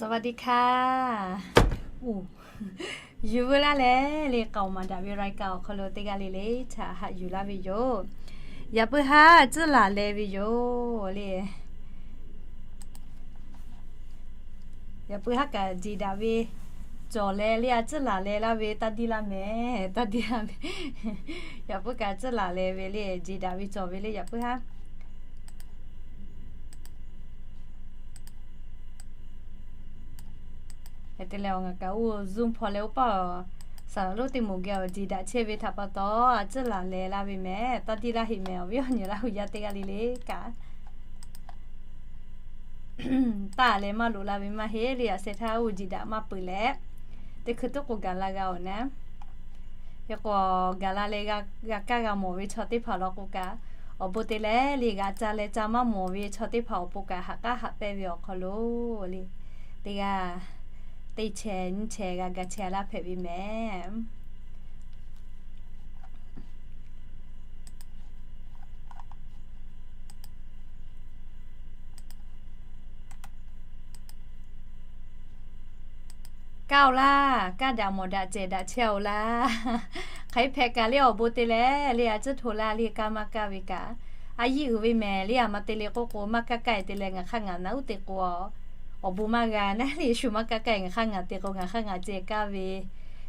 สวัสดีค่ะ Uˬ, yuˬ veu laˇ leh le, k'aoˍ maˍ daꞈ ve รายการ awˬ hk'aw lo teˇ g'aˇ le le htaꞈ haꞈ yuˬ laˇ ve yoˬ. Yaꞈ puiˉ haˉ tcuhˉ laˬ leh ve yoˬ le. Yaꞈ puiˉ haˉ kaꞈ jeˬ daꞈ ve cawˬ leh le, a tcuhˉ laˬ leh laˇ ve taˇ diˇ laˇ mehˍ, taˇ diˇ laˇ mehˍ. Yaꞈ puiˉ kaꞈ tcuhˉ laˬ leh ve le, jeˬ daꞈ ve cawˬ ve le, yaꞈ puiˉ haˉ Hk'e te leh, awˬ ngaˬ kaꞈ oˇ Zoom hpaw leh oˇ paˇ, saˍ laˍ lonˉ teˇ moˍ geh awˬ jeˬ daꞈ chehˇ ve htaꞈ pa taw, a tcuhˉ laˬ leh laˇ ve mehˍ, taˇ diˇ laˇ heˆ mehˍ, awˬ viˉ awˬ nyi Laˇ hu yaˇ teˇ g'aˇ le le kaꞈ, taˇ leh maˇ loꞈ la ve maˇ heˆ le, a sheh htaˇ oˇ jeˬ daꞈ maˇ peuˬ leh, teˇ hkui tuˉ k'o gaˬ la g'a awˬ naˉ. Hk'e k'o, gaˬ la leh g'a kaˇ g'a mawˬ ve chaw teˇ hpaˍ law k'o kaꞈ, awˬ bon te leh le, g'a ca leh ca maˇ mawˬ ve chaw teˇ hpaˍ awˬ pon kaꞈ haꞈ k'aˉ haꞈ pehnˇ ve awˬ hk'aw lo le, teˇ g'aˇ teˇ chehˇ nyiˇ chehˇ g'a ga chehˇ laˇ hpehꞈ ve mehˍ. Kaˇ-oˬ laˇ, kaˇ daꞈ mawˬ daꞈ cehˬ daꞈ chehˇ-oˬ laˇ. Hk'aˬ hk'e hpehꞈ kaꞈ le awˬ bon te leh le, a tcuhˉ hto laˇ le, kaˇ maˇ kaˇ ve kaꞈ, a yiˇ uiˍ ve mehˍ le, a ma te le k'oˆ k'o, maˇ kaˇ kaˇ-e te leh ngaˬ hk'aˇ ngaˬ naꞈ uˉ te k'o, awˬ bon maˇ g'a naˉ le, shu maˇ kaˇ kaˇ-e ngaˬ hk'aˇ ngaˬ te k'o, ngaˬ hk'aˇ ngaˬ ceh kaˇ ve.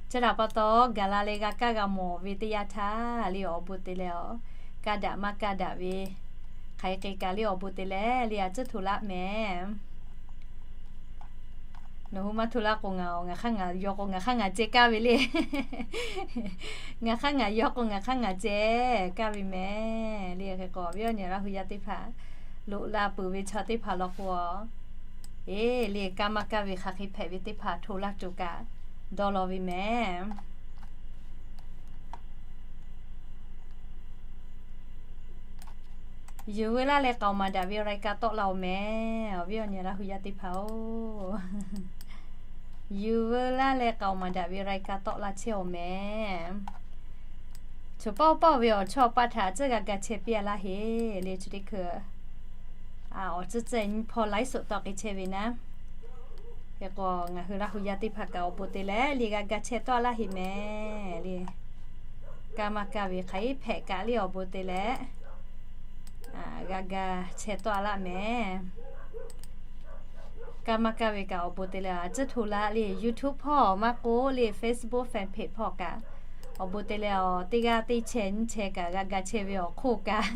Chi htaꞈ pa taw, gaˬ la leh g'a kaˇ g'a mawˬ ve teˇ yanˇ htaˇ le, awˬ bon te leh awˬ, kaˇ daꞈ maˇ kaˇ daꞈ ve, hk'aˬ hk'e kaꞈ le awˬ bon te leh le, a tcuhˉ hto laˇ mehˍ. Nawˬ hui maˇ hto laˇ k'o, ngaˬ ngaˬ hk'aˇ ngaˬ yaw k'o, ngaˬ hk'aˇ ngaˬ ceh kaˇ ve le. Ngaˬ hk'aˇ ngaˬ yaw k'o, ngaˬ hk'aˇ ngaˬ ceh kaˇ ve mehˍ le. Hk'e k'o, awˬ viˉ awˬ nyi Laˇ hu yaˇ teˇ hpaˍ, loꞈ la peuˬ ve chaw teˇ hpaˍ law k'o, eˬ le, kaˇ maˇ kaˇ ve hk'aˬ hk'e hpehꞈ ve teˇ hpaˍ hto laˇ tuˬ kaꞈ dawˇ law ve mehˍ. Yuˬ veu laˇ leh k'aoˍ maˍ daꞈ ve รายการ tawˆ la-oˬ mehˍ, awˬ viˉ awˬ nyi Laˇ hu yaˇ teˇ hpaˍ-oˬ. Yuˬ veu laˇ leh k'aoˍ maˍ daꞈ ve รายการ tawˆ la chehˇ-oˬ mehˍ. Choˬ pawˆ pawˆ ve awˬ chawˇ paˆ htaꞈ tcuhˉ g'a ga chehˇ piˇ-a laˇ heˆ le, chi teˇ hkui awˬ tcuhˉ tcuhˉ nyi hpawˇ ไลฟ์สด tawˆ k'ai chehˇ ve naˉ. Hk'e k'o, ngaˬ hui Laˇ hu yaˇ teˇ hpaˍ kaꞈ awˬ bon te leh le, g'a ga chehˇ tawˆ laˇ heˆ mehˍ le. Kaˇ maˇ kaˇ ve hk'aˬ hk'e hpehꞈ kaꞈ le awˬ bon te leh, g'a ga chehˇ tawˆ laˇ mehˍ. Kaˇ maˇ kaˇ ve kaꞈ awˬ bon te leh, a tcuhˉ hto laˇ le, YouTube hpawˇ maˇ k'oˆ le, Facebook fan page hpawˇ kaꞈ awˬ bon te leh, awˬ teˇ g'aˇ teˇ chehˇ nyiˇ chehˇ kaꞈ g'a ga chehˇ ve awˬ hk'oˆ kaꞈ,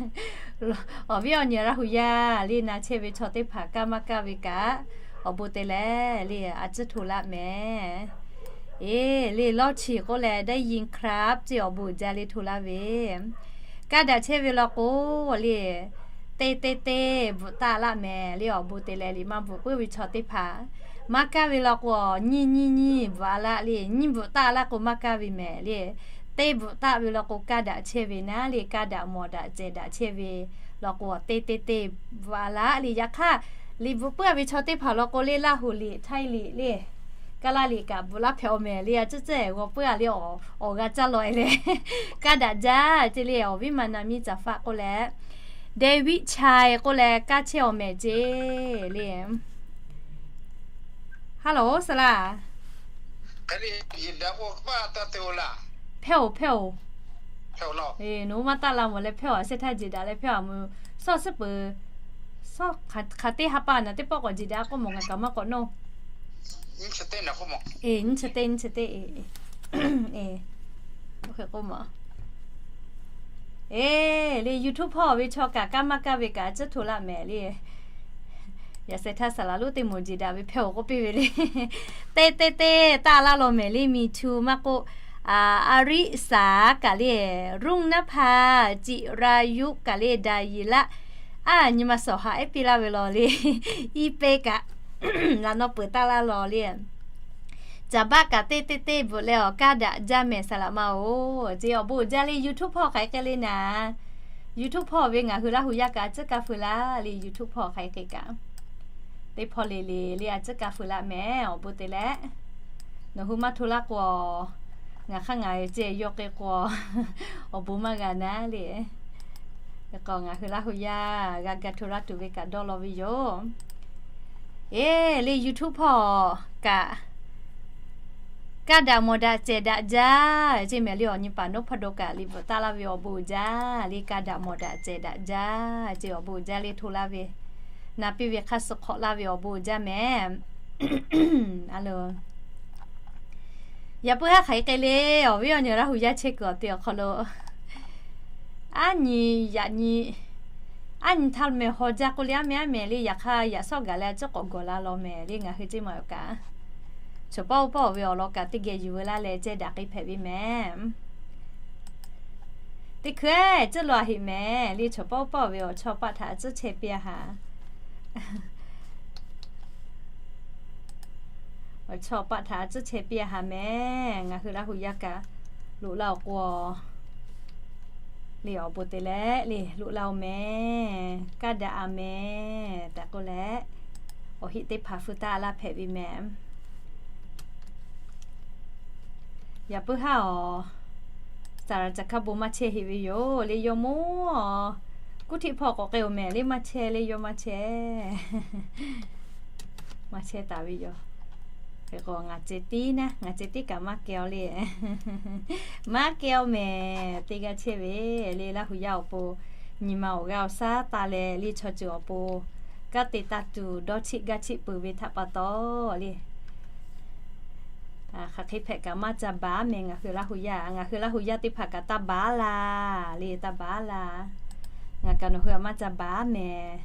awˬ viˉ awˬ nyi Laˇ hu yaˇ le na chehˇ ve chaw teˇ hpaˍ kaˇ maˇ kaˇ ve kaꞈ awˬ bon te leh le, a tcuhˉ hto laˇ mehˍ. Eˬ le, lawˇ chi k'oˆ leh ได้ยินครับ ce awˬ bon uiˍ jaˇ le hto laˇ ve. Kaˇ daꞈ chehˇ ve law k'o le, teˇ teˇ teˇ bvuhꞈ taˆ laˇ mehˍ le, awˬ bon te leh liꞈ maˇ bvuhꞈ puiˉ ve chaw teˇ hpaˍ. Maˇ kaˇ ve law k'o, nyiˇ nyiˇ nyiˇ bvuhꞈ-a laˇ le, nyiˇ bvuhꞈ taˆ laˇ k'o maˇ kaˇ ve mehˍ le. Teˇ bvuhꞈ taˆ ve law k'o, kaˇ daꞈ chehˇ ve naˉ le, kaˇ daꞈ mawˬ daꞈ cehˬ daꞈ chehˇ ve law k'o, teˇ teˇ teˇ bvuhꞈ-a laˇ le. Yaꞈ hk'aˇ, liꞈ bvuhꞈ puiˉ-a ve chaw teˇ hpaˍ law k'o le, Laˇ huˍ liꞈ, Htaiˇ liꞈ le, Kaˇlaˇ liꞈ kaꞈ bvuhꞈ laˇ hpehꞈ-aw mehˍ le. A tcuhˉ tcuhˉ g'aw puiˉ-a le, awˬ g'a caˇ law-e leh, kaˇ daꞈ jaˇ ce le, awˬ viˉ ma na miˇ Caˍ faˆ k'oˆ leh, David Chai k'oˆ leh kaˇ chehˇ-aw mehˍ ce le. Hello, saˍ laˍ. Hpehˇ-oˬ, hpehˇ-oˬ. Nawˬ hui maˇ taˆ la mawˬ leh hpehˇ-oˬ, a sheh htaˇ jeˬ daꞈ leh hpehˇ-oˬ, mvuhˇ shawˉ suhˉ peuˬ. Shawˉ hk'aˬ teˇ ha pa naˉ teˇ pawˆ k'awꞈ jeˬ daꞈ k'oˆ mawˬ, ngaˬ kaꞈ maˇ k'awꞈ nawˇ. Nyiˇ chi teˇ, nyiˇ chi teˇ, nyiˇ chi teˇ, eˬ, oˇ hk'e k'oˆ mawˬ. Eˬ le, YouTube hpawˇ ve chaw kaꞈ kaˇ maˇ kaˇ ve kaꞈ a tcuhˉ hto laˇ mehˍ le. Yaꞈ sheh htaˇ saˍ laˍ lonˉ teˇ moˍ jeˬ daꞈ ve hpehˇ-oˬ k'oˆ piˇ ve le. Teˇ teˇ teˇ taˆ laˇ law mehˍ le, miˬ htu maˇ k'oˆ, Arisaˍ kaꞈ le, Ruˇnaˇhpaˍ, Ciˍraˍyuˆ kaꞈ le, Daˍyiˍlaˆ, a nyi ma shawˍ haꞈ ehˉ piˇ laˇ ve law le. Iˉ pehˇ kaꞈ laꞈ naw peuˬ taˆ laˇ law le. Caˍ baˆ kaꞈ teˇ teˇ teˇ bvuhꞈ leh awˬ kaˇ daꞈ jaˇ mehˍ saˍ laˍ ma-oˬ. Ceˇ awˬ bon uiˍ jaˇ le, YouTube hpawˇ hk'aˬ hk'e le naˍ. YouTube hpawˇ ve ngaˬ hui Laˇ hu yaˇ kaꞈ a tcuhˉ kaˇ feu laˇ le, YouTube hpawˇ hk'aˬ hk'e kaꞈ teˇ hpawˇ le le le a tcuhˉ kaˇ feu laˇ mehˍ, awˬ bon te leh. Nawˬ hui maˇ hto laˇ k'o, ngaˬ hk'aˇ ngaˬ ceh yaw k'ai k'o, awˬ bon maˇ g'a naˉ le. Hk'e k'o ngaˬ hui Laˇ hu yaˇ g'a ga hto laˇ tuˬ ve kaꞈ dawˇ law ve yoˬ. Eˬ, le YouTube hpawˇ kaꞈ, kaˇ daꞈ mawˬ daꞈ cehˬ daꞈ jaˇ ceˇ mehˍ le. Awˬ nyi paˍ nawˉ hpawˇ daw kaꞈ liꞈ bvuhꞈ taˍ laˇ ve awˬ bon uiˍ jaˇ le. Kaˇ daꞈ mawˬ daꞈ cehˬ daꞈ jaˇ ceˇ awˬ bon uiˍ jaˇ le. Hto laˇ ve, na piˇ ve hk'aˇ suh hk'awꞈ laˇ ve awˬ bon uiˍ jaˇ mehˍ. A lo, yaꞈ puiˉ haˉ hk'aˬ hk'e le, awˬ viˉ awˬ nyi Laˇ huˍ yaˇ chehˇ kuiˬ awˬ te awˬ hk'aw lo, aˉ nyi yaꞈ nyi, aˉ nyi htaˇ meh haw jaˇ k'oˆ le, aˉ meh aˉ meh le, yaꞈ hk'aˇ yaꞈ shawˉ gaˬ leh a ciˉ k'awꞈ gawˬ la law mehˍ le. Ngaˬ hui ceˇ maˬ awˬ kaꞈ, chaw pawˆ pawˆ ve awˬ lawn kaꞈ teˇ geh yuˬ veu laˇ leh ceh daꞈ k'ai hpehꞈ ve mehˍ. Teˇ hkui-eˬ, cuˇ lo a heꞈ mehˍ le. Chaw pawˆ pawˆ ve awˬ chawˇ paˆ htaꞈ a cuˉ chehˇ piˇ a haˍ. Awˬ chawˇ paˆ htaꞈ a cuˉ chehˇ piˇ a haˍ mehˍ. Ngaˬ hui Laˇ huˍ yaˇ kaꞈ loꞈ laˇ-oˬ k'o, le awˬ bon te leh le loꞈ laˇ-oˬ mehˍ. Kaˇ daꞈ a mehˍ tehꞈ k'oˆ leh, awˬ heˆ teˇ hpaˍ feu taˆ laˇ hpehꞈ ve mehˍ. Yaꞈ puiˉ haˉ awˬ, saˍ laˍ caˬ hkaˇ bon maˇ chehˇ heˆ ve yoˬ le. Yawˇ mawˇ kuˉ htiˆ hpawˇ k'awꞈ k'ai-oˬ mehˍ le. Maˇ chehˇ le, yawˇ maˇ chehˇ. Maˇ chehˇ taˍ ve yoˬ. Hk'e k'o ngaˬ ceh tiˉ naˉ, ngaˬ ceh tiˉ kaꞈ maˇ kehˬ-oˬ le. Maˇ kehˬ-oˬ mehˍ. Teˇ g'aˇ chehˇ ve le, Laˇ huˍ yaˇ awˬ pon nyi ma awˬ g'aˇ awˬ shaˉ taˍ leh le, chaw ceuˬ awˬ pon kanˉ te taˇ tuˬ dawˇ chiˆ gaˇ chiˆ peuˬ ve htaꞈ pa taw le, hk'aˬ hk'e hpehꞈ kaꞈ maˇ ca baˬ mehˍ. Ngaˬ hui Laˇ huˍ yaˇ, ngaˬ hui Laˇ huˍ yaˇ teˇ hpaˍ kaꞈ taˇ baˬ laˇ le, taˇ baˬ laˇ. Ngaˬ kaꞈ nawˬ hui htaꞈ maˇ ca baˬ mehˍ.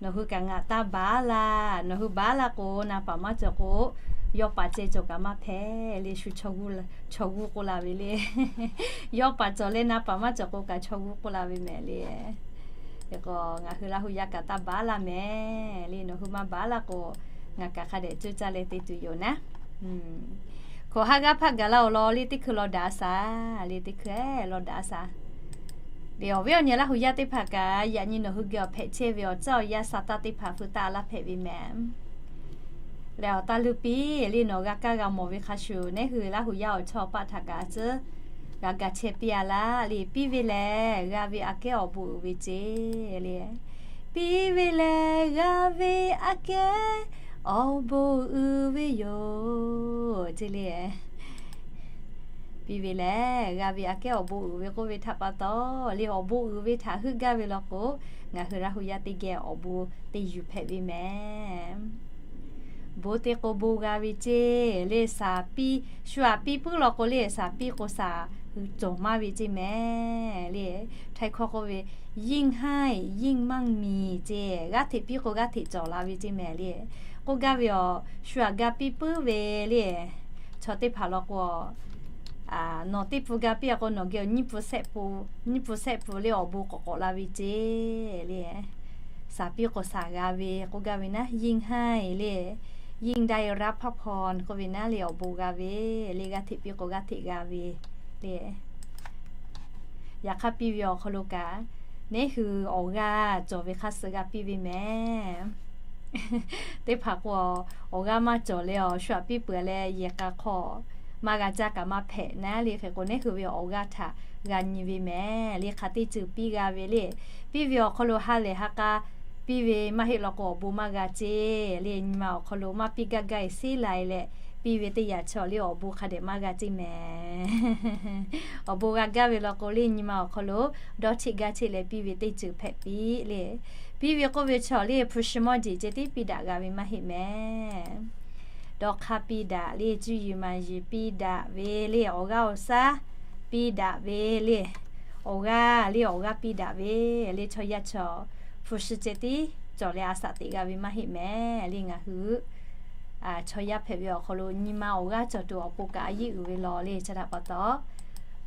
Nawˬ hui kaꞈ ngaˬ taˇ baˬ laˇ. Nawˬ hui baˬ laˇ k'o, na paˍ maˇ cawˬ k'o, yawˇ paˍ ceh cawˬ kaꞈ maˇ hpehꞈ le. Shu chaw g'uˇ k'oˆ la ve le. Yawˇ paˍ cawˬ leh na paˍ maˇ cawˬ k'o kaꞈ chaw g'uˇ k'oˆ la ve mehˍ le. Hk'e k'o ngaˬ hui Laˇ huˍ yaˇ kaꞈ taˇ baˬ laˇ mehˍ le. Nawˬ hui maˇ baˬ laˇ k'o, ngaˬ kaꞈ hk'a dehꞈ ceuˇ caˇ leh te tuˬ yoˬ naˉ. Hkawꞈ haˉ g'aˇ hpaˆ gaˬ laˇ-oˬ law le, teˇ hkui law daꞈ a shaˍ le, teˇ hkui law daꞈ a shaˍ. Awˬ viˉ awˬ nyi Laˇ huˍ yaˇ teˇ hpaˍ kaꞈ, yaꞈ nyi nawˬ hui geh awˬ hpehꞈ chehˇ ve awˬ caˇ awˬ yaˇ sa taˇ teˇ hpaˍ feu taˇ laˇ hpehꞈ ve mehˍ. Leh awˬ taˇ luˇ piˇ le, nawˬ g'a kaˇ g'a mawˬ ve hk'a shuˍ, neˉ hui Laˇ huˍ yaˇ awˬ chawˇ paˆ htaꞈ kaꞈ a tcuhˉ g'a ga chehˇ piˇ a laˇ le. Piˇ ve lehˬ g'a ve aꞈ kehˉ awˬ bon uiˍ ve ceˇ le. Piˇ ve lehˬ g'a ve aꞈ kehˉ awˬ bon uiˍ ve yoˬ ceˇ le. Piˇ ve lehˬ g'a ve aꞈ kehˉ awˬ bon uiˍ ve k'oˆ ve htaꞈ pa taw le, awˬ bon uiˍ ve htaꞈ heuˆ gaˇ ve law k'o, ngaˬ hui Laˇ huˍ yaˇ teˇ geh awˬ bon te yuˬ hpehꞈ ve mehˍ. Bon te k'o bon g'a ve ceˇ le. Saˍ piˇ, shu aꞈ piˇ puiˉ law k'o le, saˍ piˇ k'o saˍ cawˬ maˇ ve ceˇ mehˍ le. Htaiˇ hkawˇ k'oˆ ve, ยิ่งให้ ยิ่งมั่งมี ceˇ. G'aˇ hteꞈ piˇ k'o g'aˇ hteꞈ cawˬ la ve ceˇ mehˍ le. K'oˆ gaˇ ve awˬ, shu aꞈ ga piˇ puiˉ ve le, chaw teˇ hpaˍ law k'o, nawˬ teˇ pun ga piˇ a k'o nawˬ geh awˬ nyiˇ pun shehˆ pun, nyiˇ pun shehˆ pun le awˬ bon k'awꞈ k'awꞈ la ve ceˇ le. Saˍ piˇ k'o saˍ g'a ve k'oˆ gaˇ ve naˉ, ยิ่งให้ le, ยิ่งได้รับพระพร k'oˆ ve naˉ le, awˬ bon g'a ve le, g'aˇ hteꞈ piˇ k'o g'aˇ hteꞈ g'a ve le. Yaꞈ hk'aˇ piˇ ve awˬ hk'aw lo kaꞈ, neˉ hui awˬ g'aˇ cawˬ ve hk'a suh g'a piˇ ve mehˍ. Teˇ hpaˍ k'o, awˬ g'aˇ maˇ cawˬ leh awˬ shu aꞈ piˇ peuˬ leh yehˬ k'a hk'aw maˇ g'a caˇ kaꞈ maˇ hpehꞈ naˉ le. Hk'e k'o neˉ hui ve awˬ g'aˇ htaꞈ g'a nyi ve mehˍ le. Hk'aˬ teˇ ceuˬ piˇ g'a ve le. Piˇ ve awˬ hk'aw lo ha lehˬ ha k'a piˇ ve maˇ heˆ law k'o awˬ bon maˇ g'a ceˇ le. Nyi ma awˬ hk'aw lo maˇ piˇ gaˇ gaˇ-e sheˉ lai leh piˇ ve teˇ yanˇ chaw le awˬ bon hk'a dehꞈ maˇ g'a ceˇ mehˍ. Awˬ bon g'a gaˇ ve law k'o le nyi ma awˬ hk'aw lo dawˇ cheˆ gaˇ cheˆ leh piˇ ve teˇ ceuˬ hpehꞈ piˇ le. Piˇ ve k'oˆ ve chaw le hpu shi mawˇ jeˬ ceh tiˉ piˇ daꞈ g'a ve maˇ heˆ mehˍ. Dawˇ hk'aˇ piˇ daꞈ le, cuˇ yiˍ maˍ yiˍ piˇ daꞈ ve le, awˬ g'aˇ awˬ shaˉ piˇ daꞈ ve le, awˬ g'aˇ le awˬ g'aˇ piˇ daꞈ ve le, chaw yaˇ chaw hpu shi ceh tiˉ cawˬ leh a shaꞈ teꞈ g'a ve maˇ heˆ mehˍ le. Ngaˬ hui chaw yaˇ hpehꞈ ve awˬ hk'aw lo nyi ma awˬ g'aˇ cawˬ tuˬ awˬ pon kaꞈ a yiˉ uiˍ ve law le. Chi htaꞈ pa taw,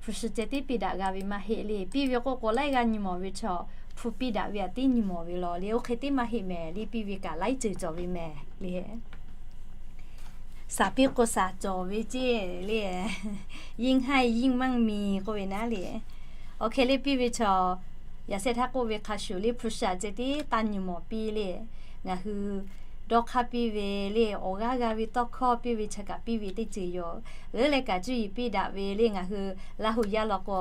hpu shi ceh tiˉ piˇ daꞈ g'a ve maˇ heˆ le. Piˇ ve k'oˆ k'o laiˉ g'aˇ nyi mawˬ ve chaw, hpu piˇ daꞈ ve aꞈ tiˉ nyi mawˬ ve law le. Oˇ hk'e tiˉ maˇ heˆ mehˍ le. Piˇ ve kaꞈ laiˉ ceuˬ cawˬ ve mehˍ le. Saˍ piˇ k'o saˍ cawˬ ve ceˇ le. ยิ่งให้ ยิ่งมั่งมี k'oˆ ve naˉ le. Awˬ hk'e le piˇ ve chaw, yaꞈ shehˆ htaˇ k'oˆ ve hk'a shuˍ le hpu shi aꞈ ceh tiˉ taˇ nyi mawˬ piˇ le. Ngaˬ hui dawˇ hk'aˇ piˇ ve le, awˬ g'aˇ g'a ve tawˇ hkawˇ piˇ ve chi kaꞈ piˇ ve teˇ ceuˬ yoˬ. Leuˉ leh kaꞈ cuˇ yiˍ piˇ daꞈ ve le. Ngaˬ hui Laˇ huˍ yaˇ law k'o,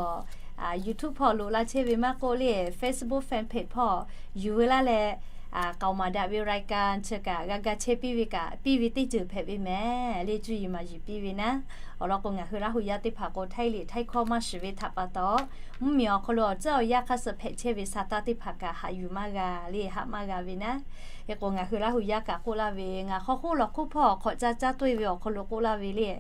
YouTube hpawˇ loꞈ la chehˇ ve maˇ k'oˆ le, Facebook fan page hpawˇ yuˬ veu laˇ leh, k'aoˍ maˍ daꞈ ve รายการ chi kaꞈ g'a ga chehˇ piˇ ve kaꞈ, piˇ ve teˇ ceuˬ hpehꞈ ve mehˍ le, cuˇ yiˍ maˍ yiˍ piˇ ve naˉ. Awˬ lawn k'o, ngaˬ hui Laˇ hu yaˇ teˇ hpaˍ k'o, htaiˇ liꞈ htaiˇ hkawˇ maˇ shiˍ ve htaꞈ pa taw, mvuhˇmiˬ awˬ hk'aw lo awˬ tcuhˉ awˬ yanˇ hk'aˇ suh hpehꞈ chehˇ ve sa taˇ teˇ hpaˍ kaꞈ haꞈ yuˬ maˇ g'a le, haꞈ maˇ g'a ve naˉ. Hk'e k'o, ngaˬ hui Laˇ hu yaˇ kaꞈ k'oˆ laˇ ve, ngaˬ hk'aw hk'oˆ lawˬ hk'oˆ hpawˇ hk'awꞈ caˇ caˇ toˇ e ve awˬ hk'aw lo k'oˆ laˇ ve le,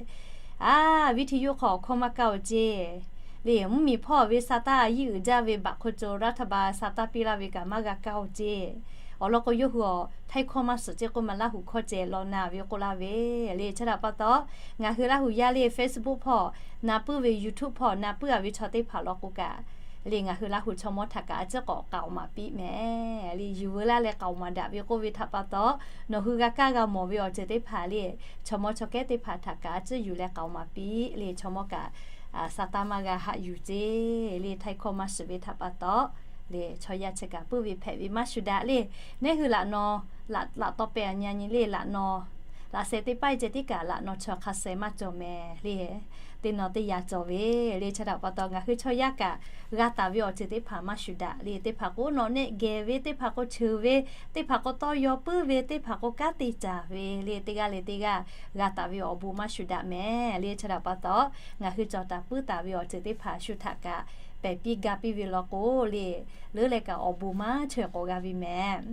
a, วิทยุ hk'aw awˬ hkawˇ maˇ kaˇ-oˬ ceˇ. Le, mvuhˇmiˬ hpawˇ ve sa taˇ a yiˇ uiˍ jaˇ ve baꞈ hk'o co รัฐบาล sa taˇ piˇ laˇ ve kaꞈ maˇ g'a kaˇ-oˬ ceˇ. Awˬ lawn k'o, yawˇ hui awˬ htaiˇ hkawˇ maˇ suhˍ ceˇ k'oˆ ma Laˇ hu hkawˇ ceh law na ve k'oˆ laˇ ve le. Chi htaꞈ pa taw, ngaˬ hui Laˇ hu yaˇ le Facebook hpawˇ na puiˉ ve, YouTube hpawˇ na puiˉ a ve chaw teˇ hpaˍ law k'o kaꞈ, le ngaˬ hui Laˇ hu chaw mawˇ htaꞈ kaꞈ a ciˉ k'awꞈ k'aoˍ maˍ piˇ mehˍ le. Yuˬ veu laˇ leh k'aoˍ maˍ daꞈ ve k'oˆ ve htaꞈ pa taw, nawˬ hui g'a kaˇ g'a mawˬ ve awˬ ceuˬ teˇ hpaˍ le, chaw mawˇ chaw kehˉ teˇ hpaˍ htaꞈ kaꞈ a ciˉ yuˬ leh k'aoˍ maˍ piˇ le. Chaw mawˇ kaꞈ sa taˇ maˇ g'a haꞈ yuˬ ceˇ le, htaiˇ hkawˇ maˇ shiˍ ve htaꞈ pa taw. Le, chaw yaˇ chi kaꞈ puiˉ ve hpehꞈ ve maˇ shuˍ daꞈ le. Neˉ hui laꞈ naw, laꞈ taw pehˍ a nyi a nyi le laꞈ naw, laꞈ sheh teˇ paˆ ceh tiˉ kaꞈ laꞈ naw chi hk'a sheh maˇ cawˬ mehˍ le. Teˇ naw teˇ yaꞈ cawˬ ve le. Chi htaꞈ pa taw, ngaˬ hui chaw yaˇ kaꞈ g'a taˍ ve awˬ ceuˬ teˇ hpaˍ maˇ shuˍ daꞈ le. Teˇ hpaˍ k'o nawꞈ nehˆ geh ve, teˇ hpaˍ k'o cheuˬ ve, teˇ hpaˍ k'o tawˇ yaw puiˉ ve, teˇ hpaˍ k'o kanˉ te caˍ ve le. Teˇ g'aˇ le teˇ g'aˇ g'a taˍ ve awˬ bon maˇ shuˍ daꞈ mehˍ le. Chi htaꞈ pa taw, ngaˬ hui cawˬ taˍ puiˉ taˍ ve awˬ ceuˬ teˇ hpaˍ shu htaꞈ kaꞈ pehˬ piˇ ga piˇ ve law k'o le, leuˉ leh kaꞈ awˬ bon maˇ chaweh k'awꞈ g'a ve mehˍ.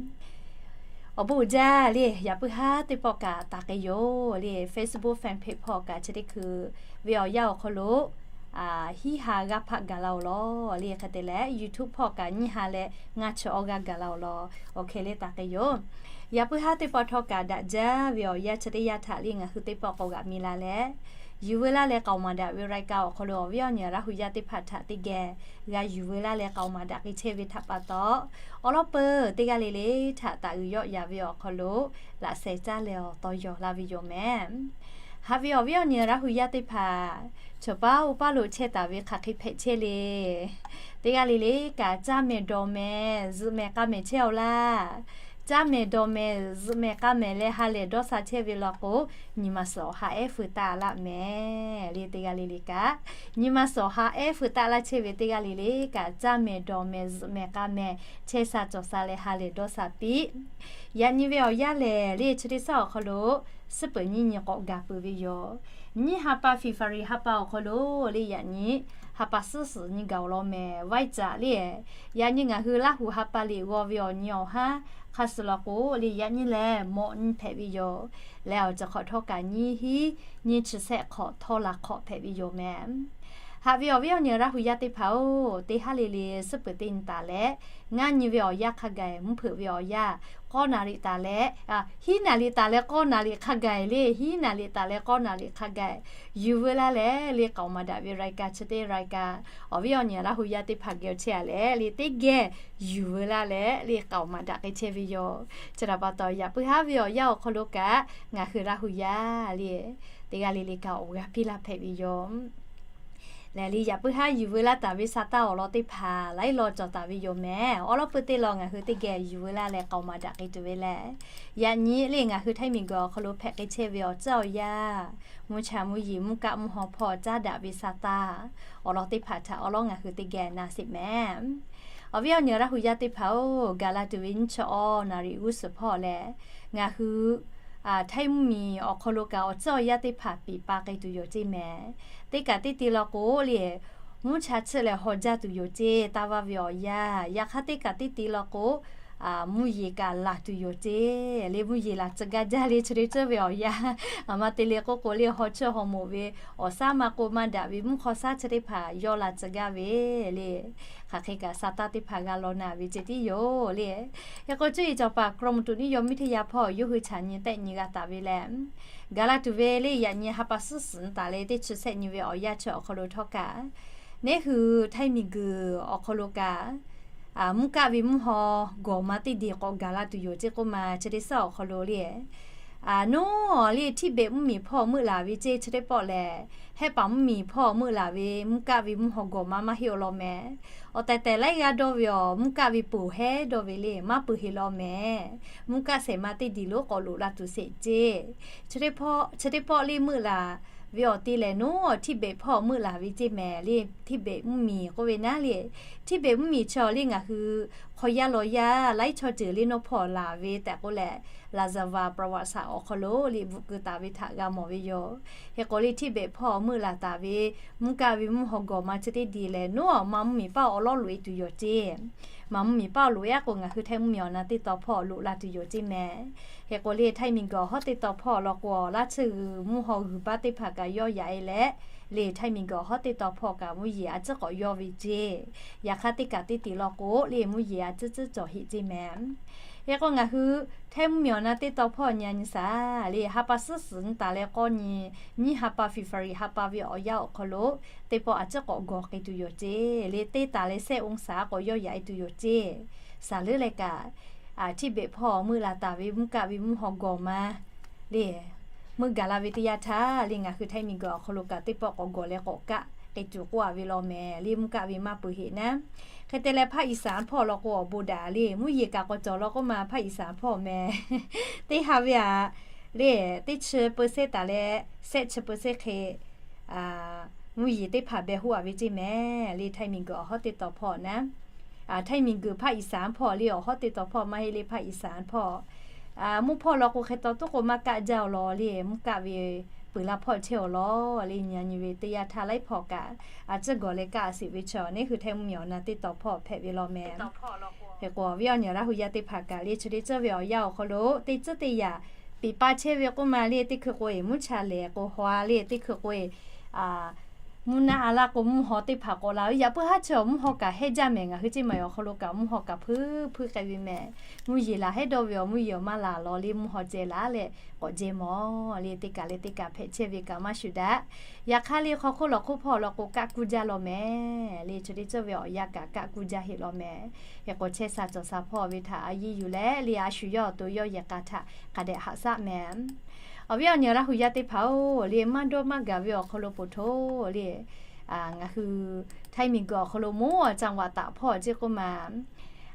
Awˬ bon uiˍ jaˇ le. Yaꞈ puiˉ haˉ teˇ pawˆ kaꞈ taˍ k'ai yoˬ le. Facebook fan page hpawˇ kaꞈ chi teˇ hkui ve awˬ yanˇ awˬ hk'aw lo hiˉ ha g'aˇ hpaˆ gaˬ la-oˬ law le. Hk'e te leh, YouTube hpawˇ kaꞈ nyiˇ ha leh ngaˇ chi awˇ g'aˇ gaˬ la-oˬ law. Awˬ hkeh le taˍ k'ai yoˬ. Yaꞈ puiˉ haˉ teˇ pawˆ htawˇ kaꞈ daꞈ jaˇ ve awˬ yanˇ chi teˇ yanˇ htaꞈ le ngaˬ hui teˇ pawˆ k'awꞈ g'aꞈ mi la leh, yuˬ veu laˇ leh k'aoˍ maˍ daꞈ ve รายการ awˬ hk'aw lo awˬ viˉ awˬ nyi Laˇ hu yaˇ teˇ hpaˍ htaꞈ teˇ geh g'a yuˬ veu laˇ leh k'aoˍ maˍ daꞈ k'ai chehˇ ve htaꞈ pa taw, awˬ lawn peuˬ teˇ g'aˇ le le htaꞈ taˍ uiˍ yawˆ yan ve awˬ hk'aw lo laꞈ sheh caˇ leh awˬ taw yaw la ve yoˬ mehˍ. Haꞈ ve awˬ viˉ awˬ nyi Laˇ hu yaˇ teˇ hpaˍ, chaw paˉ oˇ paˉ lo chehˇ taˍ ve hk'aˬ hk'e hpehꞈ chehˇ le. Teˇ g'aˇ le le kaꞈ caˇ mehˍ dawˬ mehˍ zuhꞈ mehˍ k'a mehˍ chehˇ-oˬ laˇ. Caˇ mehˍ dawˬ mehˍ zuhꞈ mehˍ k'a mehˍ leh ha lehˬ dawˇ sha chehˇ ve law k'o, nyi ma suhˍ awˬ ha ehˉ feu taˆ laˇ mehˍ le. Teˇ g'aˇ le le kaꞈ, nyi ma suhˍ awˬ ha ehˉ feu taˆ laˇ chehˇ ve teˇ g'aˇ le le kaꞈ, caˇ mehˍ dawˬ mehˍ zuhꞈ mehˍ k'a mehˍ chehˇ sha cawˬ sha leh ha lehˬ dawˇ sha piˇ. Yaꞈ nyi ve awˬ yanˇ lehˬ le, chi teˇ shaˉ awˬ hk'aw lo suhˉ peuˬ nyiˇ nyi k'awꞈ gaˬ peuˬ ve yoˬ. Nyiˇ ha pa February ha pa awˬ hk'aw lo le, yaꞈ nyi ha pa suhˉ suhˍ nyi gaˬ-oˬ law mehˍ. Vaiˇ caꞈ le, yaꞈ nyi ngaˬ hui Laˇ hu ha pa liꞈ g'aw ve awˬ nyi awˬ haˉ hk'a suh law k'o le, yaꞈ nyi lehˬ mawꞈ nyi hpehꞈ ve yoˬ. Leh awˬ ceuˬ hk'awꞈ htawˇ kaꞈ nyiˇ hiˉ nyiˇ chi shehˆ hk'awꞈ htawˇ la hk'awꞈ hpehꞈ ve yoˬ mehˍ. Haꞈ ve awˬ viˉ awˬ nyi Laˇ hu yaˇ teˇ hpaˍ-oˬ, teˇ haˉ le le suhˉ peuˬ teˇ nyi taˍ leh, ngaˇ nyi ve awˬ yanˇ hk'a gaˬ, mvuhˇ hpeuꞈ ve awˬ yanˇ k'awˇ naˍ riˍ taˍ leh, hiˉ naˍ riˍ taˍ leh k'awˇ naˍ riˍ hk'a gaˬ le, hiˉ naˍ riˍ taˍ leh k'awˇ naˍ riˍ hk'a gaˬ yuˬ veu laˇ leh le, k'aoˍ maˍ daꞈ ve รายการ chi teˇ รายการ awˬ viˉ awˬ nyi Laˇ hu yaˇ teˇ hpaˍ geh chehˇ a leh le, teˇ geh yuˬ veu laˇ leh le, k'aoˍ maˍ daꞈ k'ai chehˇ ve yoˬ. Chi htaꞈ pa taw, yaꞈ puiˉ haˉ ve awˬ yanˇ awˬ hk'aw lo kaꞈ ngaˬ hui Laˇ hu yaˇ le, teˇ g'aˇ le le kaꞈ awˬ g'a piˇ laˇ hpehꞈ ve yoˬ. Lehˬ le, yaꞈ puiˉ haˉ yuˬ veu laˇ taˍ ve sa taˇ awˬ lawn teˇ hpaˍ laiˉ law cawˬ taˍ ve yoˬ mehˍ. Awˬ lawn peuˬ teˇ law ngaˬ hui teˇ geh yuˬ veu laˇ leh k'aoˍ maˍ daꞈ k'ai tuˬ ve lehˬ, yaꞈ nyi le ngaˬ hui Htaiˇ miˬguiˬ awˬ hk'aw lo hpehꞈ k'ai chehˇ ve awˬ tcuhˉ awˬ yanˇ, mvuhˇ cha mvuhˇ yeˬ mvuhˇ kaˆ mvuhˇ haw hpawˇ caˉ daꞈ ve sa taˇ awˬ lawn teˇ hpaˍ htaꞈ awˬ lawn ngaˬ hui teˇ geh na sheˍ mehˍ. Awˬ viˉ awˬ nyi Laˇ hu yaˇ teˇ hpaˍ-oˬ, gaˬ la tuˬ ve nyiˇ chi awˇ naˍ riˍ g'uˇ suhˍ hpawˇ lehˬ, ngaˬ hui Htaiˇ mvuhˇmiˬ awˬ hk'aw lo kaꞈ awˬ tcuhˉ awˬ yanˇ teˇ hpaˍ piˍ pa k'ai tuˬ yoˬ ceˇ mehˍ. Teˇ kaꞈ teˇ te law k'o le, mvuhˇ cha tsuhˆ leh haw jaˇ tuˬ yoˬ ceˇ, taˇ vaˇ ve awˬ yanˇ. Yaꞈ hk'aˇ teˇ kaꞈ teˇ te law k'o, mvuhˇ yeˬ kaꞈ laˬ tuˬ yoˬ ceˇ le, mvuhˇ yeˬ laˬ tcuh gaˇ jaˇ le, chi te tcuhˉ ve awˬ yanˇ. Aˬ ma te le k'oˆ k'o le, haw tsuhˆ haw moˍ ve awˬ shaˉ maˇ k'oˆ maˇ daꞈ ve mvuhˇ hk'aw shaˉ chi teˇ hpaˍ yawˇ laˬ tcuh gaˇ ve le. Hk'aˬ hk'e kaꞈ sa taˇ teˇ hpaˍ g'a law naˍ ve ceh tiˉ yoˬ le. Hk'e k'o, cuˇ yiˍ cawˬ paˍ กรมอุตุนิยมวิทยา hpawˇ yawˇ hui chaꞈ nyi tehˆ nyi g'a taˍ ve lehˬ, gaˬ la tuˬ ve le, yaꞈ nyi ha pa suhˉ suhˍ nyi taˍ leh teˇ chi shehˆ nyi ve awˬ yanˇ chi awˬ hk'aw lo htawˇ kaꞈ, neˉ hui Htaiˇ miˬguiˬ awˬ hk'aw lo kaꞈ mvuhˇ kaˆ ve mvuhˇ haw gawˬ ma teˇ deˬ k'awꞈ gaˬ la tuˬ yoˬ ceˇ k'oˆ ma, chi teˇ shaˉ awˬ hk'aw lo le, nawˉ le, Htibehꞈ mvuhˇmiˬ hpawˇ meuˆ laˬ ve ceˇ, chi teˇ pawˆ lehˬ, Hehˆ paˍ mvuhˇmiˬ hpawˇ meuˆ laˬ ve mvuhˇ kaˆ ve mvuhˇ haw gawˬ ma maˇ heˆ-oˬ law mehˍ. Awˬ tehˬ tehˬ laiˉ g'aˇ dawˇ ve awˬ mvuhˇ kaˆ ve poˬ hehˉ dawˇ ve le, maˇ peuˬ heˆ law mehˍ. Mvuhˇ kaˆ shehˍ ma teˇ deˬ lonˉ k'awꞈ loꞈ la tuˬ sheˍ ceˇ. Chi teˇ pawˆ le meuˆ laˬ ve awˬ te lehˬ, nawˉ Htibehꞈ hpawˇ meuˆ laˬ ve ceˇ mehˍ le. Htibehꞈ mvuhˇmiˬ k'oˆ ve naˉ le, Htibehꞈ mvuhˇmiˬ chi awˬ le ngaˬ hui hk'aw yaˇ law yaˇ laiˉ chaw ceuˬ le nawˇ hpawˇ laˬ ve tehꞈ k'oˆ leh, Laˍzaˍvaˍ ประวัติศาสตร์ awˬ hk'aw lo le bvuhꞈ keu taˍ ve htaꞈ g'a mawˬ ve yoˬ. Hk'e k'o le Htibehꞈ hpawˇ meuˆ laˬ taˍ ve mvuhˇ kaˆ ve mvuhˇ haw gawˬ ma chi teˇ diˬ lehˬ, nawˉ maˇ mvuhˇmiˬ paˇ awˬ lawˉ loꞈ e tuˬ yoˬ ceˇ. Maˇ mvuhˇmiˬ paˇ awˬ loꞈ e aˉ k'o ngaˬ hui Htaiˇ mvuhˇmiˬ awˬ na teˇ taw hpawˇ loꞈ la tuˬ yoˬ ceˇ mehˍ. Hk'e k'o le Htaiˇ miˬguiˬ awˬ hawˉ teˇ taw hpawˇ law k'o, laˇ tsuhˇ g'uiˬ mvuhˇ haw g'uiˬ baˆ teˇ hpaˍ kaꞈ yawˇ yaꞈ e leh, le Htaiˇ miˬguiˬ awˬ hawˉ teˇ taw hpawˇ kaꞈ mvuhˇ yeˬ a ciˉ k'awꞈ yawˇ ve ceˇ. Yaꞈ hk'aˇ teˇ kaꞈ teˇ tiꞈ law k'o le mvuhˇ yeˬ a ciˉ ciˉ cawˬ heˆ ceˇ mehˍ. Hk'e k'o ngaˬ hui Htaiˇ mvuhˇmiˬ awˬ na teˇ taw hpawˇ nyi a nyi shaˍ le, ha pa suhˉ suhˍ nyi taˍ leh k'awˇ nyi, nyiˇ ha pa February ha pa ve awˬ yanˇ awˬ hk'aw lo teˇ pawˆ a ciˉ k'awꞈ gawˬ k'ai tuˬ yoˬ ceˇ. Le teˇ taˍ leh shehˆ องศา k'awꞈ yawˇ yaꞈ e tuˬ yoˬ ceˇ. Shaˍ leuˉ leh kaꞈ, Htibehꞈ hpawˇ meuˆ laˬ taˍ ve mvuhˇ kaˆ ve mvuhˇ haw gawˬ ma le, meuˆ gaˬ la ve teˇ yanˇ htaˇ le ngaˬ hui Htaiˇ miˬguiˬ awˬ hk'aw lo kaꞈ teˇ pawˆ k'awꞈ gawˬ leh k'awꞈ kaˆ k'ai tuˬ k'oˆ a ve law mehˍ le, mvuhˇ kaˆ ve maˇ peuˬ heˆ naˉ. Hk'e te leh ภาคอีสาน hpawˇ law k'o awˬ bon daꞈ le, mvuhˇ yeˬ kaꞈ k'awꞈ cawˬ law k'oˆ ma ภาคอีสาน hpawˇ mehˍ. Teˇ ha ve aꞈ le, teˇ chi เปอร์เซ็นต์ taˍ leh shehˆ chi เปอร์เซ็นต์ hk'e mvuhˇ yeˬ teˇ hpaˍ beh hoˆ a ve ceˇ mehˍ le, Htaiˇ miˬguiˬ awˬ hawˉ teˇ taw hpawˇ naˉ. Htaiˇ miˬguiˬ ภาคอีสาน hpawˇ le awˬ hawˉ teˇ taw hpawˇ maˇ heˆ le ภาคอีสาน hpawˇ. Mvuhˇ hpawˇ law k'o hk'e taw tuˉ k'o maˇ kaˆ jaˇ awˬ lawn le, mvuhˇ kaˆ ve peuˬ la hpawˇ chehˇ awˬ lawn le, nyi a nyi ve teˇ yanˇ htaˇ laiˉ hpawˇ kaꞈ a ciˉ gawˬ leh kaˆ a shiˍ ve chaw neˇ hui Htaiˇ mvuhˇmiˬ awˬ na teˇ taw hpawˇ hpehꞈ ve law mehˍ. Hk'e k'o awˬ viˉ awˬ nyi Laˇ hu yaˇ teˇ hpaˍ kaꞈ le chi teˇ ceuˬ ve awˬ yanˇ awˬ hk'aw lo teˇ ceuˬ teˇ yaꞈ peꞈ pa chehˇ ve k'oˆ ma le, teˇ hkui k'o e mvuhˇ cha lehˬ k'o haw a le, teˇ hkui k'o e mvuhˇ naˆ a laˇ k'o mvuhˇ haw teˇ hpaˍ k'awꞈ la ve, yaꞈ puiˉ haˉ chi awˬ mvuhˇ haw kaꞈ hehˉ jaˇ mehˍ. Ngaˬ hui ceˇ maˬ awˬ hk'aw lo kaꞈ mvuhˇ haw kaꞈ hpuiˉ hpuiˉ k'ai ve mehˍ. Mvuhˇ yeˬ laˬ hehˉ dawˇ ve awˬ mvuhˇ yeˬ awˬ maˇ laˬ law le, mvuhˇ haw ceh laˬ leh k'awꞈ jehˇ mawˬ le, teˇ kaꞈ leh teˇ kaꞈ hpehꞈ chehˇ ve kaꞈ maˇ shuˍ daꞈ. Yaꞈ hk'aˇ le hk'aw hk'oˆ lawˬ hk'oˆ hpawˇ law k'o kaˆ kuˇ jaˇ law mehˍ le, chi teˇ ceuˬ ve awˬ yanˇ kaꞈ kaˆ kuˇ jaˇ heˆ law mehˍ. Hk'e k'o chehˇ sha cawˬ sha hpawˇ ve htaꞈ a yiˇ yuˬ leh le a shu yawˇ awˬ to yawˇ yehˬ k'a htaꞈ hk'a dehꞈ haꞈ shaˆ mehˍ. Awˬ viˉ awˬ nyi Laˇ hu yaˇ teˇ hpaˍ-oˬ le, maˇ dawˇ maˇ gaˬ ve awˬ hk'aw lo poˬ htoˬ le, ngaˬ hui Htaiˇ miˬguiˬ awˬ hk'aw lo mvuhˇ awˬ caˇ vaꞈ taꞈ hpawˇ ceˇ k'oˆ ma,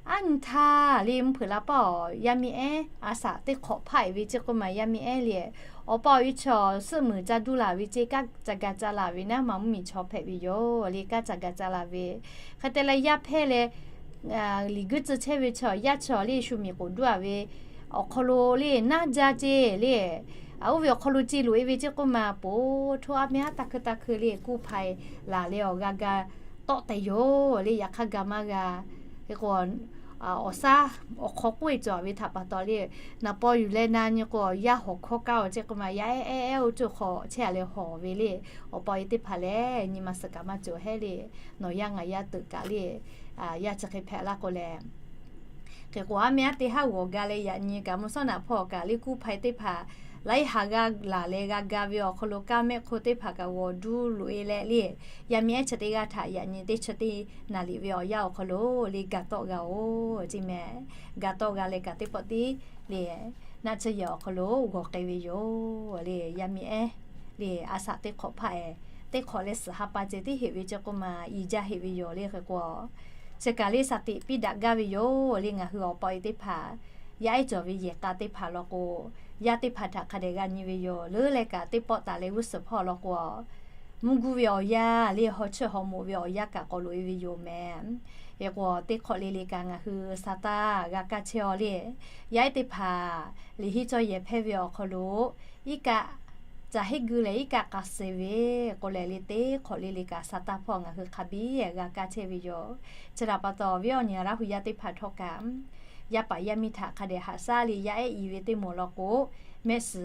aˉ nyi htaˇ le mvuhˇ hpeuꞈ la paˇ awˬ yaˇ miˇ ehˉ a shaꞈ teˇ hk'awꞈ hpaˆ e ve ceˇ k'oˆ ma, yaˇ miˇ ehˉ le awˬ pa awˬ e chaw suhˆ muiˬ ca duˇ laˬ ve ceˇ, kaˇ ca ga ca laˬ ve naˉ, maˇ mvuhˇmiˬ chaw hpehꞈ ve yoˬ le, kaˇ ca ga ca laˬ ve. Hk'e te leh yaˇ hpehˇ leh liꞈ guiˇ tcuh chehˇ ve chaw, yaˇ chaw le shu miˬ k'oˍ duˇ a ve awˬ hk'aw lo le naˇ jaˇ ceˇ le, oˇ ve awˬ hk'aw lo ce loꞈ e ve ceˇ k'oˆ ma, poˬ htoˇ aˉ mehˉ aˉ taˇ hkui taˇ hkui le กู้ภัย laˬ leh awˬ g'a ga tawˆ tehꞈ yoˬ le, yaꞈ hk'aˇ ga maˇ g'a. Hk'e k'o awˬ shaˉ awˬ hk'aw k'oˆ e cawˬ ve htaꞈ pa taw le, naˍ paw yuˬ leh na nyi k'o yaˇ hawˬ hkawˇ kaˇ awˬ ceˇ k'oˆ ma, yaˇ ehˉ ehˉ oˇ ceuˬ hk'aw chehˇ a leh hawˬ ve le. Awˬ pa awˬ e teˇ hpaˍ lehˬ nyi ma suhˍ kaꞈ maˇ cawˬ hehˉ le, nawˬ yaˇ ngaˬ yaˇ teuꞈ kaꞈ le, yaˇ chi hk'e hpehꞈ laˇ k'o leh Hk'e k'o, aˉ mehˉ aˉ teˇ haˉ g'awˬ ga leh yaꞈ nyi kaꞈ mvuhˇ shawˉ naꞈ hpawˇ kaꞈ le กู้ภัย teˇ hpaˍ laiˉ ha g'aˇ laˬ leh g'a ga ve awˬ hk'aw lo, kaˇ mehˆ hk'oˆ teˇ hpaˍ kaꞈ g'awˬ duˇ loꞈ e leh le, yaˇ miˇ ehˉ chi teˇ g'aˇ htaꞈ yaꞈ nyi teˇ chi teˇ naˍ liꞈ ve awˬ yanˇ awˬ hk'aw lo le ga tawˆ g'a-oˬ ceˇ mehˍ. Ga tawˆ g'a leh kaꞈ teˇ pawˆ tiˉ le, naˆ tsuhˇ yehˬ awˬ hk'aw lo g'awˬ k'ai ve yoˬ le. Yaˇ miˇ ehˉ le a shaꞈ teˇ hk'awꞈ hpaˆ e, teˇ hk'awꞈ leh suhˍ ha pa ceh tiˉ heꞈ ve ceˇ k'oˆ ma, i jaˇ heꞈ ve yoˬ le. Hk'e k'o, chi kaꞈ le shaˍ tiꞈ piˇ daꞈ gaˇ ve yoˬ le. Ngaˬ hui awˬ pa awˬ e teˇ hpaˍ yaˇ ehˉ cawˬ ve yehˬ k'a teˇ hpaˍ law k'o, yaˇ teˇ hpaˍ htaꞈ hk'a dehꞈ g'a nyi ve yoˬ. Leuˉ leh kaꞈ teˇ pawˆ taˍ leh g'uˇ suhˍ hpawˇ law k'o, mvuhˇ guˇ ve awˬ yanˇ le, haw chiˇ haw moꞈ ve awˬ yanˇ kaꞈ k'awꞈ loꞈ e ve yoˬ mehˍ. Hk'e k'o, teˇ hk'awꞈ le le kaꞈ ngaˬ hui sa taˇ g'a kaˇ chehˇ aw le. Yaˇ ehˉ teˇ hpaˍ liꞈ henˇ cawˇ yehˬ hpehˇ ve awˬ hk'aw lo iˉ kaˆ caˬ henˇ gui leh iˉ kaˆ k'a suh ve k'oˆ leh le, teˇ hk'awꞈ le le kaꞈ sa taˇ hpawˇ ngaˬ hui hk'a biˇ g'a kaˇ chehˇ ve yoˬ. Chi htaꞈ pa taw, awˬ viˉ awˬ nyi Laˇ hu yaˇ teˇ hpaˍ htawˇ kaꞈ, yaˇ paˍ yaˇ miˇ htaꞈ hk'a dehꞈ haꞈ shaˉ le. Yaˇ ehˉ i ve teˇ moˍ law k'o, mehˆ shiˍ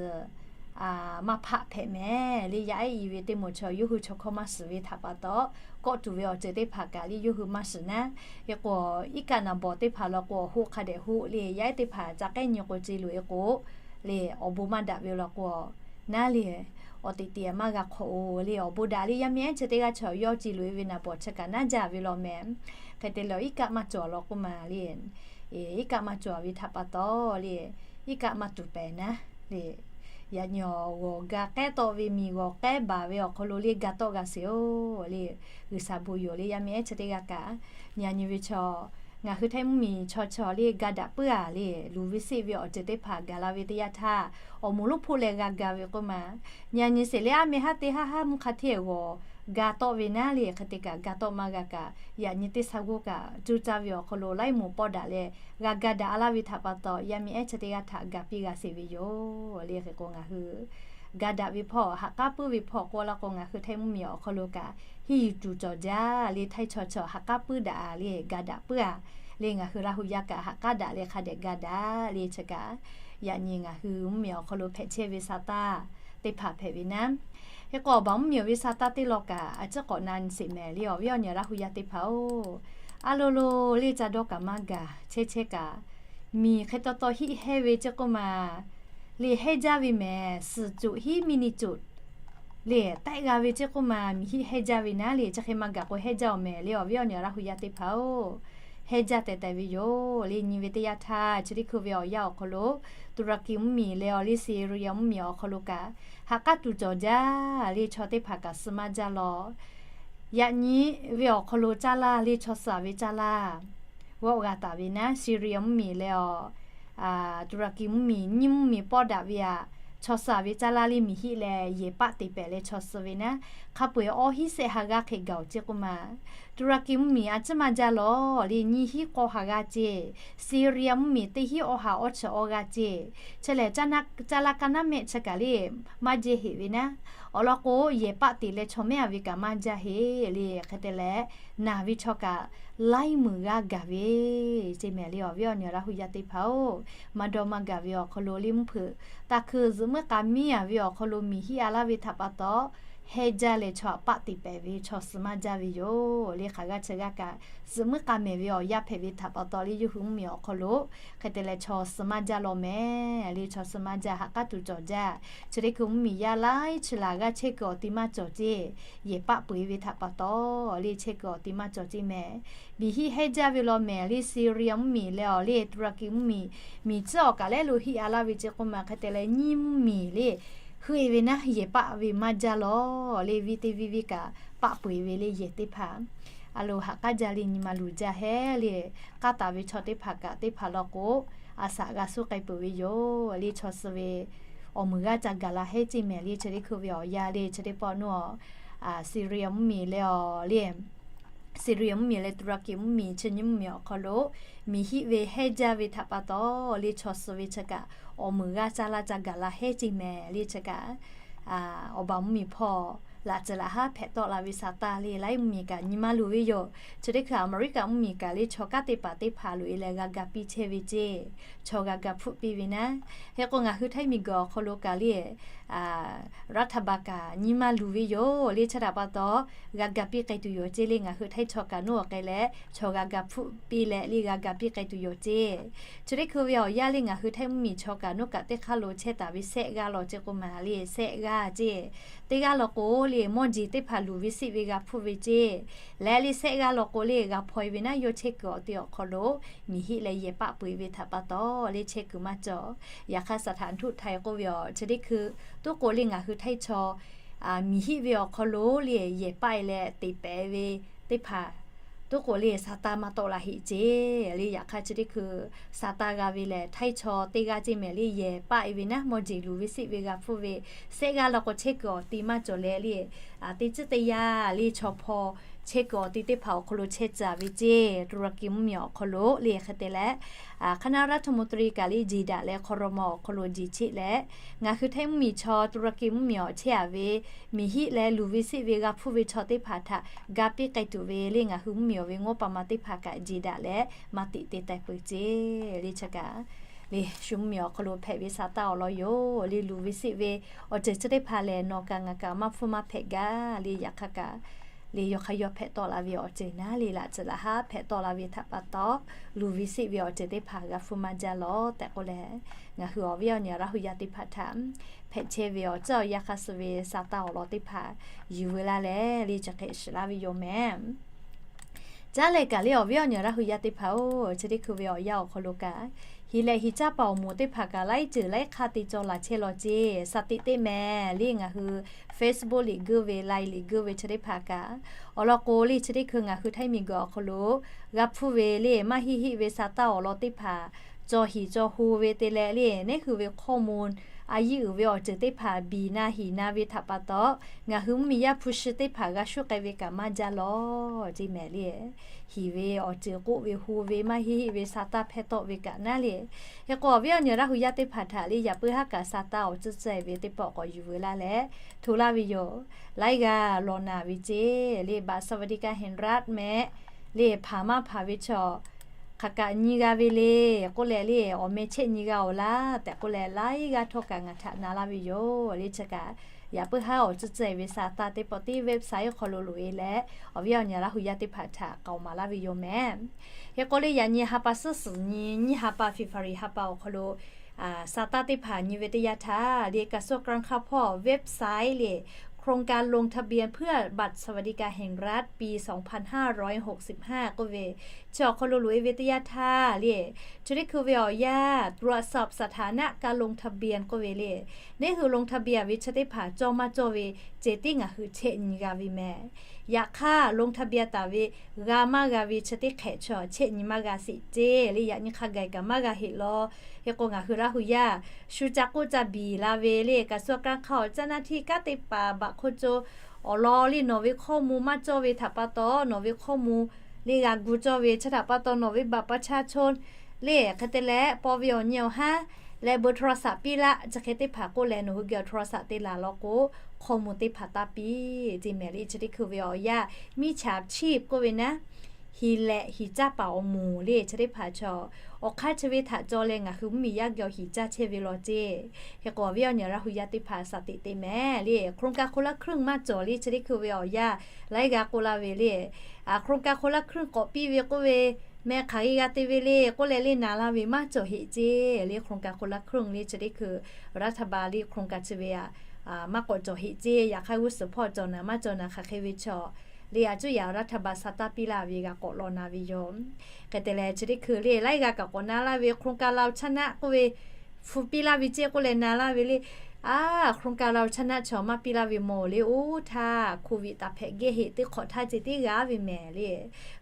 maˇ hpaˆ hpehꞈ mehˍ le. Yaˇ ehˉ i ve teˇ moˍ chaw yawˇ hui chaw hkawˇ maˇ shiˍ ve htaꞈ pa taw, kawˆ tuˬ ve awˬ ceuˬ teˇ hpaˍ kaꞈ le yawˇ hui maˇ shiˍ naˉ. Hk'e k'o, iˉ kaˆ naˍ bawˬ teˇ hpaˍ law k'o, awˬ hoˆ hk'a dehꞈ hoˆ le. Yaˇ ehˉ teˇ hpaˍ ca k'ehˉ nyi k'o ce loꞈ e k'o le, awˬ bon maˇ daꞈ ve law k'o, naˉ le, awˬ teꞈ teꞈ maˇ g'a hk'awꞈ-oˬ le. Awˬ bon daꞈ le. Yaˇ miˇ ehˉ chi teˇ g'aˇ chaw yawˇ ce loꞈ e ve naˍ bawˬ chi kaꞈ naˉ jaˇ ve law mehˍ. Hk'e te leh iˉ kaˆ maˇ cawˬ law k'oˆ ma le, iˉ kaˆ maˇ cawˬ ve htaꞈ pa taw le, iˉ kaˆ maˇ tuˍ pehˍ naˉ le. Yaꞈ nyi awˬ g'awˬ ga k'ehˉ tawˆ ve miˬ g'awˬ k'ehˉ baˬ ve awˬ hk'aw lo le ga tawˆ g'a sheˍ-oˬ le. G'uiˬsha bon yoˬ le. Yaˇ miˇ ehˉ chi teˇ g'aˇ kaꞈ nyi a nyi ve chaw Ngaˬ hui Htaiˇ mvuhˇmiˬ chaw chaw le ga daꞈ puiˉ-a le, luˬ ve seˆ ve awˬ ceuˬ teˇ hpaˍ gaˬ la ve teˇ yanˇ htaˇ, awˬ moˍ lonˉ hpoˆ leh g'a ga ve k'oˆ ma. Yaꞈ nyi sheˍ le, aˉ meh haˉ teˇ haˉ haˉ mvuhˇ hk'a hteˇ g'awˬ ga tawˆ ve naˉ le, hk'e te kaꞈ ga tawˆ maˇ g'a kaꞈ, yaꞈ nyi teˇ shaˉ g'oˇ kaꞈ cuˇ caˇ ve awˬ hk'aw lo laiˉ moˍ pawˇ daꞈ leh g'a ga daꞈ laˇ ve htaꞈ pa taw, yaˇ miˇ ehˉ chi teˇ g'aˇ htaꞈ ga piˇ g'a sheˍ ve yoˬ le. Hk'e k'o ngaˬ hui ga daꞈ ve hpawˇ, ha k'aˉ puiˉ ve hpawˇ k'oˆ laˇ k'o, ngaˬ hui Htaiˇ mvuhˇmiˬ awˬ hk'aw lo kaꞈ hiˇ yuˬ tuˬ cawˬ jaˇ le. Htaiˇ chaw chaw ha k'aˉ puiˉ daꞈ-a le, ga daꞈ puiˉ-a le. Ngaˬ hui Laˇ hu yaˇ kaꞈ ha k'aˉ daꞈ leh hk'a dehꞈ ga daꞈ le. Chi kaꞈ yaꞈ nyi ngaˬ hui mvuhˇmiˬ awˬ hk'aw lo hpehꞈ chehˇ ve sa taˇ teˇ hpaˍ hpehꞈ ve naˉ. Hk'e k'o awˬ baˬ mvuhˇmiˬ ve sa taˇ teˇ law kaꞈ a ciˉ k'awꞈ na sheˍ mehˍ le, awˬ viˉ awˬ nyi Laˇ hu yaˇ teˇ hpaˍ-oˬ. A lo lo le ca dawˇ kaꞈ maˇ gaˬ chehˇ chehˇ kaꞈ, miˬ hk'e taw taw hiˆ hehnˇ ve ceˇ k'oˆ ma le, hehnˇ jaˇ ve mehˍ. Suhˍ coꞈ hiˉ miˇ ni coꞈ le tehˆ g'a ve ceˇ k'oˆ ma, miˬ hiˆ hehnˇ jaˇ ve naˉ le. Chi hk'e maˇ gaˬ k'o hehnˇ jaˇ-oˬ mehˍ le, awˬ viˉ awˬ nyi Laˇ hu yaˇ teˇ hpaˍ-oˬ. Hehnˇ jaˇ tehˬ tehˬ ve yoˬ le. Nyi ve teˇ yanˇ htaˇ, chi teˇ hkui ve awˬ yanˇ awˬ hk'aw lo Tuˍraˍkiˍ mvuhˇmiˬ leh awˬ le Siˍriˍ mvuhˇmiˬ awˬ hk'aw lo kaꞈ ha k'aˉ tuˬ cawˬ jaˇ le. Chaw teˇ hpaˍ kaꞈ suh maˇ jaˇ law. Yaꞈ nyi ve awˬ hk'aw lo caˇ laˇ le, chaw suh-a ve caˇ laˇ g'awˆ g'a taˍ ve naˉ, Siˍriˍ mvuhˇmiˬ leh awˬ Tuˍraˍkiˍ mvuhˇmiˬ nyiˇ mvuhˇmiˬ pawˇ daꞈ ve aꞈ, chaw suh-a ve caˇ laˇ le miˬ hiˆ leh yehˬ paˆ teꞈ pehˍ leh chaw suh ve naˉ, hk'a peu-eˬ awˇ hiˉ sehˆ ha g'aˇ hk'e gaˬ-oˬ ceˇ k'oˆ ma, Tuˍraˍkiˍ mvuhˇmiˬ a ciˉ maˇ jaˇ law le. Nyiˇ hiˉ k'awˇ ha g'aˇ ceˇ, Siˍriˍ mvuhˇmiˬ teˇ hiˉ awˇ ha awˇ chi awˇ g'aˇ ceˇ. Chi lehˬ, caˇ laˇ ka naˉ mehˆ chi kaꞈ le maˇ jehˇ heꞈ ve naˉ, awˬ lawn k'o yehˬ paˆ teꞈ leh chaw mehˉ-a ve kaꞈ maˇ jaˇ heˆ le. Hk'e te leh, naˬ ve chaw kaꞈ laiˉ meunˍ g'aˇ gaˬ ve ceˇ mehˍ le, awˬ viˉ awˬ nyi Laˇ hu yaˇ teˇ hpaˍ-oˬ. Maˇ dawˇ maˇ gaˬ ve awˬ hk'aw lo le mvuhˇ hpeuꞈ taˇ hkui zuhꞈ muiˉ k'a miˉ-a ve awˬ hk'aw lo miˬ hiˆ-a laˇ ve htaꞈ pa taw, hehnˇ jaˇ leh chaw aꞈ paˆ teꞈ pehˍ ve chaw suh maˇ jaˇ ve yoˬ le. Hk'aˬ g'aˇ chi g'aˇ kaꞈ zuhꞈ muiˉ k'a mehˍ ve awˬ yanˇ hpehꞈ ve htaꞈ pa taw le, yawˇ hui mvuhˇmiˬ awˬ hk'aw lo hk'e te leh chaw suh maˇ jaˇ law mehˍ le. Chaw suh maˇ jaˇ, ha k'aˉ tuˬ cawˬ jaˇ. Chi teˇ hkui mvuhˇmiˬ yaˇ laiˉ chi laˬ g'aˇ chehˇ kuiˬ awˬ ti maˇ cawˬ ceˇ. Yehˬ paˆ peu-eˬ ve htaꞈ pa taw le chehˇ kuiˬ awˬ ti maˇ cawˬ ceˇ mehˍ. Miˬ hiˆ hehnˇ jaˇ ve law mehˍ le. Siˍriˍ mvuhˇmiˬ leh awˬ le Tuˍraˍkiˍ mvuhˇmiˬ, miˬ tcuhˉ awˬ kaꞈ lehˉ lo hiˆ-a laˇ ve ceˇ k'oˆ ma, hk'e te leh nyiˇ mvuhˇmiˬ le heuˆ-e ve naˉ, yehˬ paˆ ve maˇ jaˇ law le. Viˇ teˇ viˇ viˇ kaꞈ paˆ peu-eˬ ve le yehˬ teˇ hpaˍ. A lo, ha k'aˉ jaˇ le, nyi ma luˬ jaˇ heˆ le. K'aˉ taˍ ve chaw teˇ hpaˍ kaꞈ teˇ hpaˍ law k'o, a shaꞈ g'a suhˉ k'ai peuˬ ve yoˬ le. Chaw suh ve awˬ meunˍ g'aˇ ca gaˬ la hehnˇ ceˇ mehˍ le. Chi teˇ hkui ve awˬ yanˇ le, chi teˇ pawˆ nawˉ, Siˍriˍ mvuhˇmiˬ leh awˬ le Siˍriˍ mvuhˇmiˬ leh Tuˍraˍkiˍ mvuhˇmiˬ chi nyiˇ mvuhˇmiˬ awˬ hk'aw lo miˬ hiˆ ve hehnˇ jaˇ ve htaꞈ pa taw le, chaw suh ve chi kaꞈ awˬ meunˍ g'aˇ caˇ laˇ ca gaˬ la hehnˇ ceˇ mehˍ le. Chi kaꞈ awˬ baˬ mvuhˇmiˬ hpawˇ laꞈ tcuh laꞈ haˉ hpehꞈ tawˆ la ve sa taˇ le, laiˉ mvuhˇmiˬ kaꞈ nyi ma luˬ ve yoˬ. Chi teˇ hkui Aˍmeˍriˆkaꞈ mvuhˇmiˬ kaꞈ le chaw kanˉ teˇ hpaˍ teˇ hpaˍ loꞈ-e leh g'a ga piˇ chehˇ ve ceˇ, chaw g'a ga hpfuhˆ piˇ ve naˉ. Hk'e k'o ngaˬ hui Htaiˇ miˬguiˬ awˬ hk'aw lo kaꞈ le raˇ htaꞈ baˬ kaꞈ nyi ma luˬ ve yoˬ le. Chi htaꞈ pa taw g'a ga piˇ k'ai tuˬ yoˬ ceˇ le. Ngaˬ hui Htaiˇ chaw kaꞈ nawˉ awˬ k'ai leh chaw g'a ga hpfuhˆ piˇ leh le g'a ga piˇ k'ai tuˬ yoˬ ceˇ. Chi teˇ hkui ve awˬ yanˇ le ngaˬ hui Htaiˇ mvuhˇmiˬ chaw kaꞈ nawˉ kaꞈ teˇ hk'aˇ lo chehˇ taˍ ve sehˆ g'aˇ law ceˇ k'oˆ ma le, sehˆ g'aˇ ceˇ. Teˇ g'aˇ law k'o le mawˇ jeˬ teˇ hpaˍ luˬ ve siˆ ve g'a hpfuhˆ ve ceˇ. Leh le sehˆ g'aˇ law k'o le g'a hpaw-e ve naˉ, yawˇ chehˇ kuiˬ awˬ ti awˬ hk'aw lo miˬ hiˆ leh yehˬ paˆ peu-eˬ ve htaꞈ pa taw le chehˇ kuiˬ maˇ cawˬ. Yaꞈ hk'aˇ saˍ htaꞈ htuˆ htaiˍ k'oˆ ve awˬ chi teˇ hkui, tuˉ k'o le ngaˬ hui Htaiˇ chaw miˬ hiˆ ve awˬ hk'aw lo le yehˬ paˆ-e leh teꞈ pehˍ ve teˇ hpaˍ tuˉ k'o le sa taˇ maˇ tawˆ la heˆ ceˇ le. Yaꞈ hk'aˇ chi teˇ hkui sa taˇ g'a ve lehˬ, Htaiˇ chaw teˇ g'aˇ ceˇ mehˍ le, yehˬ paˆ-e ve naˉ, mawˇ jeˬ luˬ ve siˆ ve g'a hpfuhˆ ve, sehˆ g'aˇ law k'o chehˇ kuiˬ awˬ ti maˇ cawˬ leh le, teˇ tcuhˉ teˇ yanˇ le chaw hpaw chehˇ kuiˬ awˬ ti teˇ hpaˍ awˬ hk'aw lo chehˇ tcuh ve ceˇ. Tuˍraˍkiˍ mvuhˇmiˬ awˬ hk'aw lo le hk'e te leh, hk'aˇ naˉ raˇ hto mo tari kaꞈ le jeˬ daꞈ leh hk'aw raw ma awˬ hk'aw lo jeˬ cheˆ leh, ngaˬ hui Htaiˇ mvuhˇmiˬ chaw Tuˍraˍkiˍ mvuhˇmiˬ awˬ chehˇ-a ve miˬ hiˆ leh luˬ ve siˆ ve g'a hpfuhˆ ve chaw teˇ hpaˍ htaꞈ ga piˇ k'ai tuˬ ve le ngaˬ hui mvuhˇmiˬ awˬ ve ngawˇ pa ma teˇ hpaˍ kaꞈ jeˬ daꞈ leh maˇ teꞈ te taiˍ peuˬ ceˇ le. Chi kaꞈ le shu mvuhˇmiˬ awˬ hk'aw lo hpehꞈ ve sa taˇ awˬ lawn yoˬ le. Luˬ ve siˆ ve awˬ ceuˬ chi teˇ hpaˍ lehˬ, nawˬ kaꞈ ngaˬ kaꞈ maˇ hpfuhˇ maˇ hpehꞈ gaˇ le. Yaꞈ hk'aˇ kaꞈ le yawˇ hk'aˇ yawˇ hpehꞈ tawˆ la ve awˬ ceuˬ naˉ le, laꞈ tcuh laꞈ haˉ hpehꞈ tawˆ la ve htaꞈ pa taw, luˬ ve siˆ ve awˬ ceuˬ teˇ hpaˍ g'a hpfuhˇ maˇ jaˇ lawˬ tehꞈ k'oˆ leh, ngaˬ hui awˬ viˉ awˬ nyi Laˇ hu yaˇ teˇ hpaˍ htaꞈ hpehꞈ chehˇ ve awˬ ceuˬ awˬ yanˇ hk'aˇ suh ve sa taˇ awˬ lawn teˇ hpaˍ yuˬ veu laˇ leh le chi hk'e shiˍ laˇ ve yoˬ mehˍ. Caˉ leh kaꞈ le awˬ viˉ awˬ nyi Laˇ hu yaˇ teˇ hpaˍ-oˬ, chi teˇ hkui ve awˬ yanˇ awˬ hk'aw lo kaꞈ Hiˍ lehꞈ hiˍ caˇ paˍ awˬ moˍ teˇ hpaˍ kaꞈ laiˉ ceuˬ laiˉ hk'aˇ te cawˬ laˬ chehˇ law ceˇ. Sha tiꞈ teˇ mehˍ le ngaˬ hui Facebook liꞈ geuˆ ve, Line liꞈ geuˆ ve chi teˇ hpaˍ kaꞈ, awˬ lawn k'o le chi teˇ hkui ngaˬ hui Htaiˇ miˬguiˬ awˬ hk'aw lo g'a hpuˇ ve le maˇ heˆ heˆ ve sa taˇ awˬ lawn teˇ hpaˍ cawˬ hiˍ cawˬ hu ve te leh le, neˉ hui ve hkawˇ mvuh a yiˇ uiˍ ve awˬ ceuˬ teˇ hpaˍ biˬ na hiˍ na ve htaꞈ pa taw, ngaˬ hui mvuhˇmiˬ yaˇ hpu shi teˇ hpaˍ g'a shuˉ k'ai ve kaꞈ maˇ jaˇ law ceˇ mehˍ le. Hiˍ ve awˬ ceuˬ k'oˆ ve hu ve maˇ heˆ heˆ ve sa taˇ hpehˇ tawˆ ve kaꞈ naˉ le. Hk'e k'o awˬ viˉ awˬ nyi Laˇ hu yaˇ teˇ hpaˍ htaꞈ le yaꞈ puiˉ haˉ kaꞈ sa taˇ awˬ tcuhˇ tcuhˇ ve teˇ pawˆ k'awꞈ yuˬ veu laˇ leh, hto laˇ ve yoˬ. Laiˉ g'aˇ law naˍ ve ceˇ le, บัตรสวัสดิการแห่งรัฐ mehˍ le, hpanˍ maˇ hpanˍ ve chaw hk'aˬ kaꞈ nyi g'a ve le k'oˆ leh le, awˬ meh chehˇ nyi g'a awˬ laˇ tehꞈ k'oˆ leh, laiˉ g'aˇ htawˇ kaꞈ ngaˬ htaꞈ na laˇ ve yoˬ le. Chi kaꞈ yaꞈ puiˉ haˉ awˬ tcuhˇ tcuhˇ ve sa taˇ teˇ pawˆ tiˉ website hk'aw lo loꞈ e leh, awˬ viˉ awˬ nyi Laˇ hu yaˇ teˇ hpaˍ htaꞈ k'aoˍ maˍ laˇ ve yoˬ mehˍ. Hk'e k'o le yaꞈ nyi ha pa suhˉ suhˍ nyi, nyiˇ ha pa February ha pa awˬ hk'aw lo sa taˇ teˇ hpaˍ nyi ve teˇ yanˇ htaˇ le, กระทรวงการคลัง hpawˇ website le โครงการลงทะเบียนเพื่อบัตรสวัสดิการแห่งรัฐปี สองพันห้าร้อยหกสิบห้า k'oˆ ve, chi awˬ hk'aw lo loꞈ e ve teˇ yanˇ htaˇ le, chi teˇ hkui ve awˬ yanˇ ตรวจสอบสถานะการลงทะเบียน k'oˆ ve le, neˉ hui ลงทะเบียน ve chi teˇ hpaˍ cawˇ maˇ cawˇ ve ceh tiˉ ngaˬ hui chehˇ nyi g'a ve mehˍ. Yaꞈ hk'aˇ ลงทะเบียน taˍ ve g'a maˇ g'a ve chi teˇ hk'ehꞈ chaw chehˇ nyi maˇ g'a sheˍ ceˇ le, yaꞈ nyi hk'a gaˬ kaꞈ maˇ g'a heˆ law. Hk'e k'o ngaˬ hui Laˇ hu yaˇ shu ca k'oˆ ca biˬ la ve le, กระทรวงการคลัง awˬ caˇ naˇ htiˇ kanˉ teˇ hpaˍ บัตรคนจน awˬ lawn le nawˬ ve hkawˇ mvuh maˇ cawˇ ve htaꞈ pa taw, nawˬ ve hkawˇ mvuh le g'a gu cawˇ ve chi htaꞈ pa taw nawˬ ve บัตรประชาชน le hk'e te leh paw ve awˬ nyi awˬ haˉ leh เบอร์โทรศัพท์ piˇ laˇ. Chi hk'e teˇ hpaˍ k'oˆ leh nawˬ hui geh awˬ โทรศัพท์ te laˬ law k'o, hkawˇ mvuh teˇ hpaˍ taˇ piˇ ceˇ mehˍ le. Chi teˇ hkui ve awˬ yanˇ มิจฉาชีพ k'oˆ ve naˉ, hiˍ lehꞈ hiˍ caˇ paˍ awˬ moˍ le chi teˇ hpaˍ chaw awˬ hk'aˇ chi ve htaꞈ cawˬ leh ngaˬ hui mvuhˇmiˬ yaˇ geh awˬ hiˍ caˇ chehˇ ve law ceˇ. Hk'e k'o awˬ viˉ awˬ nyi Laˇ hu yaˇ teˇ hpaˍ sa tiꞈ te mehˍ le, โครงการคนละครึ่ง maˇ cawˬ le chi teˇ hkui ve awˬ yanˇ laiˉ g'aˇ k'oˆ laˇ ve le, โครงการคนละครึ่ง k'awꞈ piˇ ve k'oˆ ve meh hk'aˬ g'aˇ g'a te ve le k'oˆ leh le na laˇ ve maˇ cawˬ heˆ ceˇ le. โครงการคนละครึ่ง le chi teˇ hkui รัฐบาล le โครงการ chi ve maˇ k'awꞈ cawˬ heˆ ceˇ. Yaꞈ hk'aˇ g'uˇ suhˍ hpawˇ cawˬ naˍ maˇ cawˬ naˍ hk'aˬ hk'e ve chaw le, a cuˇ yaꞈ รัฐบาล sa taˇ piˇ laˇ ve g'a k'awꞈ law na ve yoˬ. Hk'e te leh chi teˇ hkui le laiˉ g'aˇ kaꞈ k'awꞈ na laˇ ve โครงการเราชนะ k'oˆ ve hpu piˇ laˇ ve ceˇ k'oˆ leh na laˇ ve le. A, โครงการเราชนะ chaw maˇ piˇ laˇ ve mawˬ le, oˇ htaˇ โควิด taˍ hpehꞈ gehˇ heˆ teˇ hk'awꞈ htaˇ ceˇ teˇ g'aˇ ve mehˍ le.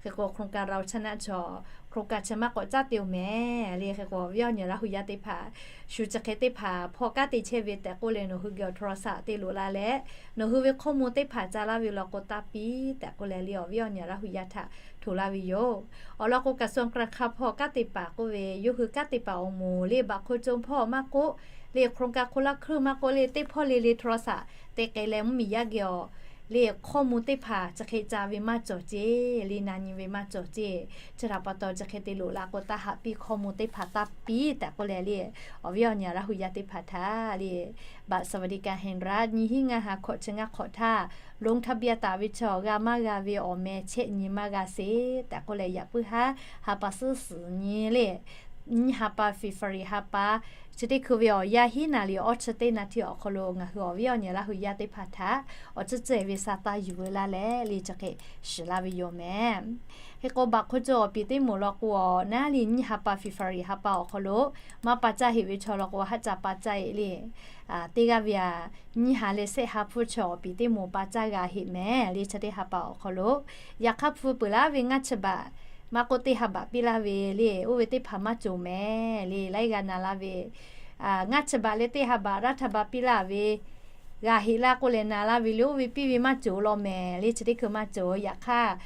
Hk'e k'o โครงการเราชนะ chaw โครงการ chi maˇ k'awꞈ caˉ te-oˬ mehˍ le. Hk'e k'o awˬ viˉ awˬ nyi Laˇ hu yaˇ teˇ hpaˍ shu chi hk'e teˇ hpaˍ hpawˇ kanˉ te chehˇ ve tehꞈ k'oˆ leh nawˬ hui geh awˬ โทรศัพท์ te loꞈ la leh, nawˬ hui ve hkawˇ mvuh teˇ hpaˍ ca laˇ ve law k'o taˇ piˇ tehꞈ k'oˆ leh le awˬ viˉ awˬ nyi Laˇ hu yaˇ htaꞈ hto laˇ ve yoˬ. Awˬ lawn k'o กระทรวงการคลัง hpawˇ kanˉ te paˍ k'oˆ ve, yawˇ hui kanˉ te paˍ awˬ moˍ le บัตรคนจน hpawˇ maˇ k'oˆ le โครงการคนละครึ่ง maˇ k'oˆ le teˇ hpawˇ le le โทรศัพท์ te k'ai leh mvuhˇmiˬ yaˇ geh awˬ le hkawˇ mvuh teˇ hpaˍ chi hk'e ca ve maˇ cawˬ ceˇ le, na nyi ve maˇ cawˬ ceˇ. Chi htaꞈ pa taw chi hk'e te loꞈ la k'o taˇ haꞈ piˇ, hkawˇ mvuh teˇ hpaˍ taˇ piˇ tehꞈ k'oˆ leh le, awˬ viˉ awˬ nyi Laˇ hu yaˇ teˇ hpaˍ htaꞈ le บัตรสวัสดิการแห่งรัฐ nyiˇ hinˉ ngaˇ ha hkawꞈ chi ngaˇ hk'awꞈ htaˇ ลงทะเบียน taˍ ve chaw g'a maˇ g'a ve awˬ meh chehˇ nyi maˇ g'a sheˍ tehꞈ k'oˆ leh yaꞈ puiˉ haˉ ha pa suhˉ suhˍ nyi le, nyiˇ ha pa February ha pa chi teˇ hkui ve awˬ yanˇ hiˉ naˍ liˍ awˇ chi teˇ naˍ htiˇ awˬ hk'aw lo ngaˬ hui awˬ viˉ awˬ nyi Laˇ hu yaˇ teˇ hpaˍ htaꞈ awˬ tcuhˇ ceh ve sa taˇ yuˬ veu laˇ leh le chi hk'e shiˍ laˇ ve yoˬ mehˍ. Hk'e k'o บัตรคนจน awˬ piˍ teˇ moˍ law k'o naˉ le nyiˇ ha pa February ha pa awˬ hk'aw lo maˇ pa caˇ heˆ ve chaw law k'o haˆ ca pa caˇ e le. Teˇ g'aˇ ve aꞈ nyiˇ ha leh shehˆ ha hpfuhˇ chaw awˬ piˍ teˇ moˍ pa caˇ g'a heˆ mehˍ le chi teˇ ha pa awˬ hk'aw lo. Yaꞈ hk'aˇ hpu peuˬ laˇ ve ngaˇ chi baꞈ maˇ k'oˆ teˇ ha baꞈ piˇ laˇ ve le, oˇ ve teˇ hpaˍ maˇ cawˬ mehˍ le, laiˉ g'aˇ na laˇ ve ngaˇ chi baꞈ leh teˇ ha baꞈ รัฐบาล piˇ laˇ ve g'a heˆ laˇ k'oˆ leh na laˇ ve le, oˇ ve piˇ ve maˇ cawˬ law mehˍ le chi teˇ hkui maˇ cawˬ. Yaꞈ hk'aˇ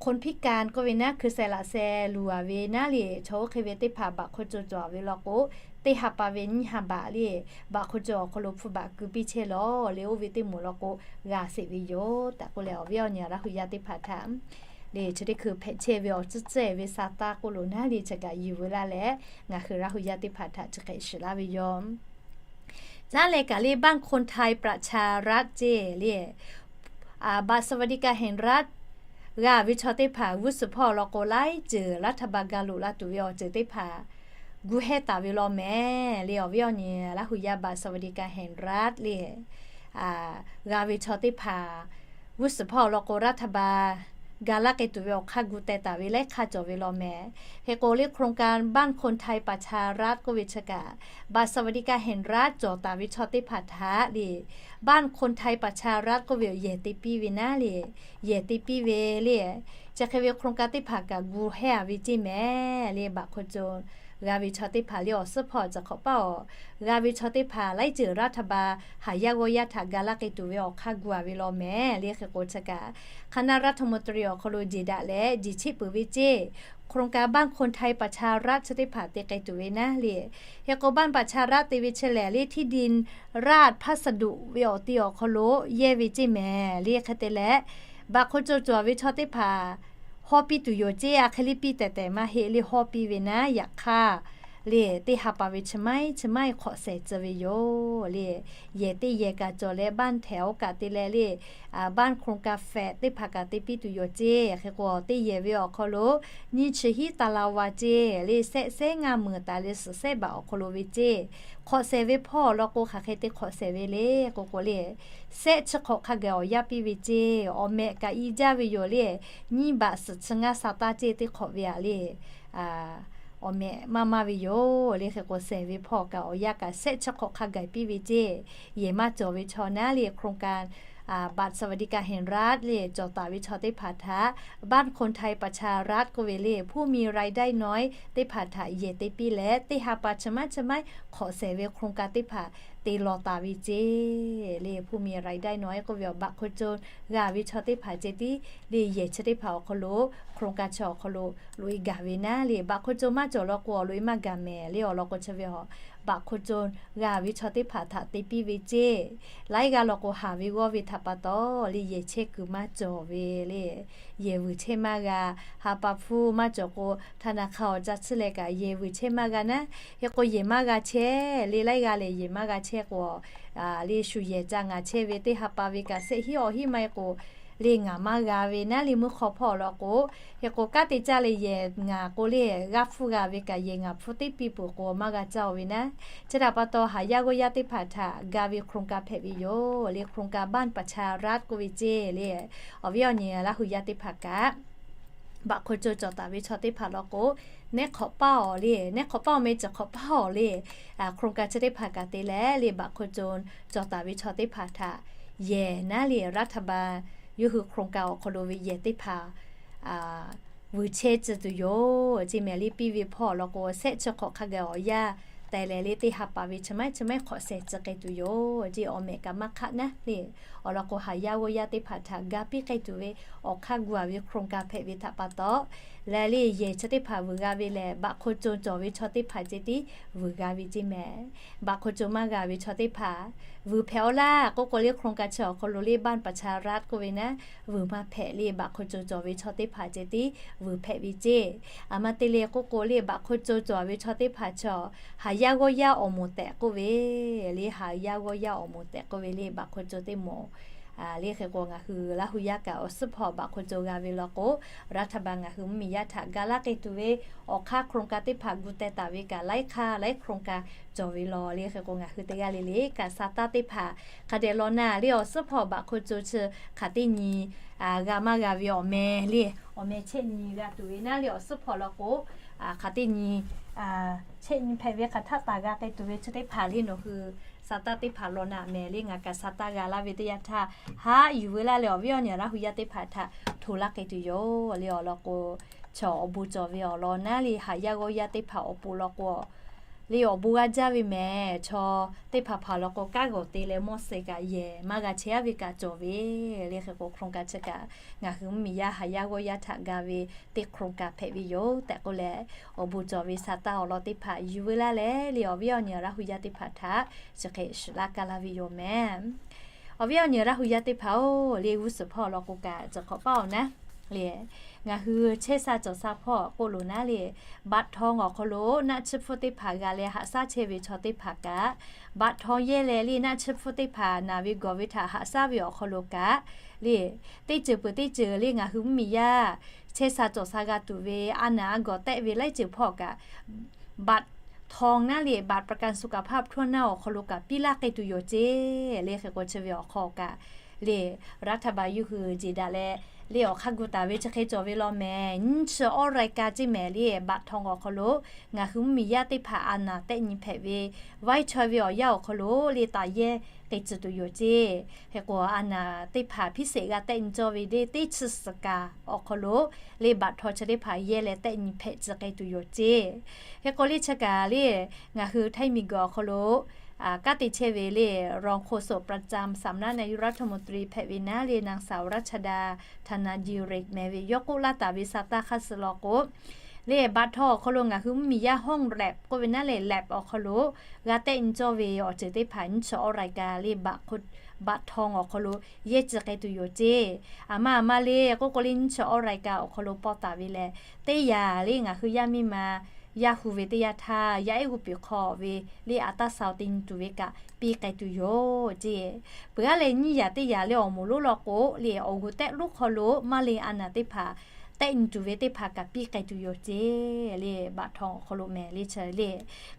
คนพิการ k'oˆ ve naˉ, hkui sheh laꞈ sheh luˬ a ve naˉ le, chaw oˇ hk'e ve teˇ hpaˍ บัตรคนจน cawˬ a ve law k'o, teˇ ha pa ve nyiˇ ha baꞈ le บัตรคนจน awˬ hk'aw lo hpu baꞈ keu piˇ chehˇ law le, oˇ ve teˇ moˍ law k'o g'a sheˍ ve yoˬ tehꞈ k'oˆ leh awˬ viˉ awˬ nyi Laˇ hu yaˇ teˇ hpaˍ htaꞈ le chi teˇ hkui hpehꞈ chehˇ ve awˬ tcuhˇ ceh ve sa taˇ k'oˆ lo naˉ le chi kaꞈ yuˬ veu laˇ leh ngaˬ hui Laˇ hu yaˇ teˇ hpaˍ htaꞈ chi hk'e shiˍ laˇ ve yoˬ. Caˉ leh kaꞈ le บ้านคนไทยประชารัฐ ceˇ le บัตรสวัสดิการแห่งรัฐ g'a ve chaw teˇ hpaˍ g'uˇ suhˍ hpawˇ law k'o laiˉ ceuˬ รัฐบาล g'a loꞈ la tuˬ ve awˬ ceuˬ teˇ hpaˍ gu hehˇ taˍ ve law mehˍ le. Awˬ viˉ awˬ nyi Laˇ hu yaˇ บัตรสวัสดิการแห่งรัฐ le g'a ve chaw teˇ hpaˍ g'uˇ suhˍ hpawˇ law k'o รัฐบาล ga laˇ k'ai tuˬ ve awˬ hk'aˇ gu teh taˍ ve laiˉ hk'aˇ cawˬ ve law mehˍ. Hk'e k'o le โครงการบ้านคนไทยประชารัฐ k'oˆ ve chi kaꞈ บัตรสวัสดิการแห่งรัฐ cawˬ taˍ ve chaw teˇ hpaˍ htaꞈ le, บ้านคนไทยประชารัฐ k'oˆ ve awˬ yehˬ te piˇ ve naˉ le, yehˬ te piˇ ve le. Chi hk'e ve โครงการ teˇ hpaˍ kaꞈ gu hehˇ a ve ceˇ mehˍ le. บัตรคนจน g'a ve chaw teˇ hpaˍ le awˬ suhˉ hpawˇ chi hk'awꞈ paˇ awˬ g'a ve chaw teˇ hpaˍ laiˉ ceuˬ รัฐบาล haˍ yaˇ g'awˇ yaˇ htaꞈ ga laˇ k'ai tuˬ ve awˬ hk'aˇ gu a ve law mehˍ le. Hk'e k'o chi kaꞈ คณะรัฐมนตรี awˬ hk'aw lo jeˬ daꞈ leh jeˬ cheˆ peuˬ ve ceˇ โครงการบ้านคนไทยประชารัฐ chi teˇ hpaˍ te k'ai tuˬ ve naˉ le. Hk'e k'o บ้านประชารัฐ te ve chi lehˬ le ที่ดินราชพัสดุ ve awˬ ti awˬ hk'aw lo yehˇ ve ceˇ mehˍ le. Hk'e te leh บัตรคนจน cawˬ ve chaw teˇ hpaˍ hawˇ piˇ tuˬ yoˬ ceˇ. A hk'e le piˇ tehˬ tehˬ maˇ heˆ le, hawˇ piˇ ve naˉ. Yaꞈ hk'aˇ le teˇ ha pa ve chi maiˉ chi maiˉ hk'awꞈ shehˍ tcuh ve yoˬ le. Yehˬ teˇ yehˬ kaꞈ cawˬ leh บ้านแถว kaꞈ te leh le, บ้านโครงการแฟลต teˇ hpaˍ kaꞈ te piˇ tuˬ yoˬ ceˇ. Hk'e k'o teˇ yehˬ ve awˬ hk'aw lo nyiˇ chi hiˉ ตารางวา ceˇ le, shehˆ sehˉ ngaˇ meunˍ taˍ le suhˍ sehˉ baꞈ awˬ hk'aw lo ve ceˇ. Hk'awꞈ shehˍ ve hpawˇ awˬ lawn k'o hk'aˬ hk'e te hk'awꞈ shehˍ ve le k'o k'o le, shehˆ chi hk'awꞈ hk'a gaˬ awˬ yaˇ piˇ ve ceˇ. Awˬ mehꞈ kaꞈ i jaˇ ve yoˬ le. Nyiˇ baꞈ suhˍ chi ngaˇ sa taˇ ceˇ teˇ hk'awꞈ ve a le, awˬ mehꞈ maˇ maˇ ve yoˬ le. Hk'e k'o shehˍ ve hpawˇ kaꞈ awˬ yaˇ kaꞈ shehˆ chi hk'awꞈ hk'a gaˬ piˇ ve ceˇ. Yehˬ maˇ cawˬ ve chaw naˉ le โครงการ บัตรสวัสดิการแห่งรัฐ le cawˬ taˍ ve chaw teˇ hpaˍ htaꞈ บ้านคนไทยประชารัฐ k'oˆ ve le ผู้มีรายได้น้อย teˇ hpaˍ htaꞈ yehˬ te piˇ leh teˇ ha pa chi maiˉ chi maiˉ hk'awꞈ shehˍ ve โครงการ teˇ hpaˍ te law taˍ ve ceˇ le. ผู้มีรายได้น้อย k'oˆ ve awˬ บัตรคนจน g'a ve chaw teˇ hpaˍ ceh tiˉ le yehˬ chi teˇ hpaˍ awˬ hk'aw lo โครงการ chi awˬ hk'aw lo loꞈ e gaˬ ve naˉ le. บัตรคนจน maˇ cawˬ law k'o awˬ loꞈ e maˇ gaˬ mehˍ le. Awˬ lawn k'o chi ve awˬ บัตรคนจน g'a ve chaw teˇ hpaˍ htaꞈ te piˇ ve ceˇ. Laiˉ g'aˇ law k'o haˍ ve g'awˇ ve htaꞈ pa taw le yehˬ chehˇ kuiˬ maˇ cawˬ ve le. Yehˬ vuiˬ chehˇ maˇ g'a. Ha pa hpfuhˇ maˇ cawˬ k'o ธนาคาร awˬ ca tsuhˇ leh kaꞈ yehˬ vuiˬ chehˇ maˇ g'a naˉ. Hk'e k'o yehˬ maˇ g'a chehˇ le, laiˉ g'aˇ lehˬ yehˬ maˇ g'a chehˇ k'o le shu yehˬ ca ngaˬ chehˇ ve teˇ ha pa ve kaꞈ shehˆ hiˉ awˬ hiˉ maˇ heˆ k'o le ngaˬ maˇ g'a ve naˉ le. Mvuhˇ hk'aw hpawˇ awˬ lawn k'o, hk'e k'o kanˉ te caˇ leh yehˬ ngaˬ k'o le g'aˇ hpfuhˇ g'a ve kaꞈ yehˬ ngaˬ hpfuhˇ teˇ piˇ peuˬ k'o maˇ g'a caˇ ve naˉ. Chi htaꞈ pa taw haˍ yaˇ g'awˇ yaˇ teˇ hpaˍ htaꞈ ga ve โครงการ hpehꞈ ve yoˬ le. โครงการ บ้านประชารัฐ k'oˆ ve ceˇ le. Awˬ viˉ awˬ nyi Laˇ huˍ yaˇ teˇ hpaˍ kaꞈ บัตรคนจน cawˬ taˍ ve chaw teˇ hpaˍ law k'o, neˉ hk'awꞈ paˇ awˬ le, neˉ hk'awꞈ paˇ awˬ meh ceuˬ hk'awꞈ paˇ awˬ le, โครงการ chi teˇ hpaˍ kaꞈ te leh le บัตรคนจน cawˬ taˍ ve chaw teˇ hpaˍ htaꞈ yehˬ naˉ le รัฐบาล yawˇ hui โครงการ awˬ hk'aw lo ve yehˬ teˇ hpaˍ vuiˬ chehˇ tcuh tuˬ yoˬ ceˇ mehˍ le. Piˇ ve hpawˇ awˬ lawn k'o shehˆ chi hk'awꞈ hk'a gaˬ awˬ yaˇ teh leh le teˇ ha pa ve chi maiˉ chi maiˉ hk'awꞈ shehˍ tcuh k'ai tuˬ yoˬ ceˇ. Awˬ mehꞈ kaꞈ maˇ hk'aˆ naˉ le. Awˬ lawn k'o haˍ yaˇ g'awˇ yaˇ teˇ hpaˍ htaꞈ ga piˇ k'ai tuˬ ve awˬ hk'aˇ gu a ve โครงการ hpehꞈ ve htaꞈ pa taw, leh le yehˬ chi teˇ hpaˍ vuiˬ g'a ve lehˬ บัตรคนจน cawˬ ve chaw teˇ hpaˍ ceh tiˉ vuiˬ g'a ve ceˇ mehˍ. บัตรคนจน maˇ g'a ve chaw teˇ hpaˍ vuiˬ hpehꞈ aw laˇ k'oˆ k'o le โครงการ chi awˬ hk'aw lo le บ้านประชารัฐ k'oˆ ve naˉ vuiˬ maˇ hpehꞈ le. บัตรคนจน cawˬ ve chaw teˇ hpaˍ ceh tiˉ vuiˬ hpehꞈ ve ceˇ. Aˬ ma te le k'oˆ k'o le บัตรคนจน cawˬ ve chaw teˇ hpaˍ chaw haˍ yaˇ g'awˇ yaˇ awˬ moˍ tehꞈ k'oˆ ve le. Haˍ yaˇ g'awˇ yaˇ awˬ moˍ tehꞈ k'oˆ ve le บัตรคนจน teˇ moˍ le. Hk'e k'o ngaˬ hui Laˇ huˍ yaˇ kaꞈ awˬ suhˉ hpawˇ บัตรคนจน g'a ve law k'o, รัฐบาล ngaˬ hui mvuhˇmiˬ yaˇ htaꞈ ga laˇ k'ai tuˬ ve awˬ hk'aˇ โครงการ teˇ hpaˍ gu teh taˍ ve kaꞈ laiˉ hk'aˇ laiˉ โครงการ cawˬ ve law le. Hk'e k'o ngaˬ hui teˇ g'aˇ le le kaꞈ sa taˇ teˇ hpaˍ hk'a dehꞈ law naˉ le awˬ suhˉ hpawˇ บัตรคนจน chi hk'aˬ teˇ nyi g'a maˇ g'a ve awˬ meh le, awˬ meh chehˇ nyi g'a tuˬ ve naˉ le awˬ suhˉ hpawˇ law k'o, hk'aˬ teˇ nyi chehˇ nyi hpehꞈ ve hk'aˬ htaˆ taˍ g'a k'ai tuˬ ve chi teˇ hpaˍ le nawˬ hui sa taˇ teˇ hpaˍ law naˉ meh le. Ngaˬ kaꞈ sa taˇ g'a laˇ ve teˇ yanˇ htaˇ haˉ yuˬ veu laˇ leh awˬ viˉ awˬ nyi Laˇ huˍ yaˇ teˇ hpaˍ htaꞈ hto laˇ k'ai tuˬ yoˬ le. Awˬ lawn k'o, chaw awˬ bon cawˬ ve awˬ lawn naˉ le haˍ yaˇ g'awˇ yaˇ teˇ hpaˍ awˬ pon law k'o le awˬ bon g'a jaˇ ve mehˍ. Chaw teˇ hpaˍ hpaˍ law k'o kanˉ g'awˬ te leh mawˇ shehˍ kaꞈ yehˬ maˇ g'a chehˇ a ve kaꞈ cawˬ ve le. Hk'e k'o โครงการ chi kaꞈ ngaˬ hui mvuhˇmiˬ yaˇ haˍ yaˇ g'awˇ yaˇ htaꞈ ga ve teˇ โครงการ hpehꞈ ve yoˬ tehꞈ k'oˆ leh, awˬ bon cawˬ ve sa taˇ awˬ lawn teˇ hpaˍ yuˬ veu laˇ leh le awˬ viˉ awˬ nyi Laˇ huˍ yaˇ teˇ hpaˍ htaꞈ chi hk'e shiˍ laˇ kaˇ laˇ ve yoˬ mehˍ. Awˬ viˉ awˬ nyi Laˇ huˍ yaˇ teˇ hpaˍ-oˬ le, g'uˇ suhˍ hpawˇ awˬ lawn k'o kaꞈ cawˬ hk'awꞈ paˇ awˬ naˉ le, ngaˬ hui chehˇ sha cawˬ sha hpawˇ k'oˆ loˬ naˉ le, บัตรทอง awˬ hk'aw lo naˆ chiˇ hpfuhˇ teˇ hpaˍ g'a leh haꞈ shaˉ chehˇ ve chaw teˇ hpaˍ kaꞈ, บัตรทอง yehˇ leh le naˆ chiˇ hpfuhˇ teˇ hpaˍ naˬ ve gawˬ ve htaꞈ haꞈ shaˉ ve awˬ hk'aw lo kaꞈ le, teˇ ceuˬ peuˬ teˇ ceuˬ le ngaˬ hui mvuhˇmiˬ yaˇ chehˇ sha cawˬ sha g'a tuˬ ve a naˬ a gawˬ tehˆ ve laiˉ ceuˬ hpawˇ kaꞈ บัตรทอง naˉ le บัตรประกันสุขภาพทั่วหน้า awˬ hk'aw lo kaꞈ piˇ laˇ k'ai tuˬ yoˬ ceˇ le. Hk'e k'o chi ve awˬ hk'aw kaꞈ le รัฐบาล yawˇ hui jeˬ daꞈ leh le awˬ hk'aˇ gu taˍ ve chi hk'e cawˬ ve law mehˍ. Nyiˇ chi awˇ รายการ ceˇ mehˍ le บัตรทอง awˬ hk'aw lo ngaˬ hui mvuhˇmiˬ yaˇ teˇ hpaˍ a naˍ tehˆ nyi hpehꞈ ve, vaiˇ chaweh ve awˬ yanˇ awˬ hk'aw lo le taꞈ yehˇ k'ai tcuh tuˬ yoˬ ceˇ. Hk'e k'o a naˍ teˇ hpaˍ พิเศษ g'a tehˆ nyi cawˇ ve le teˇ chi suhˍ kaꞈ awˬ hk'aw lo le บัตรทอง chi teˇ hpaˍ yehˇ leh tehˆ nyi hpehꞈ tcuh k'ai tuˬ yoˬ ceˇ. Hk'e k'o le chi kaꞈ le ngaˬ hui htaiˇ miˬguiˬ awˬ hk'aw lo kanˉ te chehˇ ve le รองโฆษกประจำสำนักนายกรัฐมนตรี hpehꞈ ve naˉ le นางสาวรัชดา ธนาจิริก mehˍ ve yawˇ k'oˆ laˇ taˍ ve sa taˇ hk'aˇ suh law k'o, le บัตรทอง awˬ hk'aw lo ngaˬ hui mvuhˇmiˬ yaˇ ห้องแล็บ k'oˆ ve naˉ le แล็บ awˬ hk'aw lo g'a tehˆ nyi cawˇ ve awˬ ceuˬ teˇ hpaˍ nyiˇ chi awˇ รายการ le บัตรทอง awˬ hk'aw lo yehˇ tcuh k'ai tuˬ yoˬ ceˇ. Aˬ ma aˬ ma le k'oˆ k'o le nyiˇ chi awˇ รายการ awˬ hk'aw lo paw taˍ ve lehˬ, teˇ yanˇ le ngaˬ hui yaˇ miˇ ma yaˇ hu ve teˇ yanˇ htaˇ yaˇ ehˉ g'uˇ piˍ hk'aw ve le a taˇ sa te nyi tuˬ ve kaꞈ piˇ k'ai tuˬ yoˬ ceˇ. Peuˬ aˉ leh nyiˇ yanˇ teˇ yanˇ le awˬ moˍ lonˉ law k'o le awˬ g'uˬ tehˆ lonˉ hk'aw lo maˇ le a naˍ teˇ hpaˍ tehˆ nyi tuˬ ve teˇ hpaˍ kaꞈ piˇ k'ai tuˬ yoˬ ceˇ le บัตรทอง awˬ hk'aw lo mehˍ le chi le.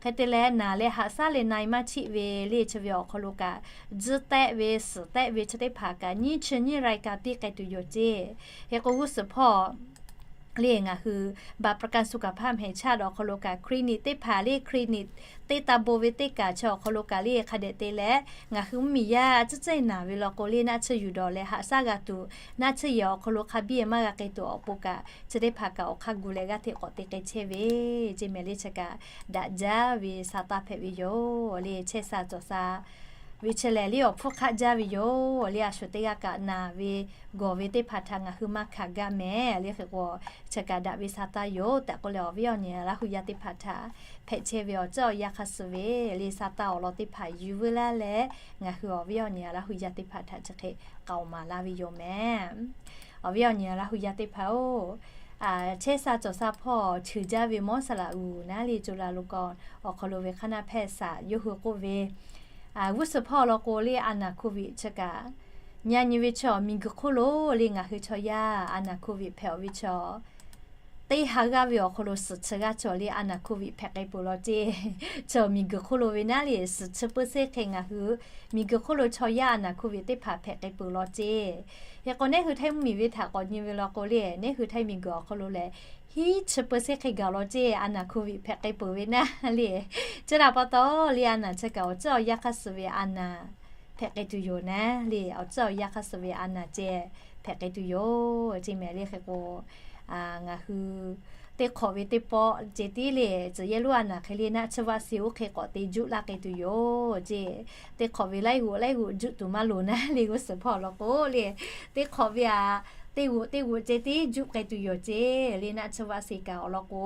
Hk'e te leh naˍ leh haꞈ shaˉ leh na e maˇ chiˆ ve le chi ve awˬ hk'aw lo kaꞈ, tzuhˇ tehˆ ve suhˍ tehˆ ve chi teˇ hpaˍ kaꞈ nyiˇ chi nyiˇ รายการ piˇ k'ai tuˬ yoˬ ceˇ. Hk'e k'o g'uˇ suhˍ hpawˇ le ngaˬ hui บัตรประกันสุขภาพแห่งชาติ awˬ hk'aw lo kaꞈ คลินิก teˇ hpaˍ le คลินิก teˇ taˇ bon ve teˇ kaꞈ chi awˬ hk'aw lo kaꞈ le hk'a dehꞈ te leh ngaˬ hui mvuhˇmiˬ yaˇ tcuhˉ cehˇ naˍ ve law k'o le naˆ tsuhˇ yuˬ dawˬ leh haꞈ shaˉ g'a tuˬ, naˆ tsuhˇ yehˬ awˬ hk'aw lo hk'a biˇ maˇ g'a k'ai tuˬ awˬ pon kaꞈ chi teˇ hpaˍ kaꞈ awˬ hk'aˇ gu leh g'aˇ hteꞈ k'awꞈ te k'ai chehˇ ve ceˇ mehˍ le chi kaꞈ daꞈ jaˇ ve sa taˇ hpehꞈ ve yoˬ le. Chehˇ sha cawˬ sha ve chi lehˬ le awˬ hpfuhˇ hk'aˆ jaˇ ve yoˬ le. A shu teˇ g'aˇ kaꞈ naˍ ve gawˬ ve teˇ hpaˍ htaꞈ ngaˬ hui maˇ hkanˍ gaˇ mehˍ le. Hk'e k'o chi kaꞈ daꞈ ve sa taˇ yoˬ tehꞈ k'oˆ leh awˬ viˉ awˬ nyi Laˇ hu yaˇ teˇ hpaˍ htaꞈ hpehꞈ chehˇ ve awˬ ceuˬ awˬ yanˇ hk'aˇ suh ve le sa taˇ awˬ lawn teˇ hpaˍ yuˬ veu laˇ leh ngaˬ hui awˬ viˉ awˬ nyi Laˇ hu yaˇ teˇ hpaˍ htaꞈ chi hk'e k'aoˍ maˍ laˇ ve yoˬ mehˍ. Awˬ viˉ awˬ nyi Laˇ hu yaˇ teˇ hpaˍ-oˬ, chehˇ sha cawˬ sha hpawˇ cheuˬ jaˇ ve mawˇ saˍ laꞈ uˍ naˉ le co la lo k'o awˬ hk'aw lo ve hk'aˇ naˆ hpehˇ saˍ yawˇ hui k'oˆ ve, g'uˇ suhˍ hpawˇ law k'o le a naˍ โควิด chi kaꞈ, nyi nyi ve chaw miˬguiˬ hk'oˆ lo le ngaˬ hui chaw yaˇ a naˍ โควิด hpehꞈ-oˬ ve chaw teˇ ha g'aˇ ve awˬ hk'aw lo suhˍ chi g'aˇ chaw le a naˍ โควิด hpehꞈ k'ai peuˬ law ceˇ. Chaw miˬguiˬ hk'oˆ lo ve naˉ le suhˍ chi เปอร์เซ็นต์ hk'e ngaˬ hui miˬguiˬ hk'oˆ lo chaw yaˇ a naˍ โควิด teˇ hpaˍ hpehꞈ k'ai peuˬ law ceˇ. Hk'e k'o neˉ hui htaiˇ mvuhˇmiˬ ve htaꞈ k'awꞈ nyi ve law k'o le neˉ hui htaiˇ miˬguiˬ awˬ hk'aw lo lehˬ, hiˉ chi เปอร์เซ็นต์ hk'e gaˬ law ceˇ a naˍ โควิด hpehꞈ k'ai peuˬ ve naˉ le. Chi htaꞈ pa taw le a naˍ chi kaꞈ awˬ ceuˬ awˬ yanˇ hk'aˇ suh ve a naˍ hpehꞈ k'ai tuˬ yoˬ naˉ le. Awˬ ceuˬ awˬ yanˇ hk'aˇ suh ve a naˍ ceh hpehꞈ k'ai tuˬ yoˬ ceˇ mehˍ le. Hk'e k'o ngaˬ hui teˇ hk'awꞈ ve teˇ pawˆ ceh tiˉ le tcuh yehˇ lonˉ a naˍ hk'e le naˆ tsuhˇ vaˆ se oˇ hk'e k'awꞈ te juˆ laˇ k'ai tuˬ yoˬ ceˇ. Teˇ hk'awꞈ ve laiˉ g'oꞈ laiˉ g'oꞈ juˆ tuˬ maˇ loˍ naˉ le g'uˇ suhˍ hpawˇ law k'o le, teˇ hk'awꞈ ve aꞈ teˇ g'oꞈ teˇ g'oꞈ ceh tiˉ juˆ k'ai tuˬ yoˬ ceˇ le. Naˆ tsuhˇ vaˆ se kaꞈ awˬ lawn k'o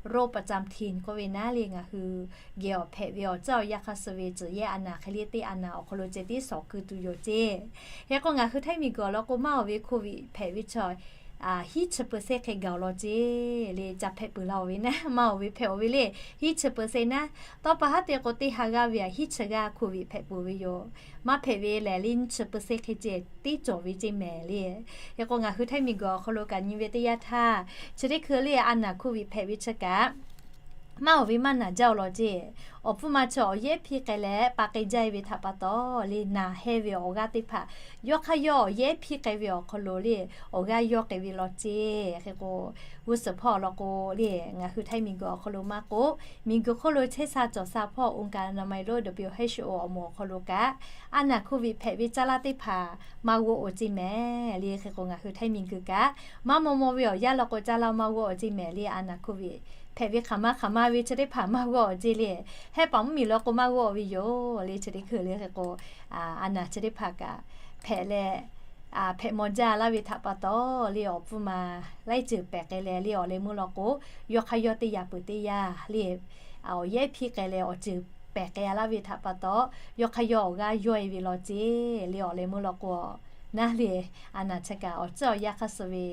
โรคประจำถิ่น k'oˆ ve naˉ le ngaˬ hui geh awˬ hpehꞈ ve awˬ ceuˬ awˬ yanˇ hk'aˇ suh ve tcuh yehˇ a naˍ hk'e le teˇ a naˍ awˬ hk'aw lo ceh tiˉ shawˍ keu tuˬ yoˬ ceˇ. Hk'e k'o ngaˬ hui htaiˇ miˬguiˬ awˬ lawn k'o maˇ awˬ ve โควิด hpehꞈ ve chaw hiˉ chi เปอร์เซ็นต์ hk'e gaˬ law ceˇ le ca hpehꞈ peuˬ la-oˬ ve naˉ maˇ awˬ ve hpehꞈ-oˬ ve le. Hiˉ chi เปอร์เซ็นต์ naˉ, tawˇ pa haˉ te k'o teˇ ha g'aˇ ve aꞈ hiˉ chi g'aˇ โควิด hpehꞈ peuˬ ve yoˬ. Maˇ hpehꞈ ve lehˬ le nyiˇ chi เปอร์เซ็นต์ hk'e ceh tiˉ cawˬ ve ceˇ mehˍ le. Hk'e k'o ngaˬ hui htaiˇ miˬguiˬ awˬ hk'aw lo kaꞈ nyi ve teˇ yanˇ htaˇ, chi teˇ hkui le a naˍ โควิด hpehꞈ ve chi kaꞈ maˇ awˬ ve maˇ naˬ jaˇ-oˬ law ceˇ. Awˬ hpfuhˇ ma chi awˬ yehˉ hpiˇ k'ai leh pa k'ai jaˇ e ve htaꞈ pa taw le naˬ hehˇ ve awˬ g'aˇ teˇ hpaˍ yawˇ hk'aˇ yawˇ awˬ yehˉ hpiˇ k'ai ve awˬ hk'aw lo le awˬ g'aˇ yawˇ k'ai ve law ceˇ. Hk'e k'o g'uˇ suhˍ hpawˇ law k'o le ngaˬ hui htaiˇ miˬguiˬ awˬ hk'aw lo maˇ k'o, miˬguiˬ hk'oˆ lo chehˇ sha cawˬ sha hpawˇ องค์การอนามัยโลก WHO awˬ moˍ awˬ hk'aw lo kaꞈ a naˍ โควิด hpehꞈ ve caˇ laˇ teˇ hpaˍ maˇ g'oˆ-oˬ ceˇ mehˍ le. Hk'e k'o ngaˬ hui htaiˇ miˬguiˬ kaꞈ maˇ maw maw ve awˬ yanˇ law k'o caˇ laˇ maˇ g'oˆ-oˬ ceˇ mehˍ le. A naˍ โควิด hpehꞈ ve hk'aˬ ma hk'aˬ ma ve chi teˇ hpaˍ maˇ g'oˆ-oˬ ceˇ le. Hehˉ paˍ mvuhˇmiˬ law k'o maˇ g'oˆ ve yoˬ le. Chi teˇ hkui le hk'e k'o a naˍ chi teˇ hpaˍ kaꞈ hpehꞈ leh hpehꞈ maw jaˇ laˇ ve htaꞈ pa taw le awˬ hpfuhˇ ma laiˉ ceuˬ pehˬ k'ai leh le awˬ leh meuˇ law k'o, yawˇ hk'aˇ yawˇ teˇ yaꞈ peuˬ teˇ yaˇ le awˬ yehˉ hpiˇ k'ai leh awˬ ceuˬ pehˬ k'ai laˇ ve htaꞈ pa taw, yawˇ hk'aˇ yawˇ awˬ g'aˇ yawˇ e ve law ceˇ le awˬ leh meuˇ law k'o naˉ le a naˍ chi kaꞈ awˬ ceuˬ awˬ yanˇ hk'aˇ suh ve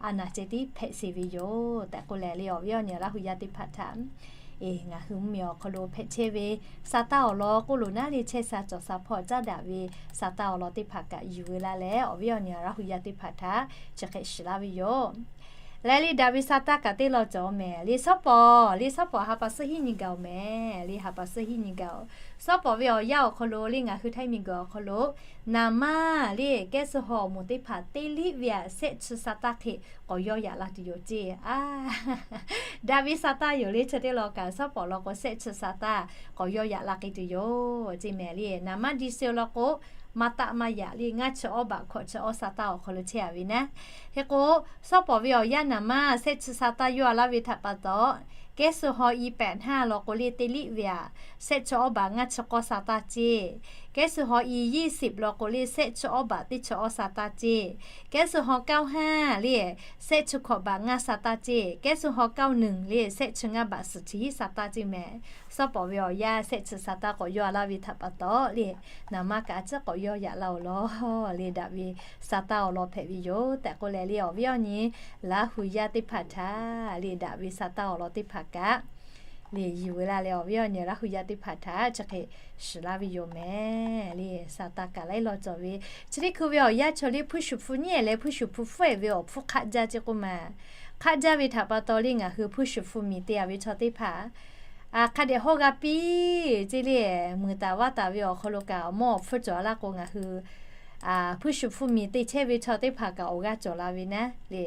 a naˍ ceh tiˉ hpehꞈ sheˍ ve yoˬ tehꞈ k'oˆ leh le awˬ viˉ awˬ nyi Laˇ hu yaˇ teˇ hpaˍ htaꞈ eˬ ngaˬ hui mvuhˇmiˬ awˬ hk'aw lo hpehꞈ chehˇ ve sa taˇ awˬ lawn k'oˆ lo naˉ le chehˇ sha cawˬ sha hpawˇ caˉ daꞈ ve sa taˇ awˬ lawn teˇ hpaˍ kaꞈ yuˬ veu laˇ leh awˬ viˉ awˬ nyi Laˇ hu yaˇ teˇ hpaˍ htaꞈ chi hk'e shiˍ laˇ ve yoˬ. Leh le daꞈ ve sa taˇ kaꞈ teˇ law cawˬ mehˍ le. Shawˉ pawˍ le shawˉ pawˍ ha pa suhˉ hiˉ nyi gaˬ-oˬ mehˍ le. Ha pa suhˉ hiˉ nyi gaˬ-oˬ. Sawˉ pawˍ ve awˬ yanˇ awˬ hk'aw lo le ngaˬ hui Htaiˇ miˬguiˬ awˬ hk'aw lo naˍ manˇ le kehˉ suh haw awˬ moˍ teˇ hpaˍ teˇ liˇ ve aꞈ sehˆ chi sa taˇ hk'e k'awꞈ yawˇ yaꞈ la tuˬ yoˬ ceˇ. A, daꞈ ve sa taˇ yoˬ le. Chi teˇ law kaꞈ sawˉ pawˍ law k'o sehˆ chi sa taˇ k'awꞈ yawˇ yaꞈ la k'ai tuˬ yoˬ ceˇ mehˍ le. Naˍ manˇ di se law k'o maˇ taˆ maˇ yaꞈ le ngaˇ chi awˇ baꞈ hkawꞈ chi awˇ sa taˇ awˬ hk'aw lo chehˇ a ve naˉ. Hk'e k'o, sawˉ pawˍ ve awˬ yanˇ naˍ manˇ sehˆ chi sa taˇ yawˇ a laˇ ve htaꞈ pa taw, kehˉ suh haw i pehꞈ hnaˇ law k'o le teˇ liˇ ve aꞈ sehˆ chi awˇ baꞈ ngaˇ chi k'awˇ sa taˇ ceˇ. Kehˉ suh haw i ยี่สิบ law k'o le sehˆ chi awˇ baꞈ teˇ chi awˇ sa taˇ ceˇ. Kehˉ suh haw เก้าสิบห้า le sehˆ chi hkawꞈ baꞈ ngaˇ sa taˇ ceˇ. Kehˉ suh haw เก้าสิบเอ็ด le sehˆ chi ngaˇ baꞈ suhˍ chi hiˉ sa taˇ ceˇ mehˍ. Sawˉ pawˍ ve awˬ yanˇ sehˆ chi sa taˇ k'awꞈ yawˇ a laˇ ve htaꞈ pa taw le, naˍ manˇ kaꞈ a ciˉ k'awꞈ yawˇ yaꞈ la-oˬ law le. Daꞈ ve sa taˇ awˬ lawn hpehꞈ ve yoˬ tehꞈ k'oˆ leh le awˬ viˉ awˬ nyi Laˇ hu yaˇ teˇ hpaˍ htaꞈ le daꞈ ve sa taˇ awˬ lawn teˇ hpaˍ kaꞈ le yuˬ ve laˇ leh awˬ viˉ awˬ nyi Laˇ hu yaˇ teˇ hpaˍ htaꞈ chi hk'e shiˍ laˇ ve yoˬ mehˍ le. Sa taˇ kaꞈ laiˉ law cawˬ ve chi teˇ hkui ve awˬ yanˇ chaw le hpuiˇ shuˍ hpu nyiˉ-ehˍ leh hpuiˇ shuˍ hpu hpfuhˇ-ehˍ ve awˬ hpfuhˇ hk'aˆ jaˇ ceˇ k'oˆ ma. Hk'aˆ jaˇ ve htaꞈ pa taw le ngaˬ hui hpuiˇ shuˍ hpu miˬ te a ve chaw teˇ hpaˍ hk'a dehꞈ hawˇ g'a piˇ ceˇ le. Muiˬ taˍ vaˇ taˍ ve awˬ hk'aw lo kaꞈ awˬ mawˇ awˬ hpfuhˇ cawˬ a laˇ k'o ngaˬ hui hpuiˇ shuˍ hpu miˬ te chehˇ ve chaw teˇ hpaˍ kaꞈ awˬ g'aˇ cawˬ la ve naˉ le.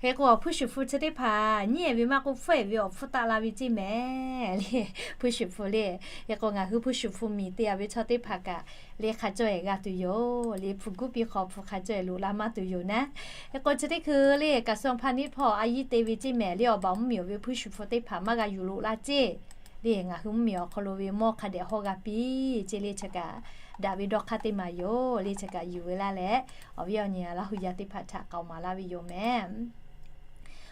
Hk'e k'o, hpuiˇ shuˍ hpu chi teˇ hpaˍ nyiˉ-ehˍ ve maˇ k'oˆ, hpfuhˇ-ehˍ ve awˬ hpfuhˇ taˆ la ve ceˇ mehˍ le. Hpuiˇ shuˍ hpu le, hk'e k'o ngaˬ hui hpuiˇ shuˍ hpu miˬ te a ve chaw teˇ hpaˍ kaꞈ le hk'a cawˇ-ehˍ g'a tuˬ yoˬ le. Hpu guˉ piˇ hk'aw hpu hk'a cawˇ-ehˍ loꞈ la maˇ tuˬ yoˬ naˉ. Hk'e k'o, chi teˇ hkui le กระทรวงพาณิชย์ hpawˇ a yiˇ te ve ceˇ mehˍ le. Awˬ baˬ mvuhˇmiˬ-oˬ ve hpuiˇ shuˍ hpu teˇ hpaˍ maˇ g'a yuˬ loꞈ la ceˇ le. Ngaˬ hui mvuhˇmiˬ awˬ hk'aw lo ve mawˇ hk'a dehꞈ hawˇ g'a piˇ ceˇ le. Chi kaꞈ daꞈ ve dawˇ hk'aˇ teˇ maˬ yoˬ le. Chi kaꞈ yuˬ ve laˇ leh awˬ viˉ awˬ nyi Laˇ hu yaˇ teˇ hpaˍ htaꞈ k'aoˍ maˍ laˇ ve yoˬ mehˍ.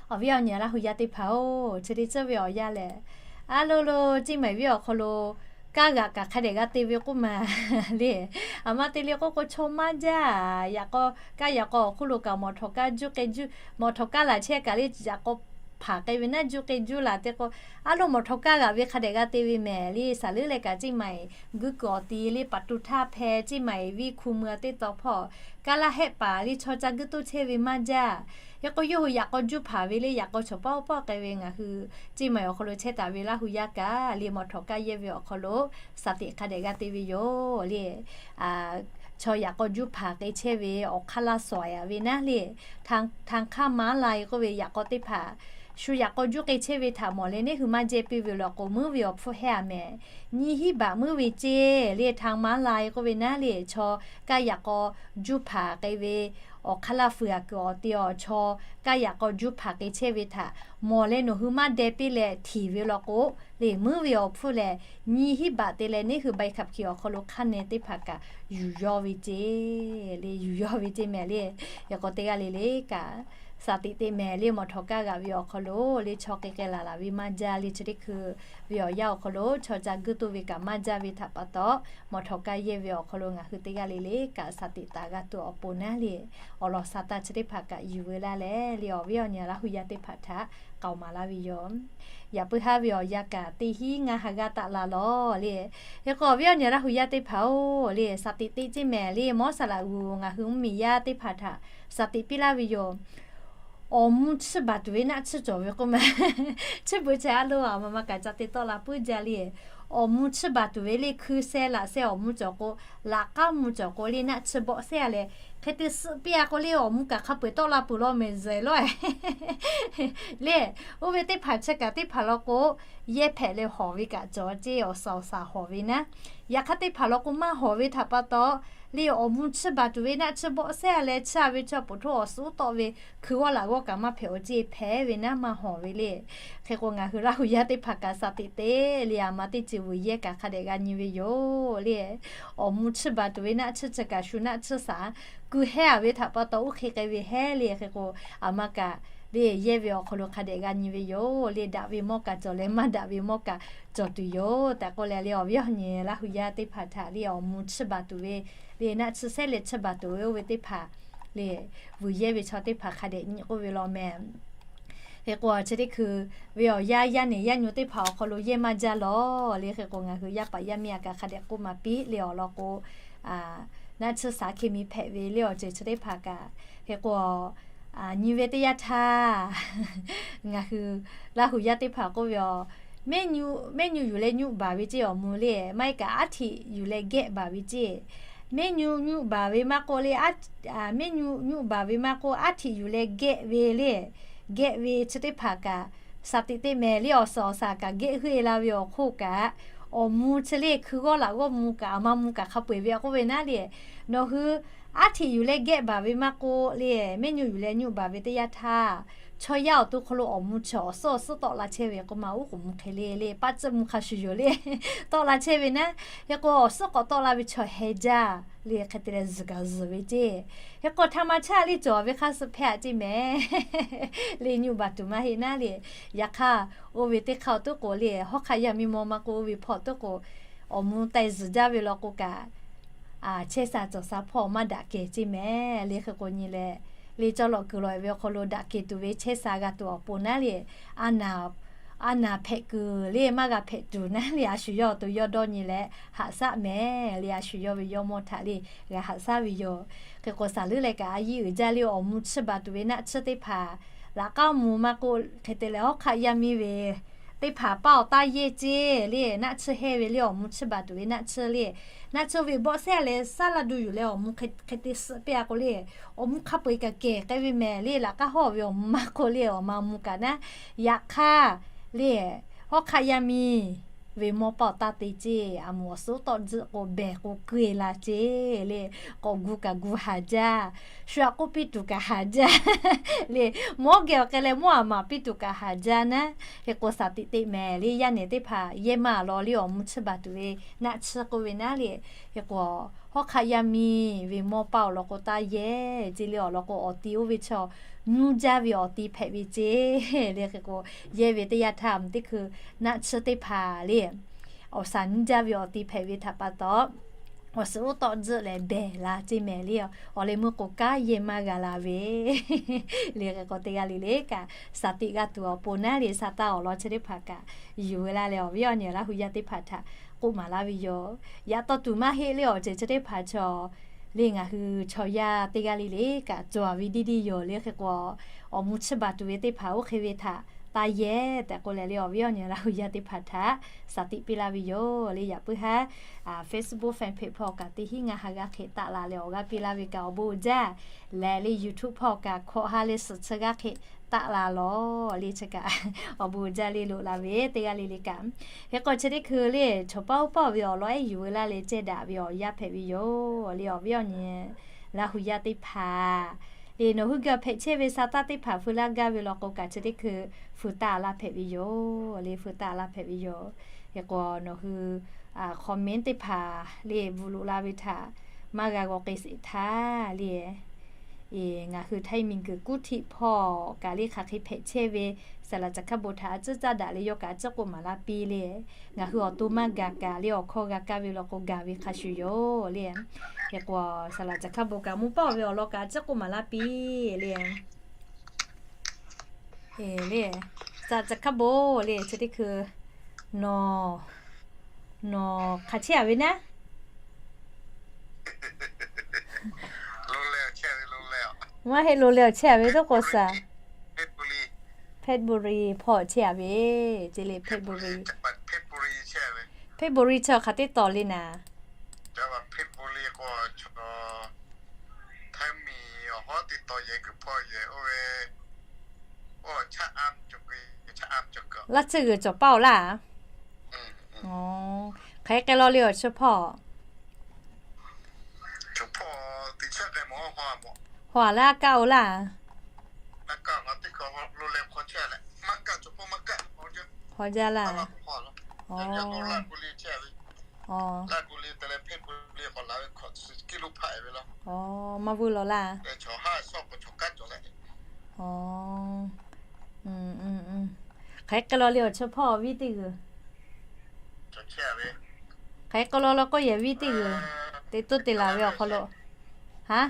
Awˬ viˉ awˬ nyi Laˇ hu yaˇ teˇ hpaˍ-oˬ, chi teˇ ceuˬ ve awˬ yanˇ lehˬ, a lo lo ceˇ maiˍ viˉ awˬ hk'aw lo kanˉ g'aꞈ kaꞈ hk'a dehꞈ g'a te ve k'oˆ ma le. Aˬ ma te le k'oˆ k'o chaw maˇ jaˇ. Yaꞈ k'aw kanˉ yaꞈ k'aw awˬ hk'oˆ lo kaꞈ mawˬ htawnˍ kanˉ juˇ k'e juˇ, mawˬ htawnˍ kanˉ laˬ chehˇ kaꞈ le yaꞈ k'aw hpanˍ k'ai ve naˉ juˇ k'e juˇ laˬ te k'o, a lo mawˬ htawnˍ kanˉ g'aꞈ ve hk'a dehꞈ g'a te ve mehˍ le. Saˍ leuˉ leh kaꞈ ceˇ maiˍ guiˇ kuiˬ awˬ ti le ประตูท่าแพ ceˇ maiˍ viˇ hku mui teˇ taw hpawˇ kanˉ laˇ hehˆ paˍ le chaw ca guiˇ toˇ chehˇ ve maˇ jaˇ. Hk'e k'o yawˇ hui yaꞈ k'aw juˇ hpanˍ ve le yaꞈ k'aw chaw pawˆ pawˆ k'ai ve ngaˬ hui ceˇ maiˍ awˬ hk'aw lo chehˇ taˍ ve Laˇ hu yaˇ kaꞈ le mawˬ htawnˍ kanˉ yehˇ ve awˬ hk'aw lo shaˍ tiꞈ hk'a dehꞈ g'a te ve yoˬ le. Chaw yaꞈ k'aw juˇ hpanˍ k'ai chehˇ ve awˬ hk'aˇ laˇ sawˍ-a ve naˉ le, ทางข้ามม้าลาย k'oˆ ve yaꞈ k'aw teˇ hpaˍ shu yaꞈ k'aw juˇ k'ai chehˇ ve htaꞈ mawˬ leh neˇ hui maˇ jehˇ piˇ ve law k'o, muiˉ ve awˬ hpfuhˇ hehˆ-a mehˍ. Nyiˇ hinˉ baꞈ muiˉ ve ceˇ le. ทางม้าลาย k'oˆ ve naˉ le, chaw kanˉ yaꞈ k'aw juˇ hpanˍ k'ai ve awˬ hk'aˇ laˇ fuiˍ-a kuiˬ awˬ te awˬ chaw kanˉ yaꞈ k'aw juˇ hpanˍ k'ai chehˇ ve htaꞈ mawˬ leh nawˬ hui maˇ deh piˇ leh htinˍ ve law k'o le, muiˉ ve awˬ hpfuhˇ lehˬ nyiˇ hinˉ baꞈ te leh neˇ hui ใบขับขี่ awˬ hk'aw lo hk'aˇ neh teˇ hpaˍ kaꞈ yuˬ yawˇ ve ceˇ le, yuˬ yawˇ ve ceˇ mehˍ le. Hk'e k'o teˇ g'aˇ le le kaꞈ shaˍ tiꞈ te mehˍ le. Mawˬ htawnˍ kanˉ g'aꞈ ve awˬ hk'aw lo le chaw k'ai k'ai laˬ laˬ ve maˇ jaˇ le. Chi teˇ hkui ve awˬ yanˇ awˬ hk'aw lo chaw ca guiˇ toˇ ve kaꞈ maˇ jaˇ ve htaꞈ pa taw, mawˬ htawnˍ kanˉ yehˇ ve awˬ hk'aw lo ngaˬ hui teˇ g'aˇ le le kaꞈ shaˍ tiꞈ taˍ g'a tuˬ awˬ pon naˉ le. Awˬ lawn sha taˇ chi teˇ hpaˍ kaꞈ yuˬ ve laˇ leh le awˬ viˉ awˬ nyi Laˇ hu yaˇ teˇ hpaˍ htaꞈ k'aoˍ maˍ laˇ ve yoˬ. Yaꞈ puiˉ haˉ ve awˬ yanˇ kaꞈ teˇ hinˉ ngaˇ ha g'aˇ taˆ la lawˬ le. Hk'e k'o awˬ viˉ awˬ nyi Laˇ hu yaˇ teˇ hpaˍ-oˬ le, shaˍ tiꞈ te ceˇ mehˍ le. Mawˇ saˍ laꞈ g'uiˬ ngaˬ hui mvuhˇmiˬ yaˇ teˇ hpaˍ htaꞈ shaˍ tiꞈ piˇ laˇ ve yoˬ. Awˬ mvuh chiˇ baˬ tuˬ ve naˆ chiˇ cawˬ ve k'oˆ ma. Chiˇ beuꞈ chehˇ a lo a ma ma kaꞈ ca te tawˆ la puiˉ jaˇ le. Awˬ mvuh chiˇ baˬ tuˬ ve le hkui seh laꞈ seh awˬ mvuh cawˬ k'o, laꞈ k'aˉ mvuh cawˬ k'o le naˆ chiˇ bawˆ sehˇ-a leh, hk'e te suhˆ piˇ-a k'o le awˬ mvuh kaꞈ hk'a peu-eˬ tawˆ la peuˬ law mehˍ zehˬ lawˉ le. Oˇ ve teˇ hpaˍ chi kaꞈ teˇ hpaˍ law k'o, yehˇ hpehꞈ leh hawˬ ve kaꞈ cawˬ ceˇ. Awˬ suhˍ awˬ suhˍ hawˬ ve naˉ. Yaꞈ hk'aˇ teˇ hpaˍ law k'o maˇ hawˬ ve htaꞈ pa taw le awˬ mvuh chiˇ baˬ tuˬ ve naˆ chiˇ bawˆ sehˇ-a leh chiˇ-a ve chaw poˬ htoˆ awˬ suhˉ tawˆ ve hkui g'awˇ laꞈ g'awˇ kaꞈ maˇ hpehꞈ-o ceˇ, hpehꞈ ve naˉ maˇ hawˬ ve le. Hk'e k'o ngaˬ hui Laˇ hu yaˇ teˇ hpaˍ kaꞈ shaˍ tiꞈ te le a ma teˇ ceuˬ vuiˬ yehˇ kaꞈ hk'a dehꞈ g'a nyi ve yoˬ le. Awˬ mvuh chiˇ baˬ tuˬ ve naˆ chiˇ chi kaꞈ shu naˆ chiˇ shaˍ kuˬ hehˇ-a ve htaꞈ pa taw oˇ hk'e k'ai ve hehˉ le. Hk'e k'o aˬ ma kaꞈ le yehˇ ve awˬ hk'aw lo hk'a dehꞈ g'a nyi ve yoˬ le. Daꞈ ve mawˇ kaꞈ cawˬ leh maˇ daꞈ ve mawˇ kaꞈ cawˬ tuˬ yoˬ tehꞈ k'oˆ leh le awˬ viˉ awˬ nyi Laˇ hu yaˇ teˇ hpaˍ htaꞈ le awˬ mvuh chiˇ baˬ tuˬ ve le naˆ chiˇ sehˇ leh chiˇ baˬ tuˬ ve oˇ ve teˇ hpaˍ le vuiˬ yehˇ ve chaw teˇ hpaˍ hk'a dehꞈ nyi k'oˆ ve law mehˍ. Hk'e k'o chi teˇ hkui ve awˬ yanˇ yaˇ nehˬ yaˇ nyi teˇ hpaˍ awˬ hk'aw lo yehˇ maˇ jaˇ lawˬ le. Hk'e k'o ngaˬ hui yaˇ paˍ yaˇ miˇ a kaꞈ hk'a dehꞈ k'oˆ maˍ piˇ le awˬ lawn k'o, naˆ chiˇ shaˍ hk'e mi hpehꞈ ve le awˬ ceuˬ chi teˇ hpaˍ kaꞈ. Hk'e k'o nyi ve teˇ yanˇ htaˇ ngaˬ hui Laˇ hu yaˇ teˇ hpaˍ k'oˆ ve awˬ mehˇ nyu, mehˇ nyu yuˬ leh nyuˆ baˬ ve ceˇ awˬ mvuh le. Maˇ heˆ kaꞈ aˉ htiꞈ yuˬ leh gehˆ baˬ ve ceˇ. Mehˇ nyu nyuˆ baˬ ve maˇ k'oˆ le, mehˇ nyu nyuˆ baˬ ve maˇ k'oˆ, aˉ htiꞈ yuˬ leh gehˆ ve le. Gehˆ ve chi teˇ hpaˍ kaꞈ, shaˍ tiꞈ teˇ mehˍ le awˬ suhˍ awˬ shaˍ kaꞈ gehˆ hui e la ve awˬ hk'oˆ kaꞈ, awˬ mvuh chi le hkui g'awˇ laꞈ g'awˇ mvuh kaꞈ, aˬ ma mvuh kaꞈ hk'a peu eˬ ve k'oˆ ve naˉ le. Nawˬ hui aˉ htiꞈ yuˬ leh gehˆ baˬ ve maˇ k'oˆ le, mehˇ nyu yuˬ leh nyuˆ baˬ ve teˇ yanˇ htaˇ, chaw yaˇ awˬ to hk'aw lo awˬ mvuh chi awˬ suhˉ awˬ suhˉ tawˆ la chehˇ ve k'o ma, oˉ k'oˍ mvuh hk'e le le, paˆ tcuhˆ mvuh hk'a shuˍ yoˬ le, tawˆ la chehˇ ve naˉ. Hk'e k'o, awˬ suhˉ k'awꞈ tawˆ la ve chaw heh jaˇ le, hk'e te leh zuhˬ kaꞈ zuhˬ ve ceˇ. Hk'e k'o, htaꞈ ma chaˇ le cawˬ ve hk'a suh hpehˇ a ceˇ mehˍ le, nyuˆ baˬ tuˬ maˇ heˆ naˉ le. Yaꞈ hk'aˇ, oˇ ve teˇ hk'aˇ awˬ toˉ k'o le, hawˉ hk'aˆ yaˇ miˇ maw maˇ k'oˆ, oˇ ve hpawˇ toˉ k'o, awˬ mvuh taiˍ zuhˬ jaˇ ve law k'o kaꞈ, chehˇ sha cawˬ sha hpawˇ maˇ daꞈ kehˬ ceˇ mehˍ le. Hk'e k'o nyi leh, le cawˇ lawꞈ kuiˬ lawꞈ ve awˬ hk'aw lo daꞈ kehˬ tuˬ ve chehˇ sha g'a tuˬ awˬ pon naˉ le, a naˍ, a naˍ hpehꞈ kuiˬ le maˇ g'a hpehꞈ tuˬ naˉ le, a shu yawˇ awˬ to yawˇ dawˇ nyi leh haꞈ shaˆ mehˍ le, a shu yawˇ ve yawˇ mawˇ htaꞈ le g'a haꞈ shaˆ ve yoˬ. Hk'e k'o, shaˍ leuˉ leh kaꞈ a yiˇ uiˍ jaˇ le awˬ mvuh chiˇ baˬ tuˬ ve naˆ tsuhˇ teˇ hpaˍ, laꞈ k'aˉ mvuh maˇ k'oˆ, hk'e te leh hawˉ hk'aˆ yaˇ miˇ ve teˇ hpaˍ paˇ awˬ taˇ yehˇ ceˇ le, naˆ tsuhˇ hehˇ ve le awˬ mvuh chiˇ baˬ tuˬ ve naˆ tsuhˇ le, naˆ tsuhˇ ve bawˆ sehˉ leh saˉ la du yuˬ leh awˬ mvuh hk'e te suhˆ piˇ a k'o le, awˬ mvuh hk'a peu eˬ kaꞈ kehˬ k'ai ve mehˍ le, laꞈ k'aˉ hawˉ ve awˬ mvuh maˇ k'oˆ le, awˬ ma mvuh kaꞈ naˉ. Yaꞈ hk'aˇ le, hawˉ hk'aˆ yaˇ miˇ ve mawˇ paˇ awˬ taˇ te ceˇ, a moˍ awˬ suhˉ tawˆ tzuhˆ k'o behˬ k'o keu e la ceˇ le, k'awꞈ gu kaꞈ gu haˍ jaˇ, shu aꞈ k'oˆ piˇ tuˬ kaꞈ haˍ jaˇ le, mawˉ geh awˬ k'ai leh mawˇ aꞈ maˍ piˇ tuˬ kaꞈ haˍ jaˇ naˉ. Hk'e k'o, shaˍ tiꞈ teˇ mehˍ le, yaˇ nehˬ teˇ hpaˍ yehˇ maˇ a law le awˬ mvuh chiˇ baˬ tuˬ ve naˆ tsuhˇ k'oˆ ve naˉ le. Hk'e k'o, hawˉ hk'aˆ yaˇ miˇ ve mawˇ paˇ awˬ lawn k'o taˇ yehˇ ceˇ le, awˬ lawn k'o awˬ ti oˇ ve chaw nuˇ jaˇ ve awˬ ti hpehꞈ ve ceˇ le. Hk'e k'o, yehˇ ve teˇ yanˇ htaˇ mvuh teˇ hkui naˆ tsuhˇ teˇ hpaˍ le, awˬ shaˍ nuˇ jaˇ ve awˬ ti hpehꞈ ve htaꞈ pa taw, awˬ suhˉ oˉ tawˆ tzuhˆ leh behˬ la ceˇ mehˍ le. Awˬ leh meuˇ k'o kanˉ yehˇ maˇ g'a la ve le. Hk'e k'o, teˇ g'aˇ le le kaꞈ shaˍ tiꞈ g'a tuˬ awˬ pon naˉ le, sa taˇ awˬ lawn chi teˇ hpaˍ kaꞈ yuˬ ve laˇ leh awˬ viˉ awˬ nyi Laˇ hu yaˇ teˇ hpaˍ htaꞈ k'oˆ maˍ laˇ ve yoˬ. Yaꞈ taw tuˬ maˇ heˆ le awˬ ceuˬ chi teˇ hpaˍ chaw le ngaˬ hui chaw yaˇ teˇ g'aˇ le le kaꞈ cawˬ ve diˇ diˇ yoˬ le. Hk'e k'o, awˬ mvuh chiˇ baˬ tuˬ ve teˇ hpaˍ oˇ hk'e ve htaꞈ taˇ yehˇ tehꞈ k'oˆ leh le awˬ viˉ awˬ nyi Laˇ hu yaˇ teˇ hpaˍ htaꞈ shaˍ tiꞈ piˇ laˇ ve yoˬ le. Yaꞈ puiˉ haˉ Facebook fan page hpawˇ kaꞈ teˇ hinˉ ngaˇ ha g'aˇ hk'e taˆ la leh awˬ g'aˇ piˇ laˇ ve kaꞈ awˬ bon uiˍ jaˇ. Leh le YouTube hpawˇ kaꞈ hkawꞈ ha leh suhˍ chi g'aˇ hk'e taˆ la lawˬ le chi kaꞈ awˬ bon uiˍ jaˇ le loꞈ la ve teˇ g'aˇ le le kaꞈ. Hk'e k'o, chi teˇ hkui le chaw paˇ oˇ paˇ ve awˬ lawn ehˉ yuˬ ve laˇ leh ceh daꞈ ve awˬ yanˇ hpehꞈ ve yoˬ le awˬ viˉ awˬ nyi Laˇ hu yaˇ teˇ hpaˍ le. Nawˬ hui gaˬ hpehꞈ chehˇ ve sa taˇ teˇ hpaˍ feu laˇ gaˇ ve law k'o kaꞈ chi teˇ hkui feu taˆ laˇ hpehꞈ ve yoˬ le, feu taˆ laˇ hpehꞈ ve yoˬ. Hk'e k'o, nawˬ hui comment teˇ hpaˍ le bvuhꞈ loꞈ la ve htaꞈ maˇ g'a g'aw k'ai sheˍ htaˇ le, ngaˬ hui htaiˇ miˬguiˬ kuˉ htiꞈ hpawˇ kaꞈ le hk'aˬ hk'e hpehꞈ chehˇ ve saˍ laꞈ caˬ hkaˇ bon htaꞈ a ciˉ caˇ daꞈ leh yawˇ kaꞈ a ciˉ k'oˆ maˍ laˇ piˇ le. Ngaˬ hui awˬ to maˇ gaˬ kaꞈ le awˬ hkawˇ g'a kaˇ ve law k'o gaˬ ve hk'a shuˍ yoˬ le. Hk'e k'o, saˍ laꞈ caˬ hkaˇ bon kaꞈ mvuhˇ paˇ ve awˬ lawn kaꞈ a ciˉ k'oˆ maˍ laˇ piˇ le. Le, saˍ laꞈ caˬ hkaˇ bon le chi teˇ hkui nawˬ, nawˬ hk'aˬ chehˇ a ve naˉ? Maˇ heˆ lo leh awˬ chehˇ a ve toˆ k'o saˍ February hpawˇ chehˇ a ve, ce le February, February chi hk'aˬ teˇ tawˍ le naˍ? Laˇ tsuhˇ g'uiˬ cawˬ paˇ oˬ laˇ. Hk'aˬ hk'e k'ai law le awˬ chi hpawˇ. Hawˬ a laˇ kaˆ oˬ laˇ. Hawˬ jaˇ laˇ. Maˇ vuiˇ law laˇ. Hk'aˬ hk'e k'ai law le awˬ chi hpawˇ viˉ teˇ g'uiˬ. Hk'aˬ hk'e k'ai law law k'oˆ yehˬ viˉ teˇ g'uiˬ te toˇ te laˬ ve awˬ hk'aw lo. Haˉ?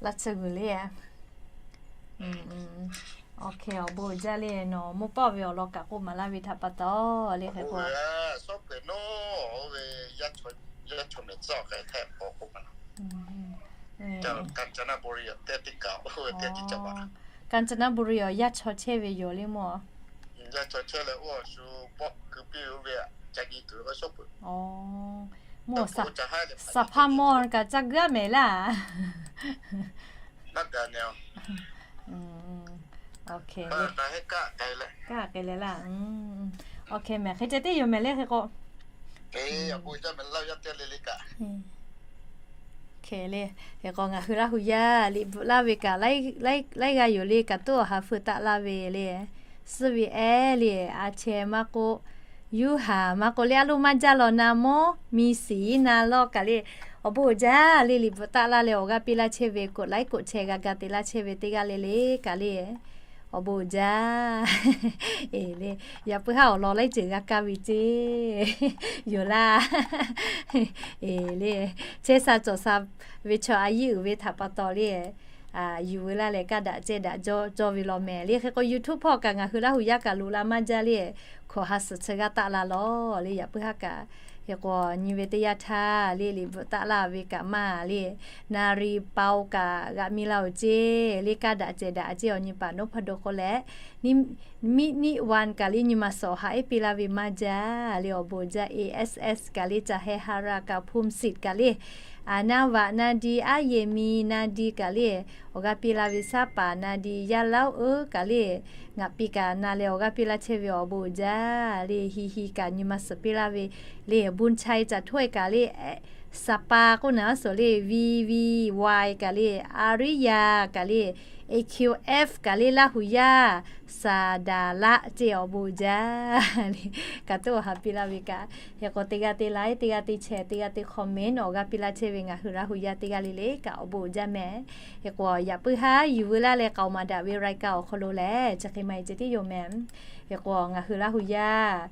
Laˇ tsuhˇ g'uiˬ le. Awˬ bon uiˍ jaˇ le, nawˬ mawˇ pawˆ ve awˬ lawn kaꞈ k'oˆ maˍ laˇ ve htaꞈ pa taw le hk'e k'o, Kaˍcˍanˍbuˍriˍ awˬ yaˇ chaw chehˇ ve yoˬ le mawˇ. Mawˇ saˍ hpaˇ mawˇ kaꞈ ca g'aˇ mehˍ laˇ. Kaꞈ k'ai leh laˇ. Awˬ hk'e mehˍ, hk'e ceh tiˉ yoˬ mehˍ le hk'e k'o. Hk'e le, hk'e k'o ngaˬ hui Laˇ hu yaˇ liꞈ bvuhꞈ laˇ ve kaꞈ laiˉ g'aˇ yoˬ le, kaꞈ tuˉ awˬ ha feu taˆ laˇ ve le. Suhˉ ve ehˉ le, a chehˇ maˇ k'oˆ, yuˇ haˍ maˇ k'oˆ le, a loˇ maˇ jaˇ lawˬ na mawˇ mi siˍ na lawˇ kaꞈ le. Awˬ bon uiˍ jaˇ le, liꞈ bvuhꞈ taˆ laˇ leh awˬ g'aˇ piˇ laˇ chehˇ ve, กดไลค์ กดแชร์ g'a ga te laˇ chehˇ ve teˇ g'aˇ le le kaꞈ le. Awˬ bon uiˍ jaˇ. Eˬ le, yaꞈ puiˉ haˉ awˬ lawn laiˉ ceuˬ g'a kaˇ ve ceˇ yoˬ laˇ. Eˬ le, chehˇ sha cawˬ sha ve chaw a yiˇ uiˍ ve htaꞈ pa taw le, yuˬ veu laˇ leh kaˇ daꞈ cehˇ daꞈ jaw jaw ve law mehˍ le. Hk'e k'o YouTube hpawˇ kaꞈ ngaˬ hui Laˇ hu yaˇ kaꞈ loꞈ la maˇ jaˇ le, hkawꞈ ha suhˍ chi g'aˇ taˆ la lawˬ le. Yaꞈ puiˉ haˉ kaꞈ hk'e k'o nyi ve teˇ yanˇ htaˇ le, liꞈ bvuhꞈ taˆ laˇ ve kaꞈ maˇ le, นารี pao kaꞈ g'aꞈ mi la oˬ ceˇ le, kaˇ daꞈ cehˬ daꞈ ceˇ awˬ nyi paˍ นพดล k'oˆ leh, มินิวัน kaꞈ le nyi ma suhˍ awˬ ha ehˉ piˇ laˇ ve maˇ jaˇ le. Awˬ bon uiˍ jaˇ. A S S kaꞈ le, ca heh ha ra kaꞈ ภูมิสิทธิ์ kaꞈ le, a naˇ vaꞈ นาดี aˉ yehˬ mi นาดี kaꞈ le, awˬ g'aˇ piˇ laˇ ve shaˉ paˍ นาดี yaˇ laˇ-oˆ kaꞈ le, ngaˬ piˇ kaꞈ na leh awˬ g'aˇ piˇ laˇ chehˇ ve awˬ bon uiˍ jaˇ le. Hi hi kaꞈ nyi ma suhˍ piˇ laˇ ve le, บุญชัย caˬ htoˆ-e kaꞈ le, Saˍ pa k'oˆ naˍ suhˍ le, V V Y kaꞈ le, Ariya kaꞈ le, A Q F kaꞈ le, Laˇ hu yaˇ, Saˍdaˍlaˆ ceˇ awˬ bon uiˍ jaˇ le. Kaꞈ tuˉ awˬ ha piˇ laˇ ve kaꞈ hk'e k'o teˇ g'aˇ teˇ like, teˇ g'aˇ teˇ share, teˇ g'aˇ teˇ comment awˬ g'aˇ piˇ laˇ chehˇ ve ngaˬ hui Laˇ hu yaˇ teˇ g'aˇ le le kaꞈ awˬ bon uiˍ jaˇ mehˍ. Hk'e k'o yaꞈ puiˉ haˉ yuˬ veu laˇ leh k'aoˍ maˍ daꞈ ve รายการ awˬ hk'aw lo lehˬ chi hk'e maˇ heˆ ceh tiˉ yoˬ mehˍ. Hk'e k'o ngaˬ hui Laˇ hu yaˇ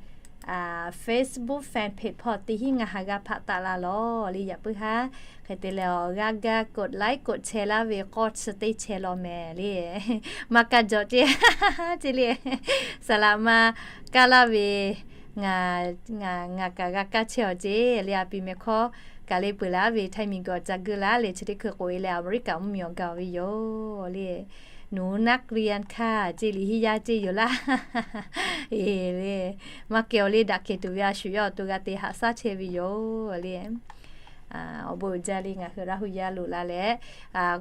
Facebook fan page hpawˇ teˇ hinˉ ngaˬ ha g'a hpaꞈ taˆ la lawˬ le. Yaꞈ puiˉ haˉ hk'e te leh awˬ g'aˇ gaˇ กดไลค์ กดแชร์ laˇ ve k'awˇ chi teˇ chehˇ law mehˍ le. Maˇ kaˇ jawꞈ ceˇ ceˇ le. Saˍ laꞈ ma kaˇ laˇ ve ngaˬ, ngaˬ kaꞈ g'a kaˇ chehˇ awˬ ceˇ le. A piˍ meh hkawˇ kaꞈ le peuˬ laˇ ve Htaiˇ miˬguiˬ awˬ ca geuˆ laˇ le, chi teˇ hkui k'oꞈ e leh Aˍmeˍriˆkaˍ mvuhˇmiˬ awˬ gaˬ ve yoˬ le. Nawˬ hui นักเรียน hkanˇ ceˇ liꞈ hiˉ yaˇ ceˇ yoˬ laˇ. Eˬ le, maˇ kehˬ awˬ le daꞈ kehˬ tuˬ ve a shu yawˇ awˬ to g'a te haꞈ shaˉ chehˇ ve yoˬ le. Awˬ bon uiˍ jaˇ le, ngaˬ hui Laˇ hu yaˇ loꞈ la leh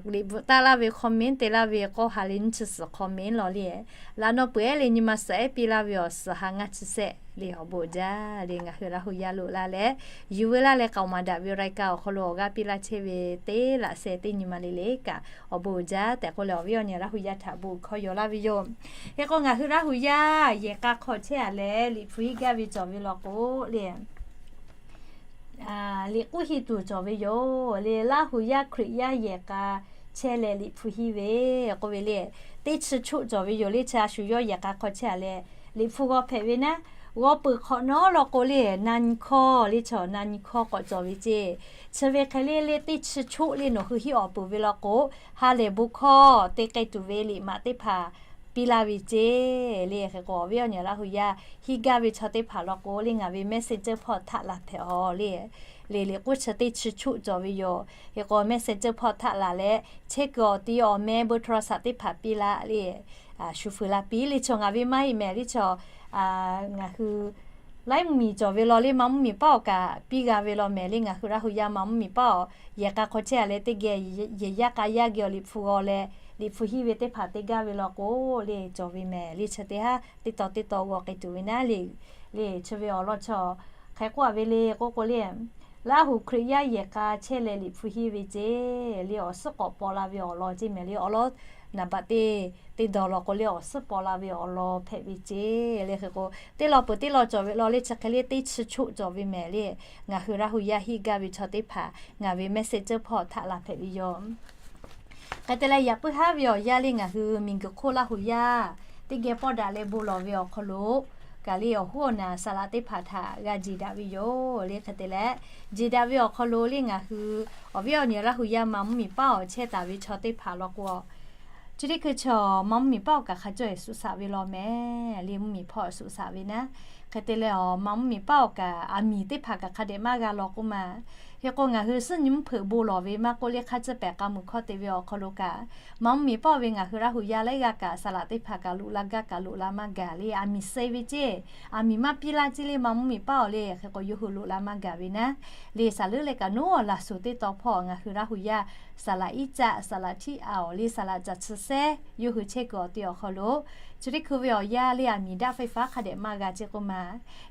liꞈ bvuhꞈ taˆ laˇ ve comment te laˇ ve k'awˇ ha le nyiˇ chi suhˍ comment law le. Laꞈ naw peuˬ ehˉ le nyi ma suhˍ ehˉ piˇ laˇ ve awˬ suhˍ ha ngaˇ chi sehˆ le. Awˬ bon uiˍ jaˇ le, ngaˬ hui Laˇ hu yaˇ loꞈ la leh yuˬ veu laˇ leh k'aoˍ maˍ daꞈ ve รายการ awˬ hk'aw lo awˬ g'aˇ piˇ laˇ chehˇ ve teˇ laꞈ sheh teˇ nyi ma le le kaꞈ awˬ bon uiˍ jaˇ tehꞈ k'oˆ leh awˬ viˉ awˬ nyi Laˇ hu yaˇ htaꞈ bon hkawˇ yaw laˇ ve yoˬ. Hk'e k'o ngaˬ hui Laˇ hu yaˇ yehˬ k'a hk'aw chehˇ-a leh liꞈ hpu hiˆ gaˇ ve cawˬ ve law k'o le, liꞈ k'uˉ hiˆ tuˬ cawˬ ve yoˬ le. Laˇ hu yaˇ Hkriꞈ yaˇ yehˬ k'a chehˇ leh liꞈ hpu hiˆ ve k'oˆ ve le, teˇ chi choˆ cawˬ ve yoˬ le. Chi a shu yawˇ yehˬ k'a hk'aw chehˇ-a leh liꞈ hpu g'aw hpehꞈ ve naˉ, g'aw peuˬ hk'awꞈ nawˉ law k'o le, na nyi hkawˇ le, chaw na nyi hkawˇ k'awꞈ cawˬ ve ceˇ. Chi ve hk'e le le teˇ chi choˆ le nawˬ hui hiˆ awˬ peuˬ ve law k'o, ha lehˬ bon hkawˇ te k'ai tuˬ ve liꞈ maꞈ teˇ hpaˍ piˇ laˇ ve ceˇ le. Hk'e k'o awˬ viˉ awˬ nyi Laˇ hu yaˇ hiˆ gaˇ ve chaw teˇ hpaˍ law k'o le, ngaˬ ve Messenger hpawˇ htaꞈ laˬ hpehꞈ-aw le. Le liꞈ k'uˉ chi teˇ chi choˆ cawˬ ve yoˬ. Hk'e k'o Messenger hpawˇ htaꞈ laˬ leh chehˇ kuiˬ awˬ ti awˬ meh เบอร์โทรศัพท์ teˇ hpaˍ piˇ laˇ le. Shu fuiˍ la piˇ le, chaw ngaˬ ve maˇ heˆ mehˍ le, chaw ngaˬ hui laiˉ mvuhˇmiˬ cawˬ ve law le, ma mvuhˇmiˬ paˉ awˬ kaꞈ piˇ g'a ve law mehˍ le. Ngaˬ hui Laˇ hu yaˇ ma mvuhˇmiˬ paˉ awˬ yehˬ k'a hk'aw chehˇ-a leh teˇ geh yehˬ yaˇ k'a yaˇ geh awˬ liꞈ hpu g'aw leh liꞈ hpu hiˆ ve teˇ hpaˍ te gaˇ ve law k'o le cawˬ ve mehˍ le. Chi teˇ haˉ teˇ taw teˇ taw g'aw k'ai tuˬ ve naˉ le. Le chi ve awˬ lawn chaw hk'e k'oˆ-a ve le k'oˆ k'o le, Laˇ hu Hkriꞈ yaˇ yehˬ k'a chehˇ leh liꞈ hpu hiˆ ve ceˇ le. Awˬ suhˉ k'awꞈ paw la ve awˬ lawn ceˇ mehˍ le. Awˬ lawn naˍ baꞈ teˇ teˇ dawˬ law k'o le, awˬ suhˉ paw la ve awˬ lawn hpehꞈ ve ceˇ le. Hk'e k'o teˇ law peuˬ teˇ law cawˬ ve law le, chi hk'e le teˇ chi choˆ cawˬ ve mehˍ le. Ngaˬ hui Laˇ hu yaˇ hiˆ gaˇ ve chaw teˇ hpaˍ ngaˬ ve Messenger hpawˇ htaꞈ laˬ hpehꞈ ve yoˬ. Hk'e te leh yaꞈ puiˉ haˉ ve awˬ yanˇ le ngaˬ hui miˬguiˬ hk'oˆ Laˇ hu yaˇ teˇ geh pawˆ daꞈ leh bon lawˬ ve awˬ hk'aw lo kaꞈ le awˬ hoˉ awˬ naˍ saˍ laꞈ teˇ hpaˍ htaꞈ g'a jeˬ daꞈ ve yoˬ le. Hk'e te leh, jeˬ daꞈ ve awˬ hk'aw lo le ngaˬ hui awˬ viˉ awˬ nyi Laˇ hu yaˇ ma mvuhˇ miˬ paˉ awˬ chehˇ taˍ ve chaw teˇ hpaˍ law k'o, chi teˇ hkui chaw ma mvuhˇ miˬ paˉ awˬ kaꞈ hk'a cawˇ-e suhˍ saꞈ ve law mehˍ le, mvuhˇ miˬ hpawˇ suhˍ saꞈ ve naˉ. Hk'e te leh awˬ ma mvuhˇ miˬ paˉ awˬ kaꞈ aˬ miˍ teˇ hpaˍ kaꞈ hk'a dehꞈ maˇ g'a law k'oˆ ma. Hk'e k'o ngaˬ hui suhˉ nyi mvuhˇ hpeuꞈ bon lawˬ ve maˇ k'oˆ le, hk'a ceuˬ pehˬ k'a muiˬ hkawˇ te ve awˬ hk'aw lo kaꞈ, ma mvuhˇ miˬ paˉ ve ngaˬ hui Laˇ hu yaˇ laiˉ g'aˇ kaꞈ saˍ laꞈ teˇ hpaˍ kaꞈ loꞈ la gaˇ kaꞈ loꞈ la maˇ gaˬ le. Aˬ miˍ suh ve ceˇ, aˬ miˍ maˇ piˇ laˇ ceˇ le, ma mvuhˇ miˬ paˉ awˬ le. Hk'e k'o yawˇ hui loꞈ la maˇ gaˬ ve naˉ le, saˍ leuˉ leh kaꞈ nawˉ awˬ laˬ suhˍ teˇ taw hpawˇ ngaˬ hui Laˇ hu yaˇ saˍ laꞈ iˉ caˆ, saˍ laꞈ htiˉ a awˬ le, saˍ laꞈ caˬ chi sehˉ yawˇ hui chehˇ kuiˬ awˬ te awˬ hk'aw lo, chi teˇ hkui ve awˬ yanˇ le aˬ miˍ daˆ faiˇ faˉ hk'a dehꞈ maˇ g'a ceˇ k'oˆ ma.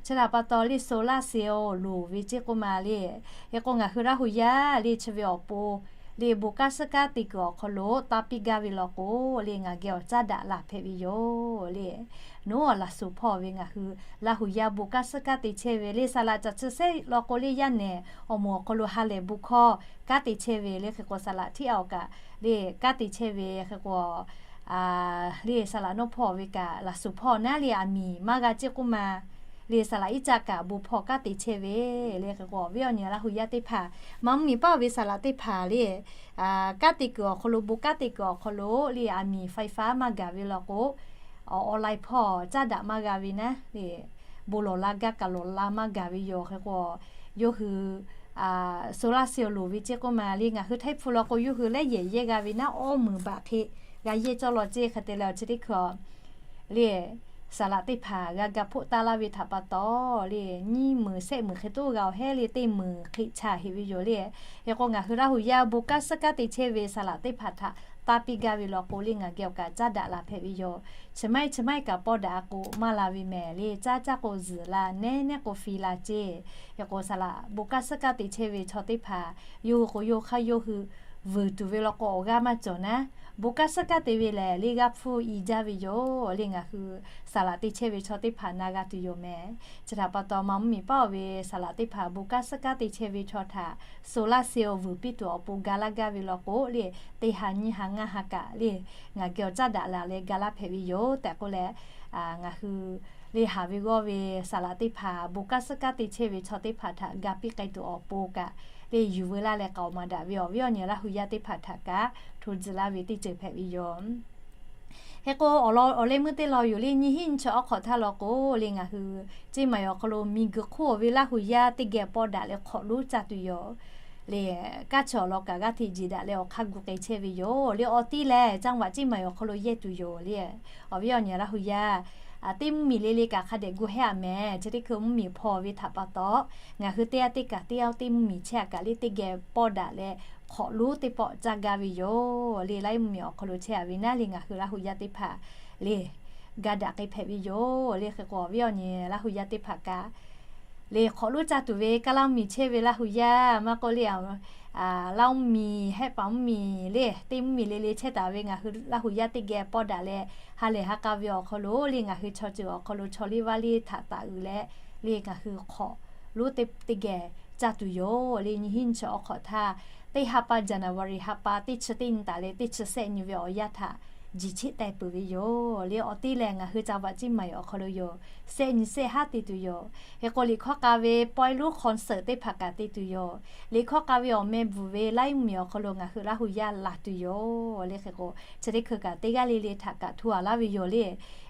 Chi htaꞈ pa taw le solar cell loˍ ve ceˇ k'oˆ ma le. Hk'e k'o ngaˬ hui Laˇ hu yaˇ le chi ve awˬ pon le bon kanˉ suhˉ kanˉ te kuiˬ awˬ hk'aw lo taˇ piˇ gaˇ ve law k'o le, ngaˬ geh awˬ caˉ daꞈ la hpehꞈ ve yoˬ le. Nawˉ awˬ laˬ suhˍ hpawˇ ve ngaˬ hui Laˇ hu yaˇ bon kanˉ suhˉ kanˉ te chehˇ ve le, saˍ laꞈ caˬ chi sehˉ law k'o le yaˇ nehˬ awˬ moˍ awˬ hk'aw lo ha lehˬ bon hkawˇ kanˉ te chehˇ ve le. Hk'e k'o saˍ laꞈ htiˉ a awˬ kaꞈ le kanˉ te chehˇ ve. Hk'e k'o le saˍ laꞈ nawˉ hpawˇ ve kaꞈ laˬ suhˍ hpawˇ naˉ le aˬ miˍ maˇ g'a ceˇ k'oˆ ma. Le saˍ laꞈ iˉ caˆ kaꞈ bon hpawˇ kanˉ te chehˇ ve le. Hk'e k'o awˬ viˉ awˬ nyi Laˇ hu yaˇ teˇ hpaˍ, ma mvuhˇ miˬ paˉ ve saˍ laꞈ teˇ hpaˍ le kanˉ te kuiˬ awˬ hk'aw lo, bon kanˉ te kuiˬ awˬ hk'aw lo le aˬ miˍ faiˇ faˉ maˇ gaˬ ve law k'o, awˬ online hpawˇ caˉ daꞈ maˇ g'a ve naˉ le, bon lawˬ la gaˇ kaꞈ lawˬ la maˇ gaˬ ve yoˬ. Hk'e k'o yawˇ hui solar cell loˍ ve ceˇ k'oˆ ma le, ngaˬ hui Htaiˇ hpu law k'o yawˇ hui laiˉ yehˬ yehˇ g'a ve naˉ, awˇ meunˍ baꞈ hk'e g'a yehˇ cawˇ law ceˇ. Hk'e te leh awˬ chi teˇ hkui le saˍ laꞈ teˇ hpaˍ g'a ga hpoˆ taˇ laˇ ve htaꞈ pa taw le, nyiˇ meunˍ sehˆ meunˍ hk'e toˉ g'a awˬ hehˉ le, teˇ meunˍ hk'e chaˬ heꞈ ve yoˬ le. Hk'e k'o ngaˬ hui Laˇ hu yaˇ bon kanˉ suhˉ kanˉ te chehˇ ve saˍ laꞈ teˇ hpaˍ htaꞈ taˇ piˇ gaˇ ve law k'o le, ngaˬ geh awˬ kaꞈ caˉ daꞈ la hpehꞈ ve yoˬ. Chi ma-e chi ma-e kaꞈ pawˇ daꞈ a k'o maˇ la ve mehˍ le, caˉ caˉ k'o zuhˬ la, nehˉ nehˉ k'o fi la ceˇ. Hk'e k'o saˍ laꞈ bon kanˉ suhˉ kanˉ te chehˇ ve chaw teˇ hpaˍ yawˇ hui k'o yawˇ hk'aˇ yawˇ hui vuiˬ tuˬ ve law k'o awˬ g'aˇ maˇ cawˬ naˉ, bon kanˉ suhˉ kanˉ te ve lehˬ le g'aˇ hpfuhˇ i jaˇ ve yoˬ le. Ngaˬ hui saˍ laꞈ te chehˇ ve chaw teˇ hpaˍ na g'a tuˬ yoˬ mehˍ. Chi htaꞈ pa taw ma mvuhˇ miˬ paˉ ve saˍ laꞈ teˇ hpaˍ bon kanˉ suhˉ kanˉ te chehˇ ve chaw htaꞈ solar cell vuiˬ piˇ tuˬ awˬ pon ga laˇ gaˇ ve law k'o le, teˇ ha nyiˇ ha ngaˇ ha kaꞈ le ngaˬ geh awˬ caˉ daꞈ la leh ga laˇ hpehꞈ ve yoˬ tehꞈ k'oˆ leh, ngaˬ hui le haˍ ve g'awˇ ve saˍ laꞈ teˇ hpaˍ bon kanˉ suhˉ kanˉ te chehˇ ve chaw teˇ hpaˍ htaꞈ ga piˇ k'ai tuˬ awˬ pon kaꞈ le yuˬ veu laˇ leh k'aoˍ maˍ daꞈ ve awˬ viˉ awˬ nyi Laˇ hu yaˇ teˇ hpaˍ htaꞈ kaꞈ hto tcuh laˇ ve teˇ ceuˬ hpehꞈ ve yoˬ. Hk'e k'o awˬ leh meuˇ teˇ law yoˬ le, nyiˇ hinˉ nyiˇ chi awˉ hk'awꞈ htaˇ law k'o le ngaˬ hui ceˇ maˬ awˬ hk'aw lo miˬ guiˬ hk'oˆ ve Laˇ hu yaˇ teˇ geh pawˇ daꞈ leh hk'awꞈ lonˉ caˇ tuˬ yoˬ le. Kaˇ chi awˬ lawn kaꞈ g'aˇ hteꞈ jeˬ daꞈ leh awˬ hk'aˇ gu k'ai chehˇ ve yoˬ le. Awˬ tiˉ lehˬ caˇ vaꞈ ceˇ maˬ awˬ hk'aw lo yehˇ tuˬ yoˬ le. Awˬ viˉ awˬ nyi Laˇ hu yaˇ teˇ mvuhˇ miˬ le le kaꞈ hk'a dehꞈ gu hehˉ a mehˍ. Chi teˇ hkui mvuhˇ miˬ hpawˇ ve htaꞈ pa taw ngaˬ hui teˇ g'aˇ teˇ kaꞈ teˇ g'aˇ teˇ mvuhˇ miˬ chehˇ a kaꞈ le teˇ geh pawˇ daꞈ leh hk'awꞈ lonˉ teˇ pawˆ caˇ gaˇ ve yoˬ le. Laiˉ mvuhˇ miˬ awˬ hk'aw lo chehˇ a ve naˉ le ngaˬ hui Laˇ hu yaˇ teˇ hpaˍ le ga daꞈ k'ai hpehꞈ ve yoˬ le. Hk'e k'o awˬ viˉ awˬ nyi Laˇ hu yaˇ teˇ hpaˍ kaꞈ le hk'awꞈ lonˉ caˇ tuˬ ve kaˇ laˇ mvuhˇ miˬ chehˇ ve Laˇ hu yaˇ maˇ k'oˆ le, laˇ mvuhˇ miˬ, hehˆ paˍ mvuhˇ miˬ le teˇ mvuhˇ miˬ le le chehˇ taˍ ve ngaˬ hui Laˇ hu yaˇ teˇ geh pawˇ daꞈ leh ha lehˬ ha k'a ve awˬ hk'aw lo le ngaˬ hui chaw ceuˬ awˬ hk'aw lo chaw liˇ vaˇ liˇ htaꞈ taˍ uiˍ leh le ngaˬ hui hk'awꞈ lonˉ teˇ geh caˇ tuˬ yoˬ le. Nyiˇ hinˉ nyiˇ chi awˉ hk'awꞈ htaˇ teˇ ha pa January ha pa teˇ chi teˇ nyi taˍ leh teˇ chi sehˆ nyi ve awˬ yanˇ htaꞈ jiˬ cheˆ teh peuˬ ve yoˬ le. Awˬ tiˉ lehˬ ngaˬ hui caˇ vaꞈ ceˇ maˬ awˬ hk'aw lo yoˬ, sehˆ nyi sehˆ haˉ te tuˬ yoˬ. Hk'e k'o liꞈ hkawˇ k'a ve pawehˇ lonˉ concert teˇ hpaˍ kaꞈ te tuˬ yoˬ. Liꞈ hkawˇ k'a ve awˬ meh bvuhˬ ve laiˉ mvuhˇ miˬ awˬ hk'aw lo ngaˬ hui Laˇ hu yaˇ laˬ tuˬ yoˬ le. Hk'e k'o chi teˇ hkui kaꞈ teˇ g'aˇ le le htaꞈ kaꞈ hto a laˇ ve yoˬ le.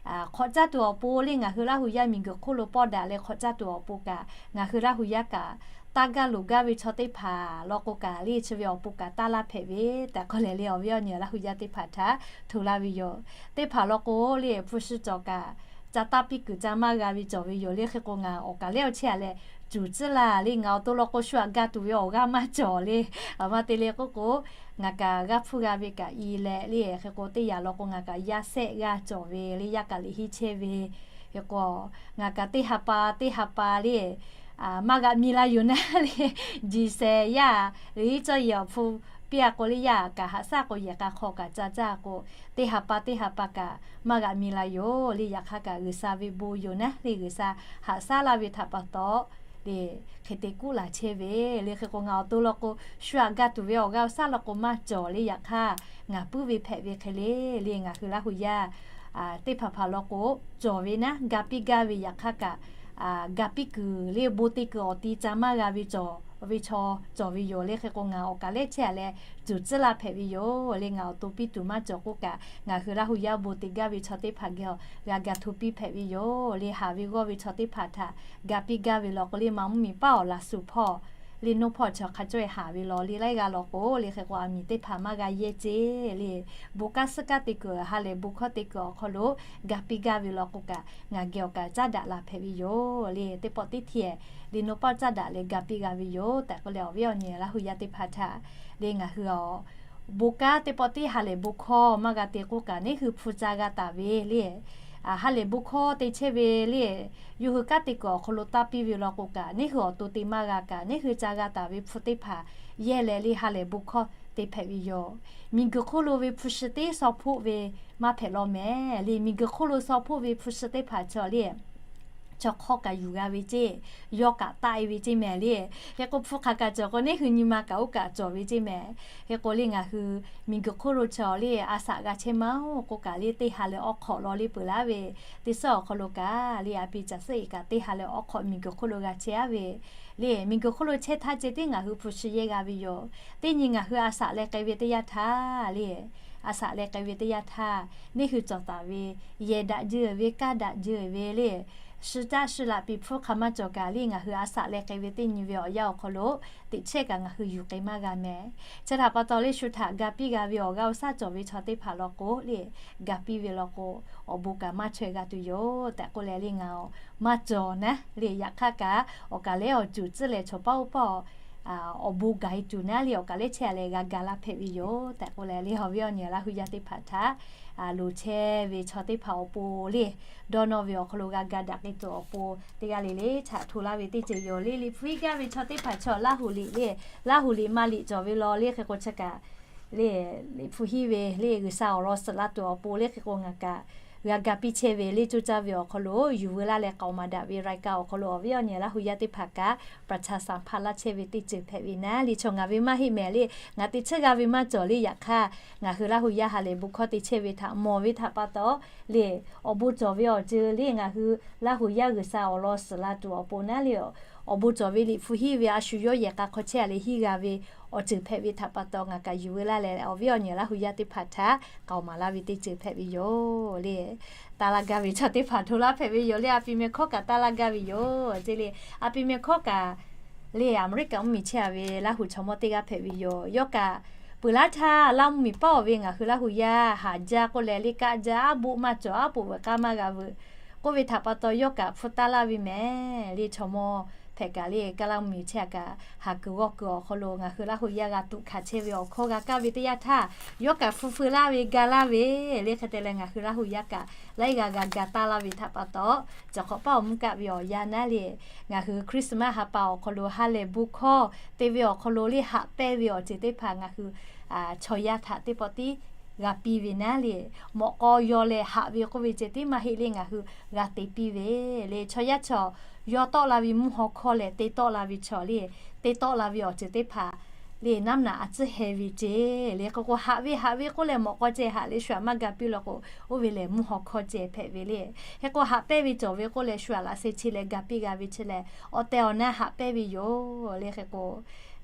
Hk'awꞈ caˇ tuˬ awˬ pon le ngaˬ hui Laˇ hu yaˇ miˬ guiˬ hk'oˆ lo pawˇ daꞈ leh hk'awꞈ caˇ tuˬ awˬ pon kaꞈ ngaˬ hui Laˇ hu yaˇ kaꞈ taˇ gaˇ loˍ gaˇ ve chaw teˇ hpaˍ law k'o kaꞈ le chi ve awˬ pon kaꞈ taˇ laˇ hpehꞈ ve tehꞈ k'oˆ leh le awˬ viˉ awˬ nyi Laˇ hu yaˇ teˇ hpaˍ htaꞈ hto laˇ ve yoˬ. Teˇ hpaˍ law k'o le hpu shi cawˬ kaꞈ ca taˇ piˇ kuiˬ ca maˇ g'a ve cawˬ ve yoˬ le. Hk'e k'o ngaˬ awˬ kaˬ lehˉ awˬ chehˇ a leh cuˬ tcuhˉ laˇ le ngaˬ awˬ to law k'o shu aꞈ ga tuˬ ve awˬ g'aˇ maˇ cawˬ le. Aˬ ma te le k'oˆ k'o ngaˬ kaꞈ g'aˇ hpfuhˇ g'a ve kaꞈ i leh le hk'e k'o teˇ yanˇ law k'o ngaˬ kaꞈ yaˇ sehˆ g'aˇ cawˬ ve le yaˇ kaꞈ liꞈ henˇ chehˇ ve hk'e k'o ngaˬ kaꞈ teˇ ha pa teˇ ha pa le maˇ g'a mi la yoˬ naˉ le. Jiˬ shehˍ yaˇ le cawˇ yehˬ awˬ hpu piˇ a k'o le yaˇ kaꞈ haꞈ shaˉ k'o yehˬ k'a hk'aw kaꞈ ca caˇ k'o teˇ ha pa teˇ ha pa kaꞈ maˇ g'a mi la yoˬ le. Yaꞈ hk'aˇ kaꞈ G'uiˬsha ve bon yoˬ naˉ le G'uiˬsha haꞈ shaˉ laˇ ve htaꞈ pa taw le hk'e te kuˉ laˬ chehˇ ve le. Hk'e k'o ngaˬ awˬ to law k'o shu aꞈ ga tuˬ ve awˬ g'aˇ awˬ shaˉ law k'o maˇ cawˬ le. Yaꞈ hk'aˇ ngaˬ puiˉ ve hpehꞈ ve hk'e le le ngaˬ hui Laˇ hu yaˇ teˇ hpaˍ hpaˍ law k'o, cawˬ ve naˉ ga piˇ gaˇ ve yaꞈ hk'aˇ kaꞈ, ga piˇ kuiˬ le bon te kuiˬ awˬ ti ca maˇ g'a ve cawˬ ve chaw cawˬ ve yoˬ le. Hk'e k'o ngaˬ awˬ kaˍ lehˉ chehˇ a leh tuˬ tcuhˉ laˇ hpehꞈ ve yoˬ le. Ngaˬ awˬ to piˇ tuˬ maˇ cawˬ k'oˆ kaꞈ, ngaˬ hui Laˇ hu yaˇ bon te gaˇ ve chaw teˇ hpaˍ geh g'a ga hto piˇ hpehꞈ ve yoˬ le. Haˍ ve g'awˇ ve chaw teˇ hpaˍ htaꞈ ga piˇ gaˇ ve law k'o le, ma mvuhˇ miˬ paˉ awˬ laˬ suhˍ hpawˇ le, naˇ hpawˇ chi hk'a cawˇ e haˍ ve law le, laiˉ g'aˇ law k'o le. Hk'e k'o aˬ miˍ teˇ hpaˍ maˇ g'a yehˇ ceˇ le. Bon kanˉ suhˉ kanˉ te kuiˬ, ha lehˬ bon hkawˇ te kuiˬ awˬ hk'aw lo ga piˇ gaˇ ve law k'o kaꞈ, ngaˬ geh awˬ kaˍ caˉ daꞈ la hpehꞈ ve yoˬ le. Teˇ pawˆ teˇ hteˇ le, naˇ pawˆ caˉ daꞈ leh ga piˇ g'a ve yoˬ tehꞈ k'oˆ leh, awˬ viˉ awˬ nyi Laˇ hu yaˇ teˇ hpaˍ htaꞈ le ngaˬ hui awˬ bon kanˉ teˇ pawˆ teˇ ha lehˬ bon hkawˇ maˇ g'a te k'oˆ kaꞈ, neˇ hui hpu ca g'a taˍ ve le, ha lehˬ bon hkawˇ te chehˇ ve le, yawˇ hui kanˉ te kuiˬ awˬ hk'aw lo taˇ piˇ ve law k'o kaꞈ, neˇ hui awˬ to te maˇ g'a kaꞈ, neˇ hui ca g'a taˍ ve hpu teˇ hpaˍ yehˇ leh le ha lehˬ bon hkawˇ te hpehꞈ ve yoˬ. Miˬguiˬ hk'oˆ lo ve hpu shi teˇ saw hpoˆ ve maˇ hpehꞈ law mehˍ le. Miˬguiˬ hk'oˆ lo saw hpoˆ ve hpu shi teˇ hpaˍ chaw le, chaw hk'awˇ kaꞈ yuˬ g'a ve ceˇ, yawˇ kaꞈ taˆ e ve ceˇ mehˍ le. Hk'e k'o hpu hk'aˬ kaꞈ cawˬ k'o, neˇ hui nyi ma kaꞈ oˇ kaꞈ cawˬ ve ceˇ mehˍ. Hk'e k'o le ngaˬ hui miˬguiˬ hk'oˆ lo chaw le a shaꞈ g'a chehˇ maˇ oˬ k'oˆ kaꞈ le, teˇ ha leh awˉ hk'awꞈ law le peuˬ laˇ ve teˇ suhˉ awˬ hk'aw lo kaꞈ le, a pi caˬ suhˉ e kaꞈ teˇ ha leh awˉ hk'awꞈ miˬguiˬ hk'oˆ lo g'a chehˇ aˉ ve le. Miˬguiˬ hk'oˆ lo chehˇ htaˇ ceh tiˉ ngaˬ hui hpu shi yehˇ g'a ve yoˬ. Teˇ nyi ngaˬ hui a shaꞈ leh k'ai ve teˇ yanˇ htaˇ le, a shaꞈ leh k'ai ve teˇ yanˇ htaˇ, neˇ hui cawˬ taˍ ve yehˬ daꞈ jeuˬ ve, kaˇ daꞈ jeuˬ ve le, shi caˆ shi laꞈ piˍ hpfuhˇ hk'aˬ maˇ cawˬ kaꞈ le, ngaˬ hui a shaꞈ leh k'ai ve teˇ nyi ve awˬ yanˇ awˬ hk'aw lo teꞈ chehˇ kaꞈ ngaˬ hui yuˬ k'ai maˇ g'a mehˍ. Chi htaꞈ pa taw le, shu htaꞈ ga piˇ g'a ve awˬ g'aˇ awˬ shaˉ cawˬ ve chaw teˇ hpaˍ law k'o le, ga piˇ ve law k'o, awˬ bon kaꞈ maˇ chaweh g'a tuˬ yoˬ tehꞈ k'oˆ leh le, ngaˬ maˇ cawˬ naˉ le. Yaꞈ hk'aˇ kaꞈ awˬ kaˍ lehˉ awˬ cuˬ tcuhˉ leh chaw paˉ oˇ paˇ awˬ bon gaˬ e tuˬ naˉ le, awˬ kaˍ lehˉ chehˇ a leh g'a ga laˇ hpehꞈ ve yoˬ tehꞈ k'oˆ leh le, awˬ viˉ awˬ nyi Laˇ hu yaˇ teˇ hpaˍ htaꞈ loˍ chehˇ ve chaw teˇ hpaˍ awˬ pon le, dawˇ nawˇ ve awˬ hk'aw lo g'a ga daꞈ k'ai tuˬ awˬ pon teˇ g'aˇ le le htaꞈ hto laˇ ve teˇ ceuˬ yoˬ le. Liꞈ hpu hiˉ gaˇ ve chaw teˇ hpaˍ chaw Laˇ huˍ liꞈ le, Laˇ huˍ liꞈ ma liꞈ cawˬ ve law le. Hk'e k'o chi kaꞈ le, Liꞈ hpu hiˉ ve le G'uiˬsha awˬ lawn suhˍ la tuˬ awˬ pon le, hk'e k'o ngaˬ kaꞈ g'a ga piˇ chehˇ ve le, coˇ caˇ ve awˬ hk'aw lo yuˬ veu laˇ leh k'aoˍ maˍ daꞈ ve รายการ awˬ hk'aw lo awˬ viˉ awˬ nyi Laˇ hu yaˇ teˇ hpaˍ kaꞈ ประชาสัมพันธ์ laˇ chehˇ ve teˇ ceuˬ hpehꞈ ve naˉ le. Chaw ngaˬ ve maˇ heˆ mehˍ le, ngaˬ teꞈ chehˇ g'a ve maˇ cawˬ le. Yaꞈ hk'aˇ ngaˬ hui Laˇ hu yaˇ ha lehˬ bon hkawˇ te chehˇ ve htaꞈ mawˬ ve htaꞈ pa taw le, awˬ bon cawˬ ve awˬ ceuˬ le ngaˬ hui Laˇ hu yaˇ G'uiˬsha awˬ lawn suhˍ la tuˬ awˬ pon naˉ le, awˬ bon cawˬ ve Liꞈ hpu hiˉ ve a shu yawˇ yehˬ k'a hk'aw chehˇ a leh hiˉ g'a ve awˬ ceuˬ hpehꞈ ve htaꞈ pa taw ngaˬ kaꞈ yuˬ veu laˇ leh awˬ viˉ awˬ nyi Laˇ hu yaˇ teˇ hpaˍ htaꞈ k'aoˍ maˍ laˇ ve teˇ ceuˬ hpehꞈ ve yoˬ le. Taˇ laˇ gaˇ ve chaw teˇ hpaˍ hto laˇ hpehꞈ ve yoˬ le. A pi meh hkawˇ kaꞈ taˇ laˇ gaˇ ve yoˬ ce le. A pi meh hkawˇ kaꞈ le, Aˍmeˍriˆkaꞈ mvuhˇmiˬ chehˇ a ve Laˇ huˍ chaw mawˇ teˇ g'aˇ hpehꞈ ve yoˬ. Yawˇ kaꞈ peuˬ laˇ htaˇ Laˇ mvuhˇmiˬ paˇ awˬ ve ngaˬ hui Laˇ huˍ yaˇ haˍ jaˇ k'oˆ leh le, kaˆ jaˇ, aˉ boˆ maˇ cawˬ, aˉ poꞈ veuꞈ k'aˇ maˇ g'a veuꞈ k'oˆ ve htaꞈ pa taw yawˇ kaꞈ hpu taˇ laˇ ve mehˍ le. Chaw mawˇ hpehꞈ kaꞈ le, Kaˇlaˇ mvuhˇmiˬ chehˇ a kaꞈ haˍ kuiˬ g'awˇ kuiˬ awˬ hk'aw lo ngaˬ hui Laˇ huˍ yaˇ g'a tuꞈ hkanˍ chehˇ ve awˬ hkawˇ g'a kaˇ ve teˇ yanˇ htaˇ, yawˇ kaꞈ hpu feu laˇ ve ga laˇ ve le. Hk'e te leh ngaˬ hui Laˇ huˍ yaˇ kaꞈ laiˉ g'a g'a ga taˇ laˇ ve htaꞈ pa taw, cawˬ hk'awꞈ paˇ awˬ mvuhˇ kaˆ ve awˬ yanˇ naˉ le, ngaˬ hui Christmas ha pa awˬ hk'aw lo ha lehˬ bon hkawˇ te ve awˬ hk'aw lo le haꞈ pehnˇ ve awˬ ceuˬ teˇ hpaˍ ngaˬ hui chaw yaˇ htaꞈ teˇ pawˆ tiˉ g'a piˇ ve naˉ le. Mawꞈ k'aw yaw leh haꞈ ve k'oˆ ve ceh tiˉ maˇ heˆ le, ngaˬ hui g'a te piˇ ve le. Chaw yaˇ chaw yaw tawˆ la ve mvuhˇ haw hkawˇ lehˬ, te tawˆ la ve chaw le, te tawˆ la ve awˬ ceuˬ teˇ hpaˍ le, naˉ mvuhˇ naꞈ a tcuhˉ heh ve ce le. Hk'e k'o haꞈ ve haꞈ ve k'oˆ leh mawꞈ k'aw ceh haꞈ leh shu aꞈ maˇ ga piˇ law k'o, oˇ ve lehˬ mvuhˇ haw hkawˇ ceh hpehꞈ ve le. Hk'e k'o haꞈ pehnˇ ve cawˬ ve k'oˆ leh shu aꞈ laꞈ sheh chi leh ga piˇ g'a ve chi lehˬ, awˬ tehˬ awˬ na haꞈ pehnˇ ve yoˬ le. Hk'e k'o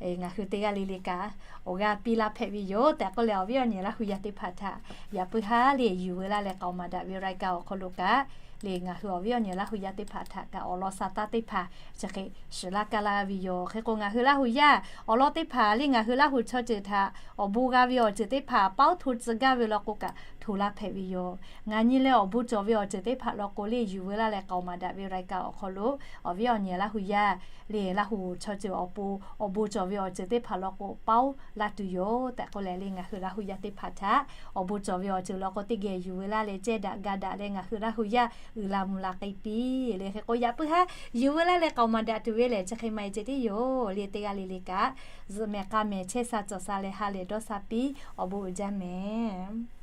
ngaˬ hui teˇ g'aˇ le le kaꞈ awˬ g'aˇ piˇ laˇ hpehꞈ ve yoˬ tehꞈ k'oˆ leh, awˬ viˉ awˬ nyi Laˇ huˍ yaˇ teˇ hpaˍ htaꞈ yaꞈ puiˉ haˉ le yuˬ veu laˇ leh k'aoˍ maˍ daꞈ ve รายการ awˬ hk'aw lo kaꞈ le, ngaˬ hui awˬ viˉ awˬ nyi Laˇ huˍ yaˇ teˇ hpaˍ htaꞈ kaꞈ awˬ lawn sa taˇ teˇ hpaˍ chi hk'e shiˍ laˇ kaˇ laˇ ve yoˬ. Hk'e k'o ngaˬ hui Laˇ huˍ yaˇ awˬ lawn teˇ hpaˍ le, ngaˬ hui Laˇ huˍ chaw ceuˬ htaꞈ awˬ bon g'a ve awˬ ceuˬ teˇ hpaˍ paˉ oˉ hto tcuh gaˇ ve law k'o kaꞈ hto laˇ hpehꞈ ve yoˬ. Ngaˬ nyi leh awˬ bon cawˬ ve awˬ ceuˬ teˇ hpaˍ law k'o le yuˬ veu laˇ leh k'aoˍ maˍ daꞈ ve รายการ awˬ hk'aw lo awˬ viˉ awˬ nyi Laˇ huˍ yaˇ le, Laˇ huˍ chaw ceuˬ awˬ pon awˬ bon cawˬ ve awˬ ceuˬ teˇ hpaˍ law k'o paˉ oˉ laˇ tuˬ yoˬ tehꞈ k'oˆ leh le, ngaˬ hui Laˇ huˍ yaˇ teˇ hpaˍ htaꞈ awˬ bon cawˬ ve awˬ ceuˬ law k'o teˇ geh yuˬ veu laˇ leh cehˇ daꞈ ga daꞈ leh ngaˬ hui Laˇ huˍ yaˇ uiˍ la mvuh la k'ai piˇ le. Hk'e k'o yaꞈ puiˉ haˉ yuˬ veu laˇ leh k'aoˍ maˍ daꞈ tuˬ ve lehˬ chi hk'e maˇ e ceh tiˉ yoˬ le. Teˇ g'aˇ le le kaꞈ zuhꞈ mehˍ k'a mehˍ chehˇ sha cawˬ sha leh ha lehˬ dawˇ sha piˇ, awˬ bon uiˍ jaˇ mehˍ.